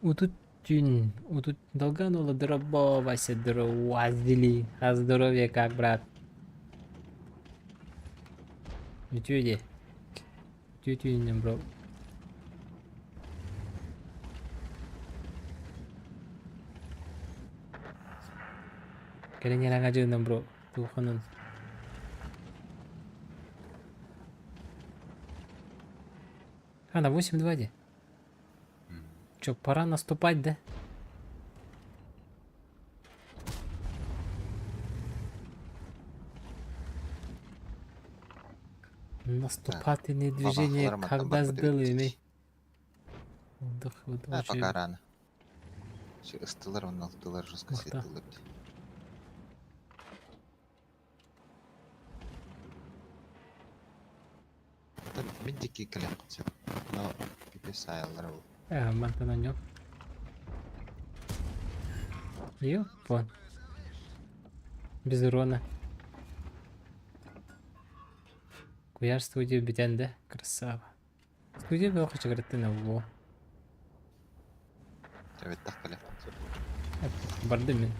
Утут түүн, утут долганула дроба, Вася дроваздили. А здоровье как, брат? Үтүө Үтүө түүнүн, бро. Кэлин яраҥа дьыынан, бро. Тууханын. А, на 8-2 де. Чё, пора наступать, да? Наступательные движения, Бабахалар мантан когда барбыт сделаем. эбит. Вдох, А, вдох, пока рано. Все, ыстылар, он алтылар жестко Ух ты. светилы. Мин дикий кэлэн сөп. Но пипес аяллар ол. Э, мантан анньон. Ёпа. Без урона. Куяр студия бүтэн да? Красава. Студия бөҕө хачыгырыттын во. Эбэттэх кэлэ. Бардым мин.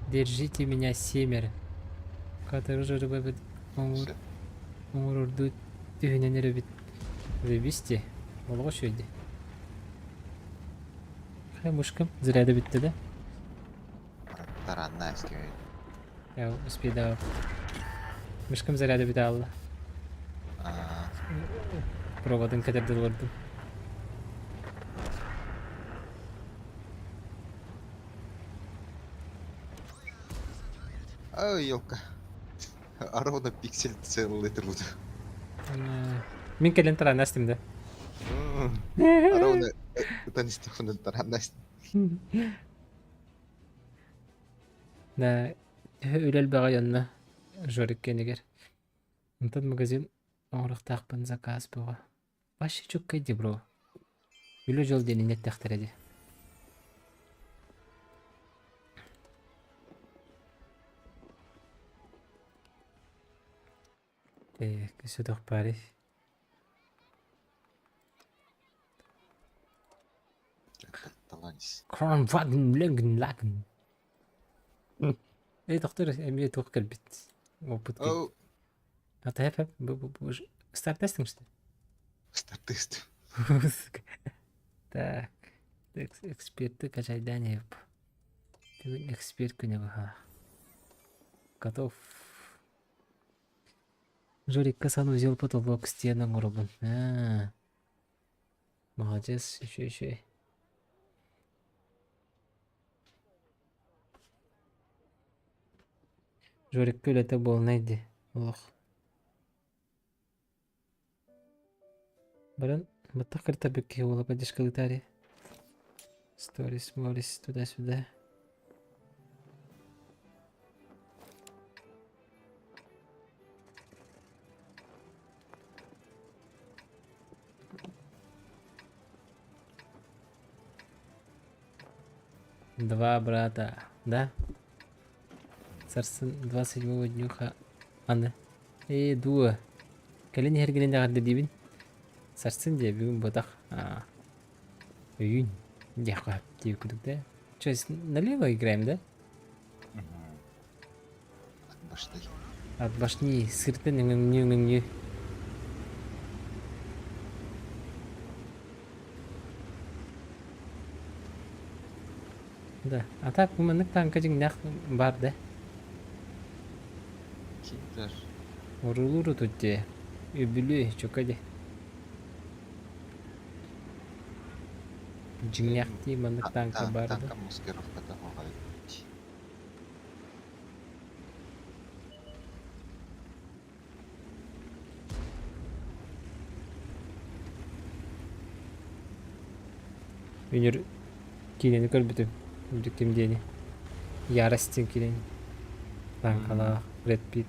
Держите меня семеро. Катары жырыбабыт оҥор оҥорордуу түһүнэн эрэбит. Вывести. Олоҕо үчүгэй Хай мышкам заряда бүттэ да? Таранна эскэбит. Я успедав. Мышкам заряда бүтэ алла. Проводын кэтэрдэ олордум. Ой, елка. А ровно пиксель целый труд. Мин кэлэн тараанастым да. А ровно ытан тараанастым. Да, үлэ элбэҕэ онно Жорик кэнигэр. Онтон магазин оҥоруохтаахпын заказ бөҕө. Вообще чуккай дии бро. Үлэ дьол диэн иннэттэхтэрэ дии. Так, өссө пари. Таланис. Кронваген Ленген Лаген. Эй, доктор, эмиэ туох кэлбит? Опыт кэлбит. А ты старт-тестинг, что ли? Стартист. Так, эксперты качайдание. Бүгүн эксперт күнэ быһа. Готов. Жорикка санузел потолок стена оҥоробун. Аа. Молодец, еще еще. Жорикка үлэтэ буолунай дии. Олох. Баран баттах кырта киһи буола поддержкалытаари. Сторис, морис, туда-сюда. Два брата, да? Сарсын 27 днюха аны. Ээ, дуо. Кэлин иһэргинэн эҕэрдэлиибин. Сарсын диэ бүгүн ботах. Өйүүн диэххэ дии курдук да. Че, налево играем, да? От башни. От башни сыртын өҥөҥнүү өҥөҥнүү. Да. А так бу маннык танка дьиҥнээх баар да? Кимдер? Урулууру тут дии. Үбүлү чука дии. Дьиҥнээхтии маннык танка баар да? Танка маскировката хоҕой. Үнүр киинэни көрбүтүм. Үрдүк ким диэни. Ярость диэн киинэни. Танкалаах, Брэд Питт.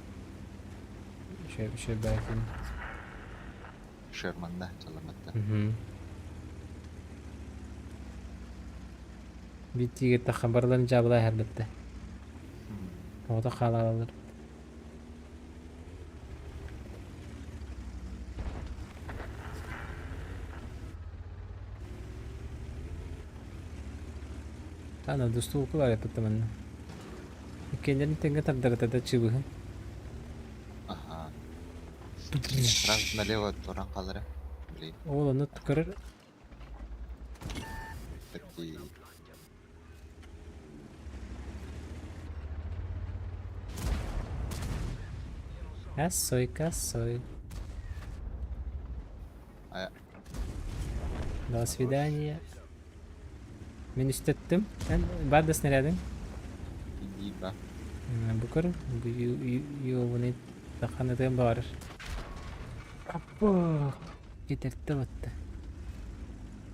Үчүгэй үчүгэй баайы киинэ. Шерманна чаламатта. Биир тиигир таххан барыларын дьаабылаа иһэрбэттэ. Оҕото хаалаалалар. Ана дустуулку бар эппитте манна. Иккиэннэрин тэҥҥэ тардарата да чыбыһын. Ага. Сразу налево туран хаалара. Блин. Ол ону көрөр. Такие. Косой, косой. А До свидания. Мин үстэттим. Эн бар да снарядың? Иди ба. Бу көр, бу ёбаный таханытыан баҕарар. Аппа! Кэтэртэ батта.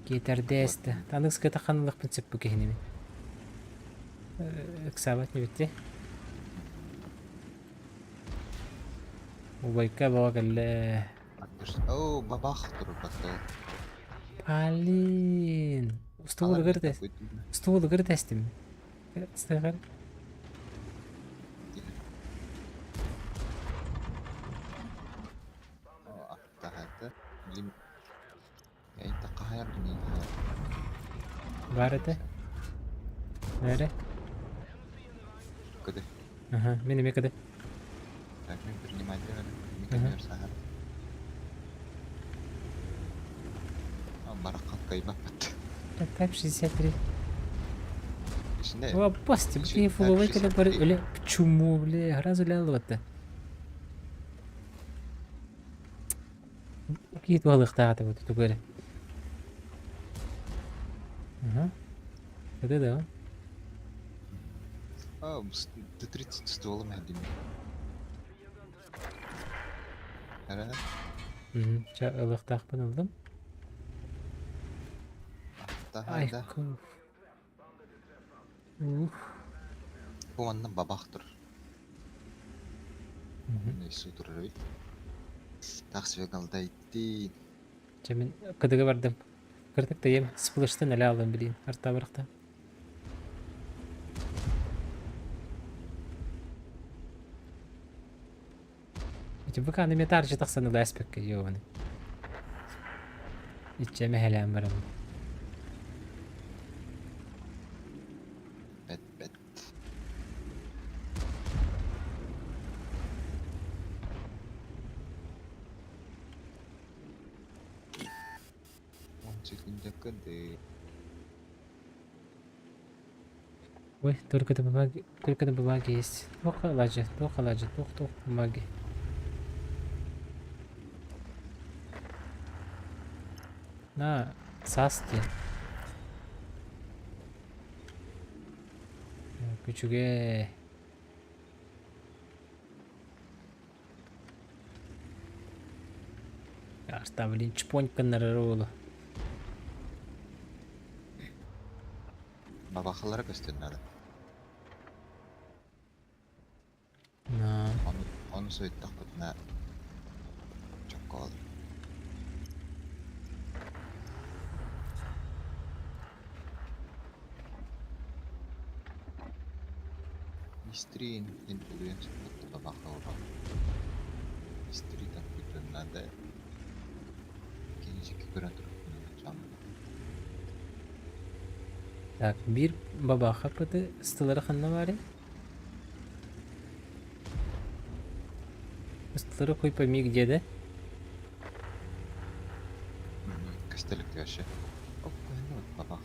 Кэтэрдээстэ. Таныгыска таханылахпын сөп бу киһини мин. Ыксаабат нибитти. Убайка баҕа кэллэ. О, бабах турбатыл. Блин. Устуулугар тэс. Устуулугар тэстим. Стыгар. Аттаһата. Блин. Хайар миин хайар. Баар этэ. Нэрэ? Кыды. Аха, мин эмиэ кыды. Так, мин принимать берем. Микромер сахар. Баракка кайбаппат. Type 63. Ишинде. О, басты, бу фуловый кэлэ бары өлө чуму, бля, сразу лялыватты. Киит балыктаах этэ бу тугу эрэ. Ага. Это да. А, Т-30 стволом один. Эрэ? Ча ылыктаахпын ыллым. Ай, Да. Ух. Бу манна бабах тур. Суу турар эбит. Тахсыбек алдайдын. Чэ мин кыдыга бардым. Кырдык да ем сплыштан эле алдым билин. Арта барахта. Ити бу каны метарчы тахсан ыла эспекке йоны. Ичче мехелээн барам. Бэт бэт. Он секунда кды. Ой, только на бумаге, только на бумаге есть. Только ладжи, только ладжи, тух тух бумаги. На, састи. Күчүгэ. Арта, блин, чпоньканнар уолу. Бабахалара көстөн надо. На. Ону ону суйттахпытына чокко olur. Истрин инфлюенс бабаха урон. Истри так бүтүн надо. Киничики көрөн туруп Так, биир бабаха пыты ыстылары ханна баарый? Ыстылары хуй пойми где, да? Костелик вообще. Оп, ну бабах.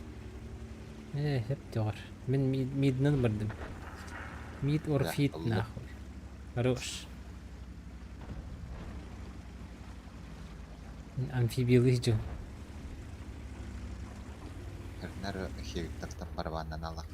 Э, хеп тоҕор. Мин миднан бардым. Мид or Да, фит алла. нахуй. Хорош. Амфибиялы дьон. Нар хевиктартан барабаннан алах.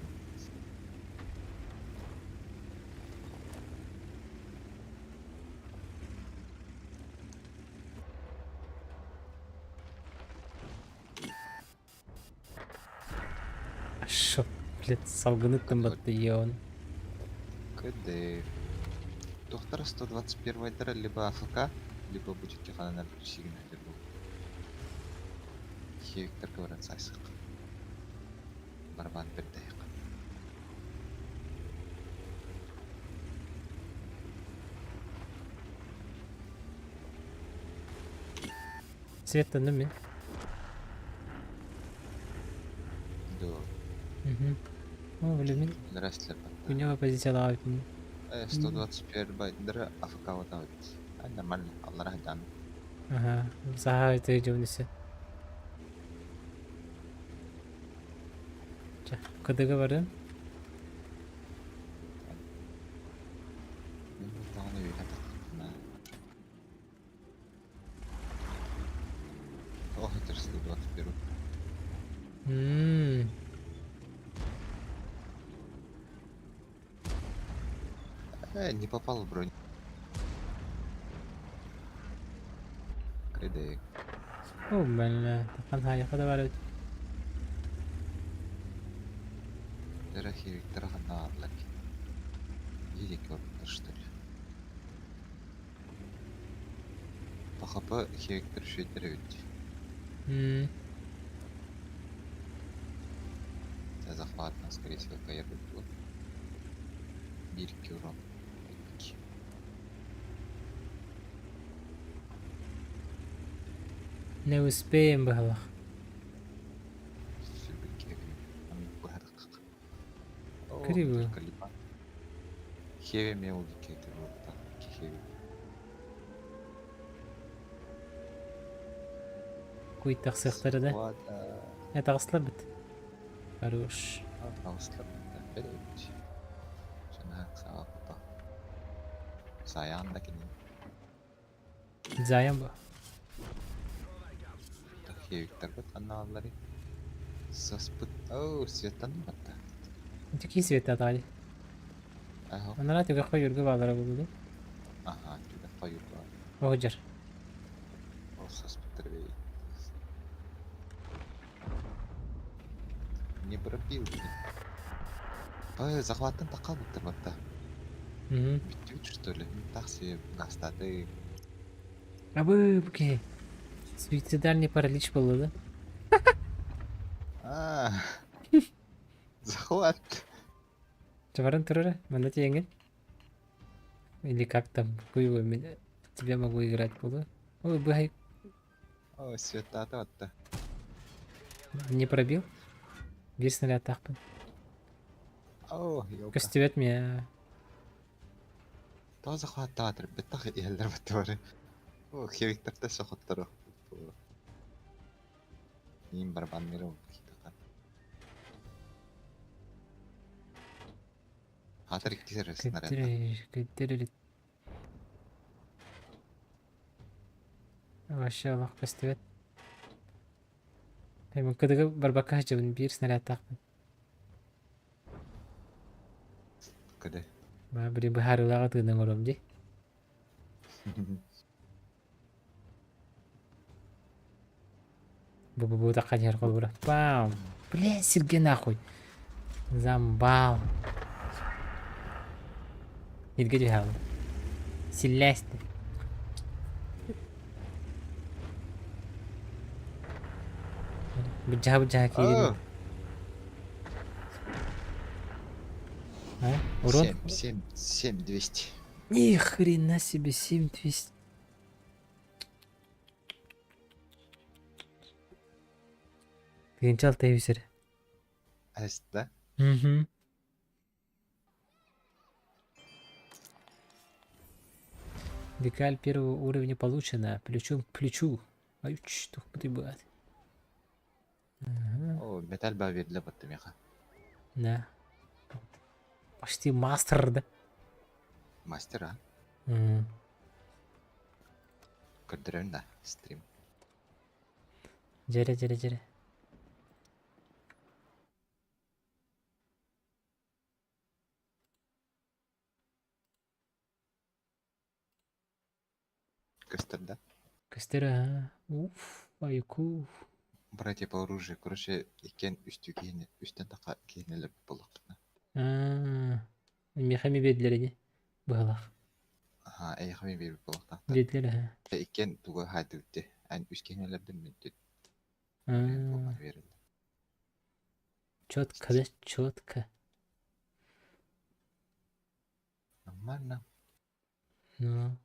Шо, блядь, салгыныттан батты еон. КД. Доктор 121 дара либо АФК, либо будет Тихана сигнал был. Хевиктар говорят сайсык. Барабан бердайык. Светтанным мин. До. Угу. О, блин, мин Здрасте, күнөҕө позициялаабыппын. 121 дара АФК вот вот. А нормально, аллара дан. Ага, саха өтө Чэ, КДГ бардым. Мен тағаны үйрәп тақтым. Ох, это 121. Ммм. Не попал в броню. КД. О, бля, тахан хайха да бар. Дара хевиктар ханна арлак. Едик көрүптөр, что ли? ПХП хевиктар шөйтер ведь. Ммм. За захват нас, скорее всего, каербит был. Бирки урон. Бирки. Не успеем быһалах. Кривую. Калиба. Хеви мелодики это было так. Хеви. Куй тахсыахтара да. Склада. Э, таҕыстылар бит. Хорош. Таҕыстылар бит. Бэт. Жана саҕа папа. Саян да кини. Заян бу. Хевиктарбыт анааллары. Саспыт. Оу, светтан батта. Ити кии светтаатаҕай. Аһо. Анараа түгэххэ юрга баалара буолуо. Аха, түгэххэ юрга. Оһдьар. Ол саспыттар бэй. Не пробил. Ой, захваттан таққа буттар батта. Мгм. Бүттүбүт что ли? Такси гастаты. Абы, буке. Суицидальный паралич буолла да? А. Захват. Чабаран турара, манна тиэҥҥин. Или как там, хуй его, меня, тебя могу играть буду. Ой, быһай. О, светтата батта. Не пробил? Биир снарядтаахпын. О, ёлка. Көстүбэт миэ. Тоҕо захваттаатыр, беттах иһэллэр батта бары. О, хевиктэртэ сохотторо. Иин барабаннары Хатыр икки снаряд. Көттөрөр. Вообще олох көстүбэт. Эми кыдыгы барбакка сылдьабын биир снарядтаахпын. Кыды. Баа били быһаарыылааҕы тыынан оҥоруом дии. Бу-бу-бу таххан иһэр холобура. Бам! Бля, сиргэ нахуй. Замбал. Сиргэ түһэҕин. Силлээсти. Быдьаһа-быдьаһа киирин. А? Урон? 7, 7, 7, 200. Ни хрена себе, 7200. Тыынча алта үсэр. Эс, да? Угу. Декаль первого уровня получена. Плечом к плечу. Ай, что ты брат. Ага. О, металл баа биэрдилэр батта миэхэ. Да. Почти мастер, да? Мастер, а? М. Көрдөрөбүн да, стрим. Дьэрэ, дьэрэ, дьэрэ. Көстөр да? Көстөр, а? Уф, айку. Братья по оружию. Короче, иккиэн үстүү киһини, үстэн таха киһинилэр буоллахпытына. Аа, миэхэ эмиэ биэрдилэр ини. Быһалаах. Аха, эйиэхэ эмиэ биэрбит буолуохтаахтар. Биэрдилэр аһа. Иккиэн тугу хаайдыбыт дии. Эн үс киһинилэрдин мин Аа, биэрэллэр. Четко, да, четко. Нормально. Ну.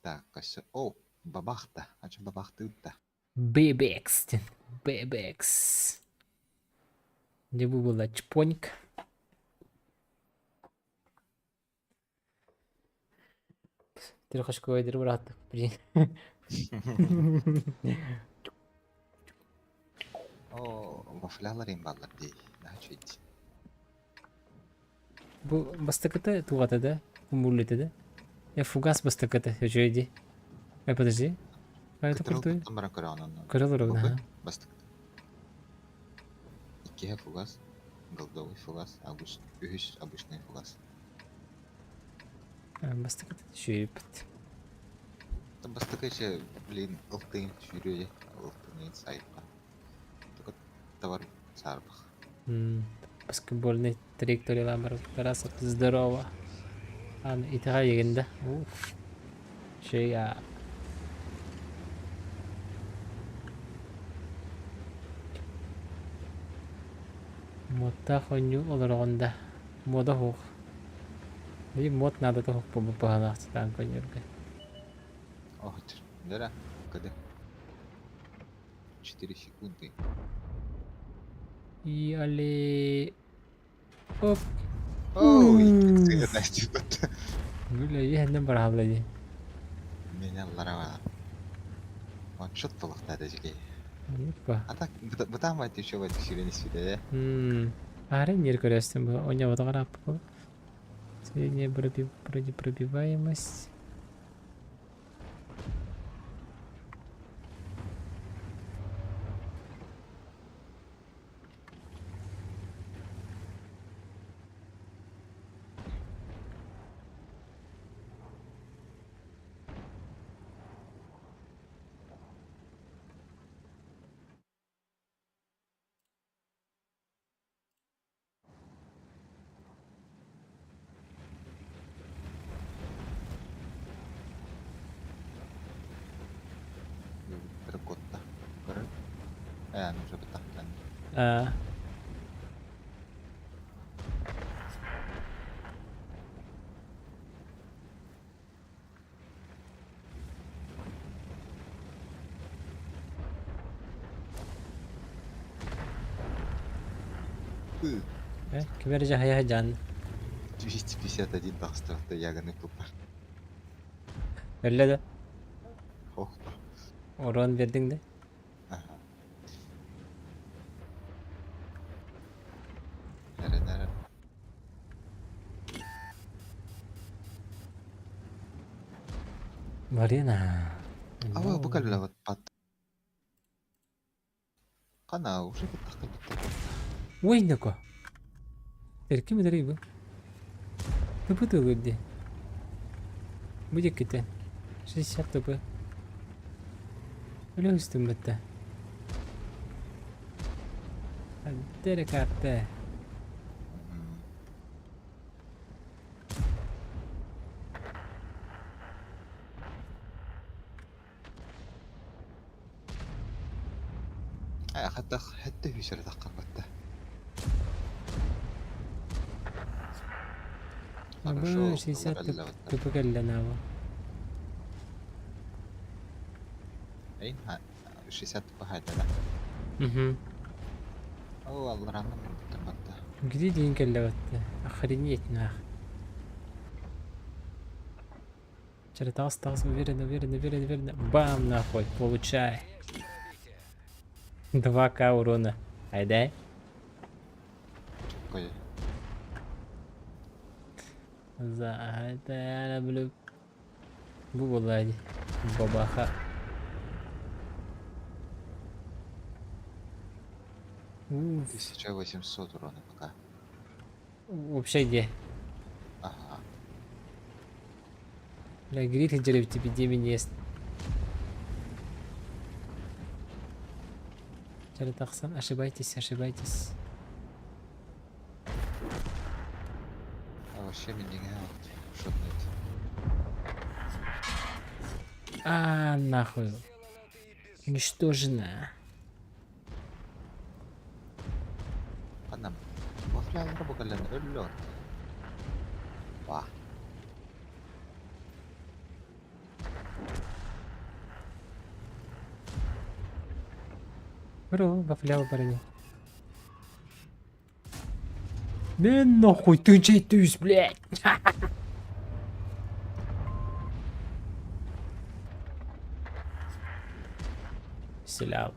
Так, өссө... О, бабахта. Ача бабахтыытта. BBX диэн. BBX. Дьэ бу буолла чпоньк. Трехочковый бырааттык, блин. О, вафлялар им бааллар дии. Наһаа үчүгэй. Бу бастакыта туҕата да, кумуллута да. Э, фугас бастакыта, үчүгэй дии. Э, подожди. Это Кытырыл крутой. туттан баран көрөҕүн онно. Көрө олоробун, Бу аха. бастакыта. Иккиһэ фугас, голдовый фугас, обыч... үһүс обычный фугас. Бастакыта үчүгэйбит. Бастакы еще, блин, ылтыын сүүрүө ылтыын сайыкка. Только товар саарбах. Баскетбольный траекториялаан барбыт. Тарасов, здорово. Аны итэҕэйигин да. Уф. Шея. Муоттаах оонньуу олороҕун да. Мода суох. Били мод наадата суох буолбут быһалаах сатаан көнньүөргэ. Ох, да, когда? 4 секунды. И але... Оп. Ой, сыһынастыппыт. Бля, иһэннэн бараалла дии. Меня ларава. Ваншот булуктады жигей. Опа. А так, бытаам айты еще байтык сирени свиде. Аары нер көрөстүм бу. Оня аппы. Средняя бронепробиваемость. Котта. Көрөр. Э, ну уже бытахтан. А. Кимер жахая жан. 251 тахстарта яганы тупар. Öyle de. Хох. Урон бердиң да. Ага. Нere nere. Марина. Ава бу калла пат. Кана уже бытахта битте. Ой, нако. Эрки ми бу? Тупы где? Будет ките. 60 тупы. Өлө үстүн бітті. Дere карта. Хатта хатта хүсэр таққар Бу 60 тупы кэллэнава. Эйн 60 тупы да. Угу. О, алларанным бутыр батта. Где день кэллэбатта? Охренеть нах. Вчера тас тас уверенно, уверенно, уверенно, уверенно. Бам нахуй, получай. 2к урона. Айдай. Чуккой. За это блю. Бу булади. Бабаха. Уф. 1800 урона пока. Вообще где? Ага. Бля, гриль дерев тебе демень есть. Тахсан, ошибайтесь, ошибайтесь. А вообще меня шотнет. А, нахуй. Уничтожена. Анам. Вафлялар бугален өллөр. Ва. Бро, вафлял парень. Мен нахуй, ты чей тюсь, блядь. Селял.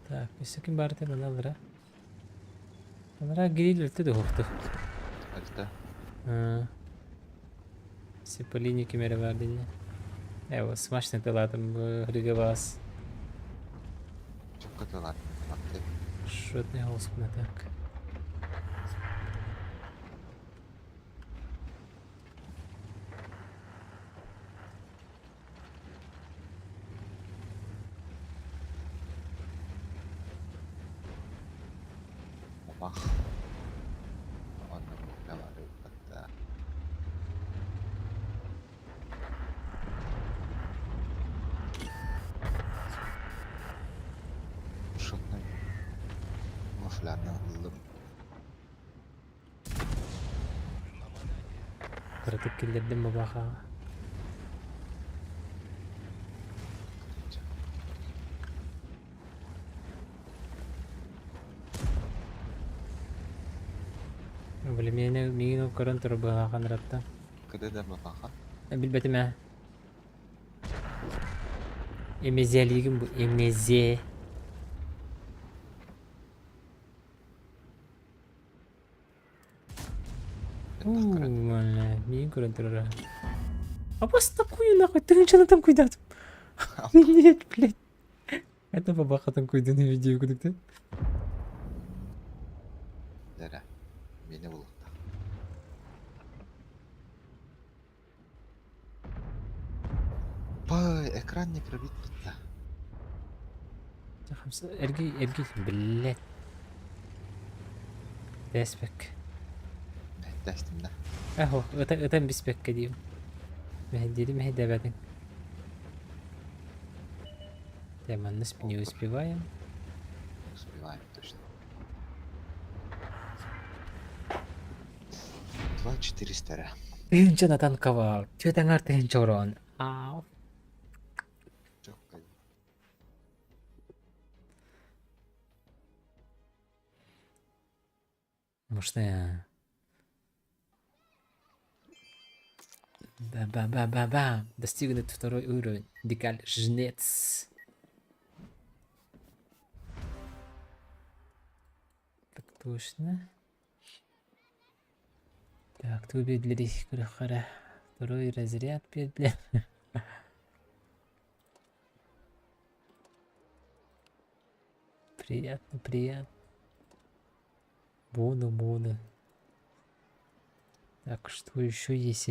Так, ким барты маналра. Манара гриль өтті де. Альта. Сиполини кемере бар дейне. Эво, смачный тылатым григе бас. Чукка тылар. Шотный голос так. Бах. Онна вафлялар батта. Шотный. Вафляны ыллым. Кыратык киллердим бабаха. Били миэнэ миигин көрөн турар быһалаах анараттан. КД бабаха. Билбэтим ээ. Эмезиалигин бу эмезе. Миигин көрөн турара. А просто такую нахуй, ты что там куйдатым? Нет, блядь. Это бабахатан куйданы видео кудукты. Дәрә. Мени булыкта. Пай, экран не пробит битта. Эрги, эрги, блядь. Дэспек. Тэстим да. Эхо, это биспекке диим. Мехдири мехдебедин. Манныс не успеваем. Не успеваем, точно. 2 400 эрэ. Тыһыынча танкова. Түөтэҥэр тыһыынча урон. Ау. Чоккай. Может, я... Ба-ба-ба-ба-ба. Достигнут второй уровень. Декаль жнец. Так точно. Так, ты бедли Второй разряд бедли. Приятно, приятно. Боны, боны. Так, что еще есть?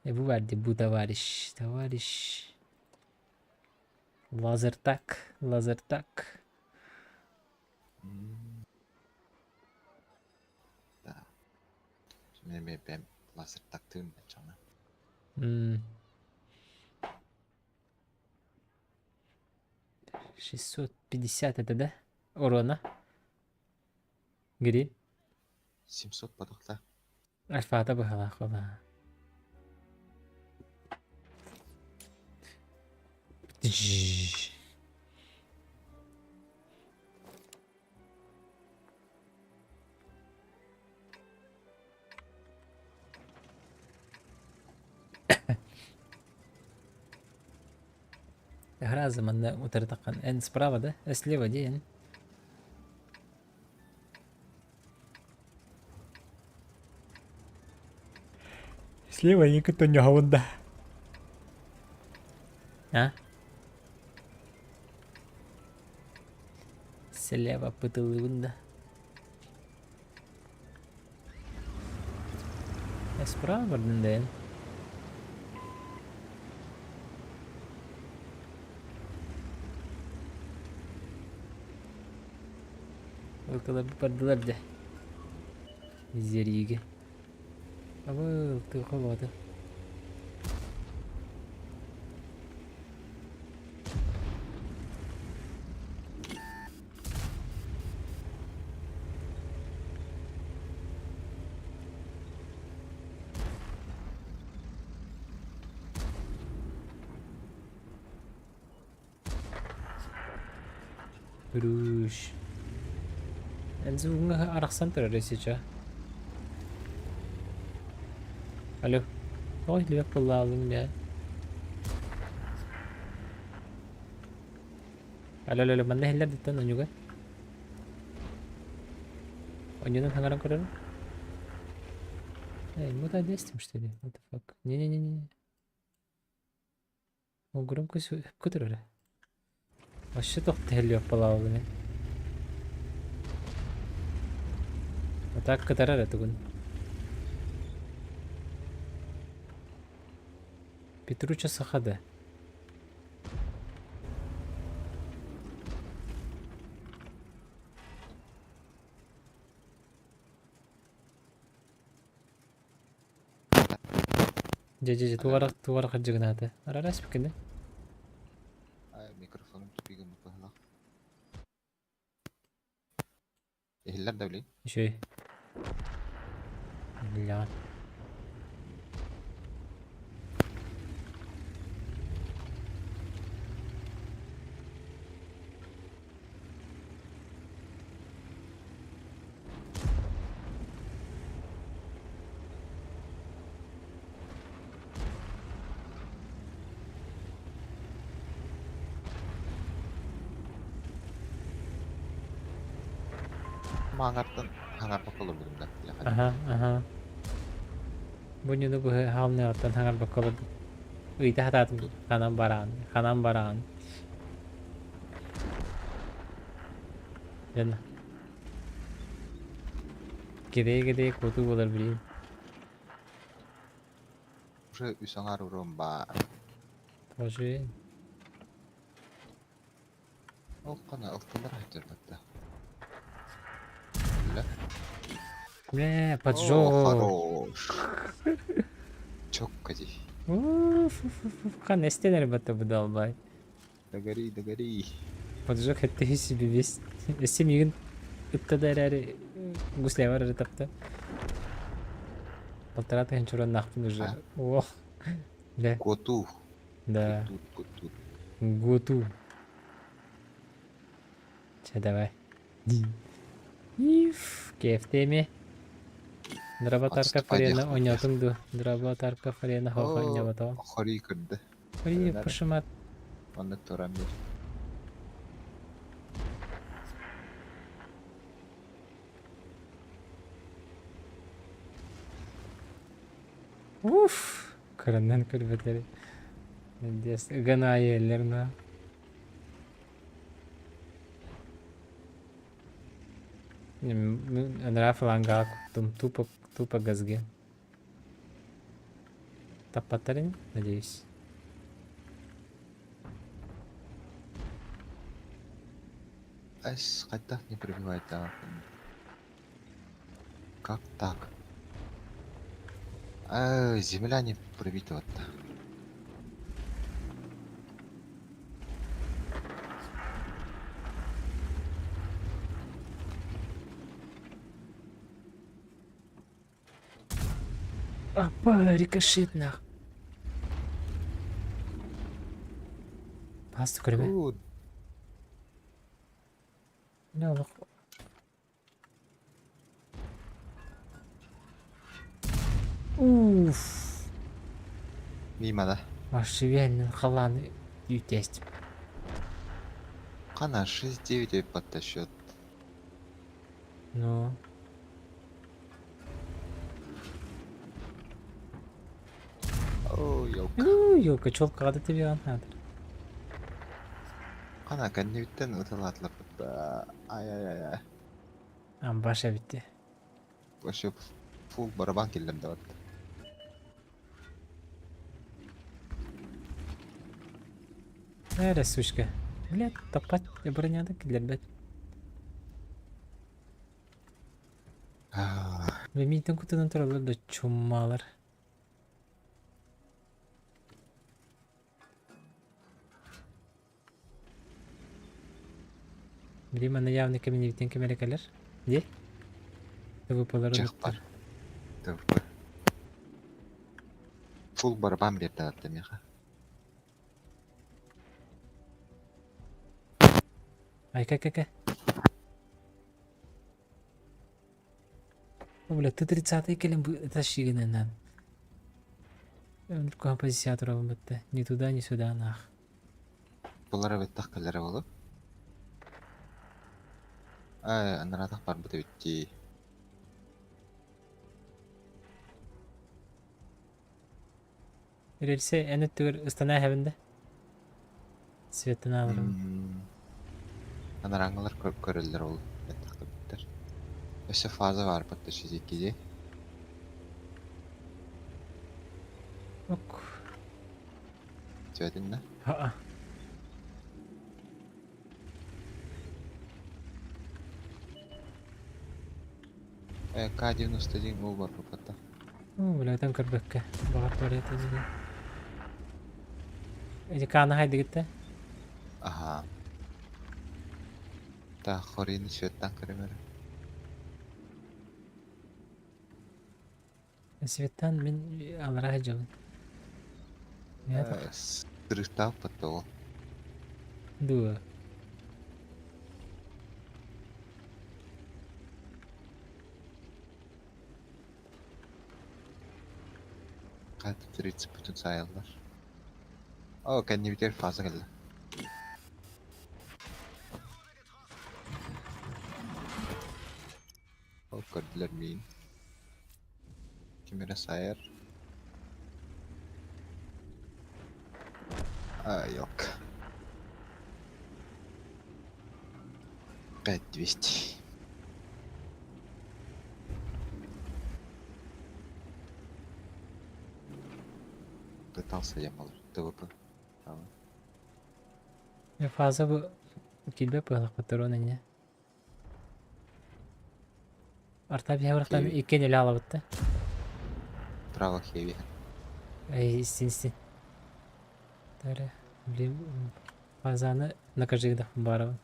Бывает, бу товарищ, товарищ. Лазертак, лазертак. Да. Мен бэм лазер тактыын чана. 650 это, да? Урона. Гри. 700 подохта. Альфа-та быһалаах хола. Граза манна утарытаккан. Эн справа, да? Слева день. Слева никто не да. А? Слева пытылыбын да. Справа бардын да. Ылтылар бардылар да. Зериге. Абы ылты холоды. Руш. Энзугунга арахсан турар сейчас. Алло. Ой, левек буллаалым я. Алло, алло, алло, манна хеллер диттен онюга. Онюнан хангаран көрөр. Эй, мута дестим, что ли? What the fuck? Не-не-не-не. О, громкость көтөрөр. Вообще тоқ тәлі балаалым. А так кытарар этугун. Петруча сахада. Же тугара тугара хаджыгнааты. Арарас бикене. Ай, микрофоным тупигин быһылах. Эхиллер да билин. Еще. Бля. Маҥартан хаҥарбакка олорбутум да. Аха, аха. Бу ньуну быһы хаалныаҕыттан хаҥарбакка олордум. Ыйыта сатаатым ханан бараан, ханан бараан. Дьэ Кэдэйэ-кэдэйэ куотуу буолар билигин. Уже үс аҥаар уруом баар. Боже. Ол хана ылтылар сылдьарбатта. Бля. Бля, О, поджог. хорош. Чокко дии. Хан эстен эрбатта бу далбай. Догори, догори. Поджог эттэһи себе весь. Өссө миигин ытта да эрээри гуслявар эрэ тапта. Полтора тыһыынча ураннаахпын уже. А? Ох. Бля. Куотуу. Да. Куотуу, куотуу. Гуту. Че, давай. Иф, кефтеми. Дроботарка Отступай френа диэх ойнотуҥ дуу. Дроботарка френа хоха О, ойнобото. хории көрдө. Ой, Көрүнэр. пошумат. Онно туран биэр. Уф! Кырынан көрбөтөр. Дес ыган аайы на. Анараа флангаҕа куттум. Тупо, тупо газге. Таппаттар ини, надеюсь. Эс, хайдах не пробивает а? Как так? А, земля не пробита вот. Апа, рикошет нах. Пасту көрүмэ. Тут Не олох. Уф. Мимо да. Машевельный халан ютесть. Хана 6-9 подтащет. Ну. О, елка. Ну, елка, челка, да тебе надо. Хана кэннибиттэн ыталаатылар Ай-ай-ай. Амбаша битти. Вообще фул барабан киллем да вот. Эрэ, сучка. Блядь, топпат броняда киллэрбэт. Миитин кутунан тураллар да чуммалар. Били манна явно кэминибитин ким эрэ кэлэр. Дии? ТВП-лар Чахпар. ТВП. Фул барабан биэрдэ миэхэ. Айка-ка-ка. О, бля, Т-30 кэлин бу тащигинынан. Композиция турабын бытта. Ни туда, ни сюда, нах. Булара бэттэх кэлэрэ буолуо. Ээ, анараатах барбыт эбит дии. Рельсе эн өттүгэр ыстана эһэбин да? Светтан ааларым. Анарааҥҥылар көрөллөр ол бэттэх көрбүттэр. Өссө фаза баар батта дии. Ок. Сөтүн да? Ха-а. Э, К-91 ол бар батта. О, бля, там көрбөккө. Баҕар туалет дии. Эти каана хайдыгытта? Аха. Та хорины светтан көрөмөр. Светтан мин алара сылдьабын. Э, сырыктаах батта ол. Дуо. К-30 бүтүн саайаллар. О, кэннибитигэр фаза кэллэ. Көрдүлэр миин. Ким эрэ сайар. Айок. 5200. Пытался я, мол, ТВП. Фаза бу килбэ пыһалахпыттар инне. Арта биһэ икки нэлэ алабытта. Право хеви. Эй, истин истин. Таре, блин, фазаны накажи да барабын.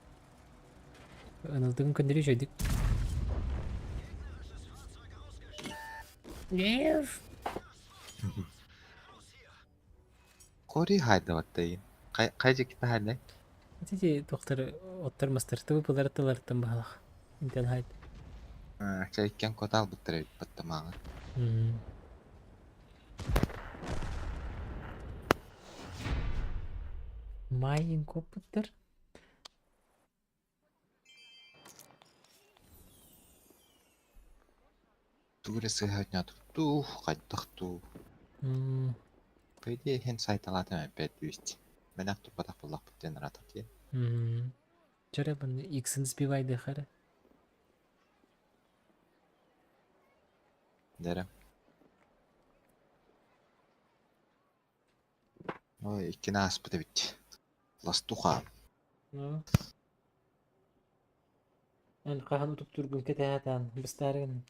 Ынылдыгын көндөрү үчөйдүк. Кори хайдабаттайын. Кай жеките хайдай? Ити доктор оттор мастер тыбы пылар тылартан баһалах. Интен хайд. Чайкен котал буттар баттамаҕа. Майын коппуттар. Тугу эрэ сыһыатньа турдуу, хайдах дуу. По идее, иһин сайталаатым опять 200. Мэнэх турбатах буоллахпыт диэн ыраатар диэн. Чөрө бу иксин сбивайдыхара. Дэрэ. Ой, иккини ааспыт эбит. Ластуха. Ну. Эн хаһан утуктуургун кэтэһэтээн быстаарыгын.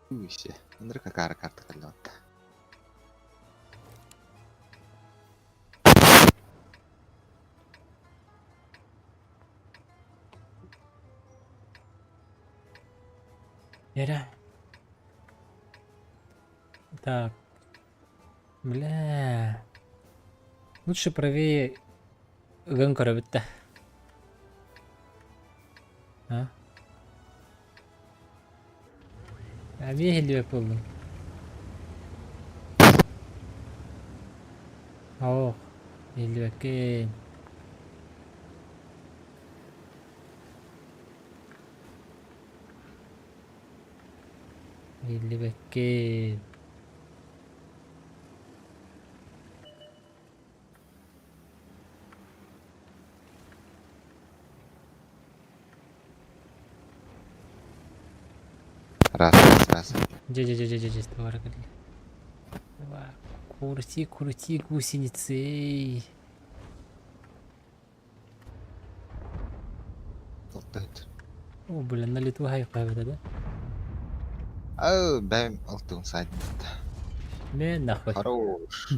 Үсе. Ынырык акаары карта кэллэҕит. Эрэ. Так. Бля. Лучше правее ыган көрөбүт да. А? Эмиэ иһиллибэт буоллум. Ох, иһиллибэккин. Иһиллибэккин. Раз, раз, раз. Дьэ, дьэ, дьэ, дьэ, дьэ, дьэ, туора кэллэ. Крути, крути гусеницы. Алтыһыт. О, блин, на лету хайкаабыта да? Ау, бэйэм алтыгын сайдыбыт. Мен нахуй. Хорош.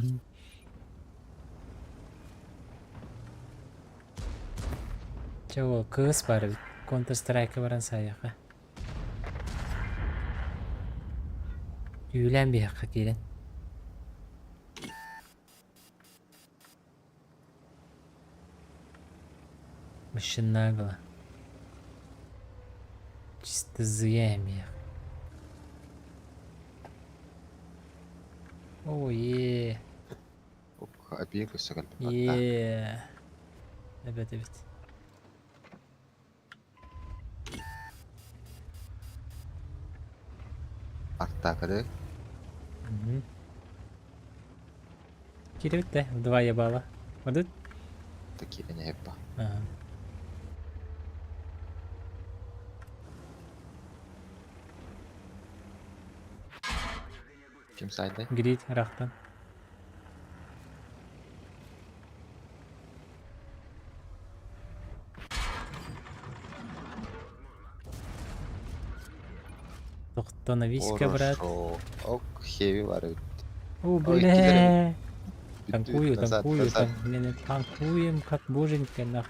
Чэ ол кыыс баар эбит. Counter Strike баран саайыахха. Түүлээн биһиэххэ киирэн. Вообще нагло. Чисто зря мех. О, е. Объект өссө кэлбит Е. Эбэт эбит. Артаакады. Киирбит да, два ебала. Мадыт? Такие не ебба. Ага. Ким сайдай? Грит, рахтан. Остановись-ка, брат. Хорошо. Ок, хеви бар эбит. О, Ой, бля. Бүттү, Танкую, назад, танкую, назад. тан... Не, не, танкуем, как боженька, нах.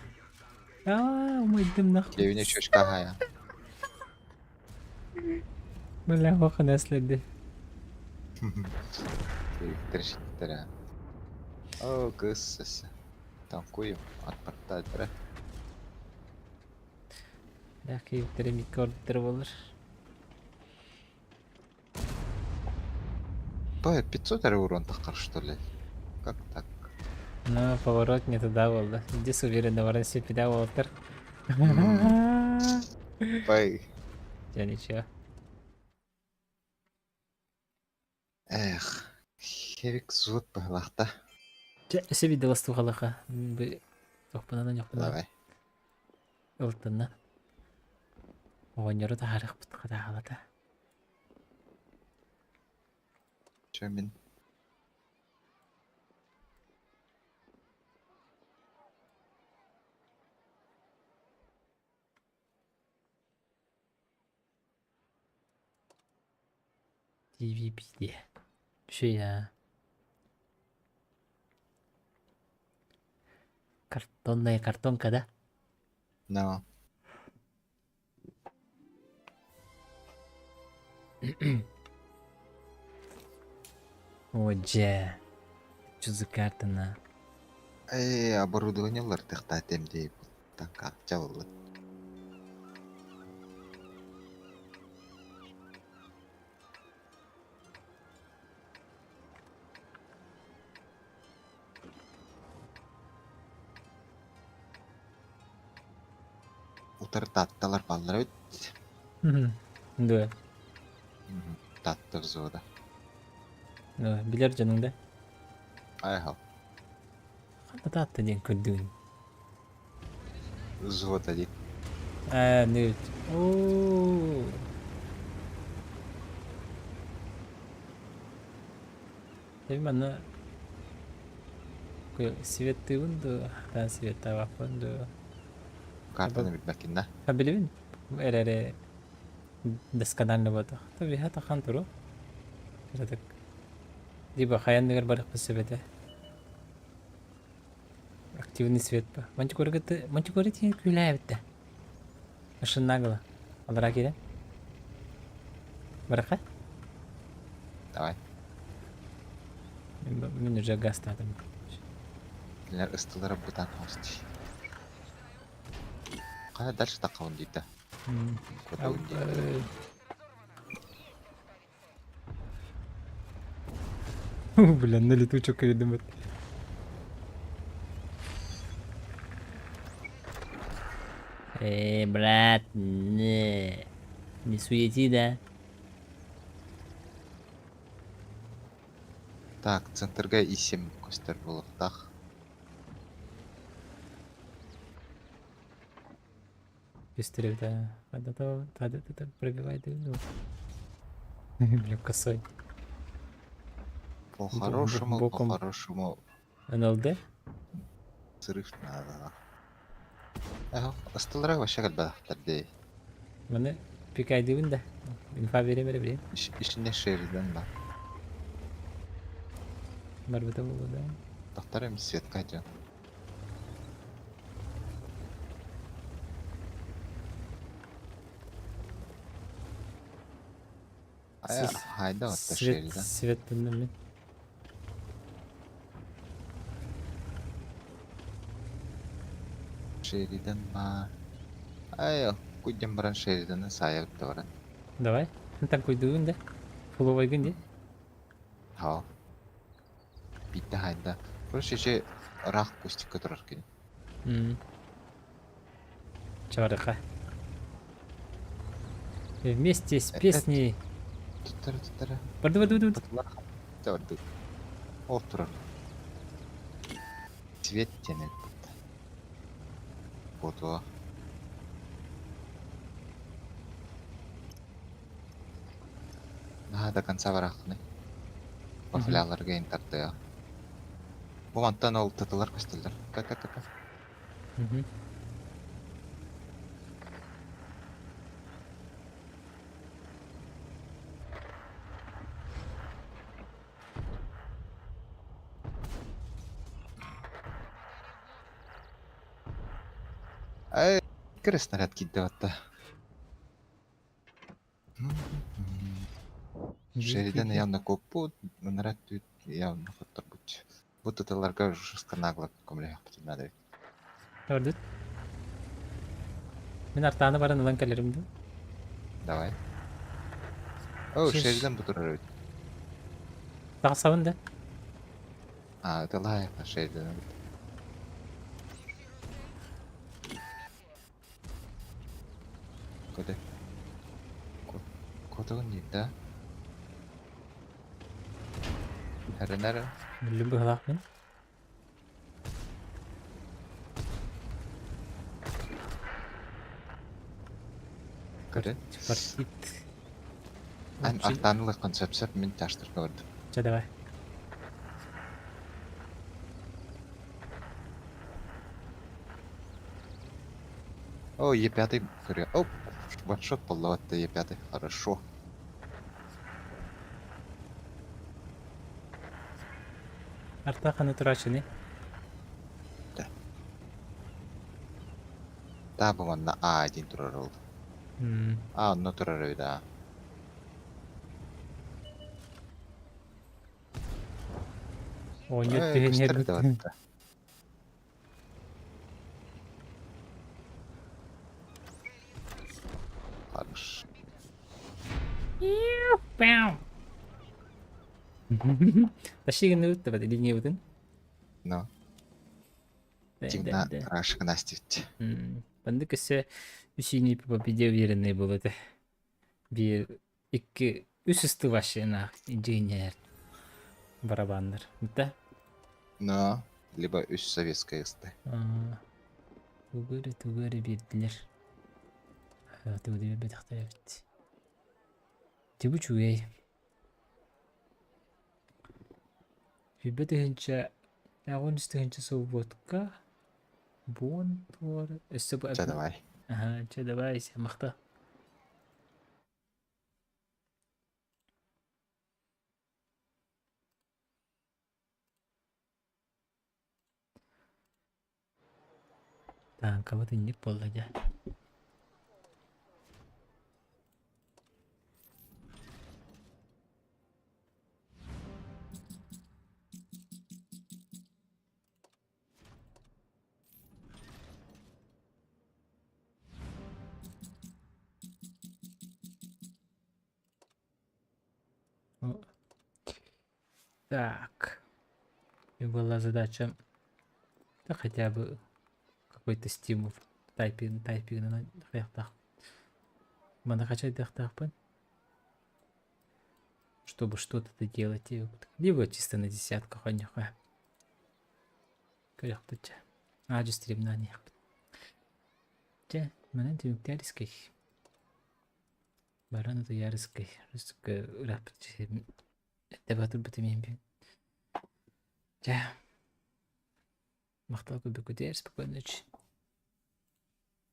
А, мой дым нахуй. Хевини чучка хая. Бля, ох, наследи. Кириттэр Оо, кыыс өссө. Танкуем, отпортатора. Да, кириттэр эмикке ордуктар буолар. Бай, 500 эрэ урон таххар, что ли? Как так? Ну, поворот не туда буолла. Иди уверенно баран сиппитэ буолтар. Бай. Дьэ, ничего. Эх, хевик суут быһылаахта. Дьэ, өссө биирдэ ластуухалаха. Бу тохпунан ньохпунан Давай. ылтынна. Оҕонньору таһаарыахпыт хатаалата. Чэ мин TVP диэ. Үчүгэй аа. Картонная картонка да? No. О дьэ. Чузы картана. Ээ, оборудование ыллардыахтаатым дии таҥкаачча буолла. Утары Таатталар бааллар эбит. Дуо? Таатта взвода. Дуо, билэр дьонуҥ да? Айхал. Ханна Таатта диэн көрдүгүн? Взвод один. Аа, нүт. Оо. Эми манна светтыыбын дуо, хатаан светтаабаппын дуо? Картаны билбэккин да? Ха билибин. Эрээри досконально буотах. Табиһа тахан туру. Кыратык. Либо хайанныгар барыахпыт сөп этэ. Активный свет ба. Мантикорга Мантикора тиийэн күүлээбит да. Машиннагло. Аллараа киирэн. Барыха? Давай. Мин уже гастаатым. Кинилэр ыстылара бытаан хаҕыс Хайа дальше таххабын дийтэ. Куотабын дийтэ. Бля, на летучок видимо. Эй, брат, не, не суети, да? Так, центрга И7 көстөр буолуохтаах. Быстрее, да. Да, пробивай дым. Бля, косой. По-хорошему, Боком. по-хорошему НЛД? срыв надо. Эһо, ыстылара вообще кэлбэтэхтэр дии. Маны пикайдыбын да. Инфа берем бере билем. Ишинне Шеридан бар. Барбыта буолуо да. Тохтор эми светка дьон. Айа, хайда отто Свет, Шеридан. свет мен. Шеридан ба. Айа, кудьям баран Шериданы саайа баран. Давай. Там куйдугун да. Фуловайгын ди. Хаа. Биитэ хайда. Короче, ше ыраах кустикка турар кини. Чаварыха. Вместе с песней. Туттара туттара. Барды барды барды. Барды. Ол турар. Цвет тенет. Фото. Наһаа до конца барааххыный. Вафляларга интардыа. Бу мантан ол тытылар көстөллөр. Ка-ка-ка-ка. Эй, кэрэ снаряд киирдэ батта. Шеридан явно куоппут, ынырат түүт явно хотторбут. Бу туталарга жестко нагло көмөлөһүөхпүтүн наада эбит. Көрдүт? Мин артааны баран ылан кэлэрим дуу? Давай. О, Шеридан бу турар эбит. Тахсабын да? А, это лайф, Шеридан эбит. Куда? Кутугун диир да? Эрэнэр Бүллүм быһалаах мин. Көрө. Партит. Эн артааны ылыаххын сөп-сөп мин чаштарга бардым. Чэ давай. О, Е5 көрүө. Оп, ваншот буолла Е5. Хорошо. Арта ханы тураачыны? Да. Да, бу манна А1 турар ол. А, онно турар эбит аа. Оонньуу Э, түһэн көстөр иһэрбит. да барда. Хорош. Тащигын ыытта линиябытын. Ну, Тигна Рашка Настя. Маннык өссө үс по победе уверенный был это. Биир икки үс ысты вообще на инженер барабаннар. Да? Но, либо үс советская ысты. Тугары тугары биэрдилэр. Тугу биэрбэтэхтэр эбит. Тибу үчүгэй. Сүүрбэ тыһыынча, аҕыс тыһыынча собуотка, буон туора, өссө бу Чэ, давай. Аха, чэ давай, махта. Тааҥкабыт инник буолла дьэ. Так. И была задача да хотя бы какой-то стимул. Тайпинг, тайпинг, Маны хачайдахтаахпын. Чтобы что-то делать. Либо чисто на десятках оньяха. Көрөхпүт. Аажы стримнан иэхпит. Чэ, манан түмүктээрискэй. Баран утуйаарыскай. Ырааппыт эрдэ батырбыт имиэн Чэ, махтал көрбүккүтүгэр спокойной ночи.